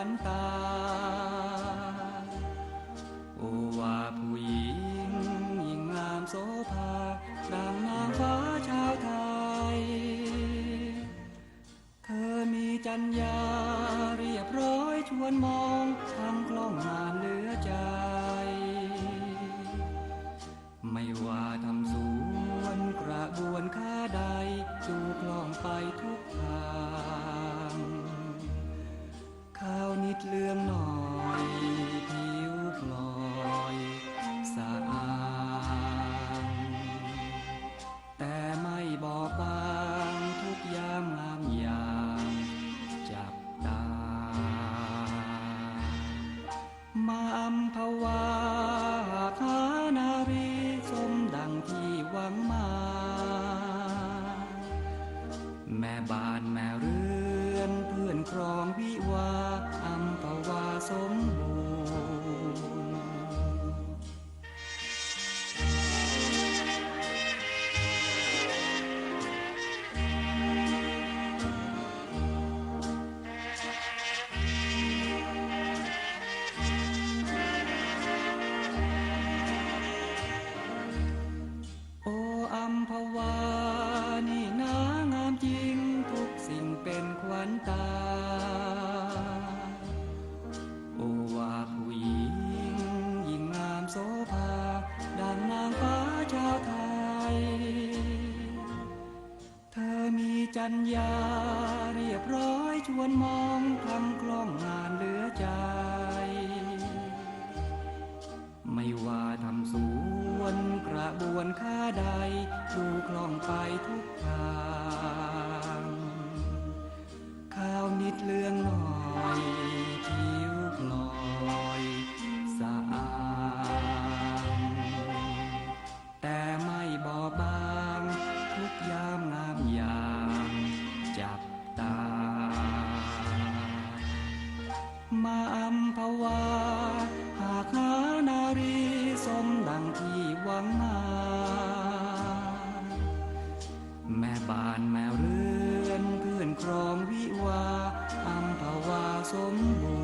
นตา โอว่าผู้หญิงยิ่งงามโสภา ดังนางฟ้าชาวไทย เธอมีจรรยาเรียบร้อยชวนมอง ทั้งคล่องงามเหลือใจ ไม่ว่าทำสวนกระบวนค้าใด ดูคล่องไปทุกทาง ขาวนิดเหลืองหน่อย ผิวพลอยสะอาง แต่ไม่บอบบาง ทุกยามงามอย่างจับตา มาอัมพวา หากหานารีสมดังที่หวังมา แม่บ้านแม่เรือนเพื่อนครองวิวา อัมพวาสมบูรณ์ โออัมพวา นี่นางามจริง ทุกสิ่งเป็นขวัญตา โอว่าผู้หญิงยิ่งงามโสภา ดังนางฟ้าชาวไทย เธอมีจรรยาเรียบร้อยชวนมอง ทั้งคล่องงานเหลือใจ ไม่ว่าทำสวนกระบวนค้าใด ดูคล่องไปทุกทาง ขาวนิดเหลืองหน่อย ผิวพลอยสะอาง แต่ไม่บอบบาง ทุกยามงามอย่างจับตา มาอัมพวา หากหานารีสมดังที่หวังมา แม่บ้านแม่เรือนเพื่อนครองวิวา อัมพวาสมบู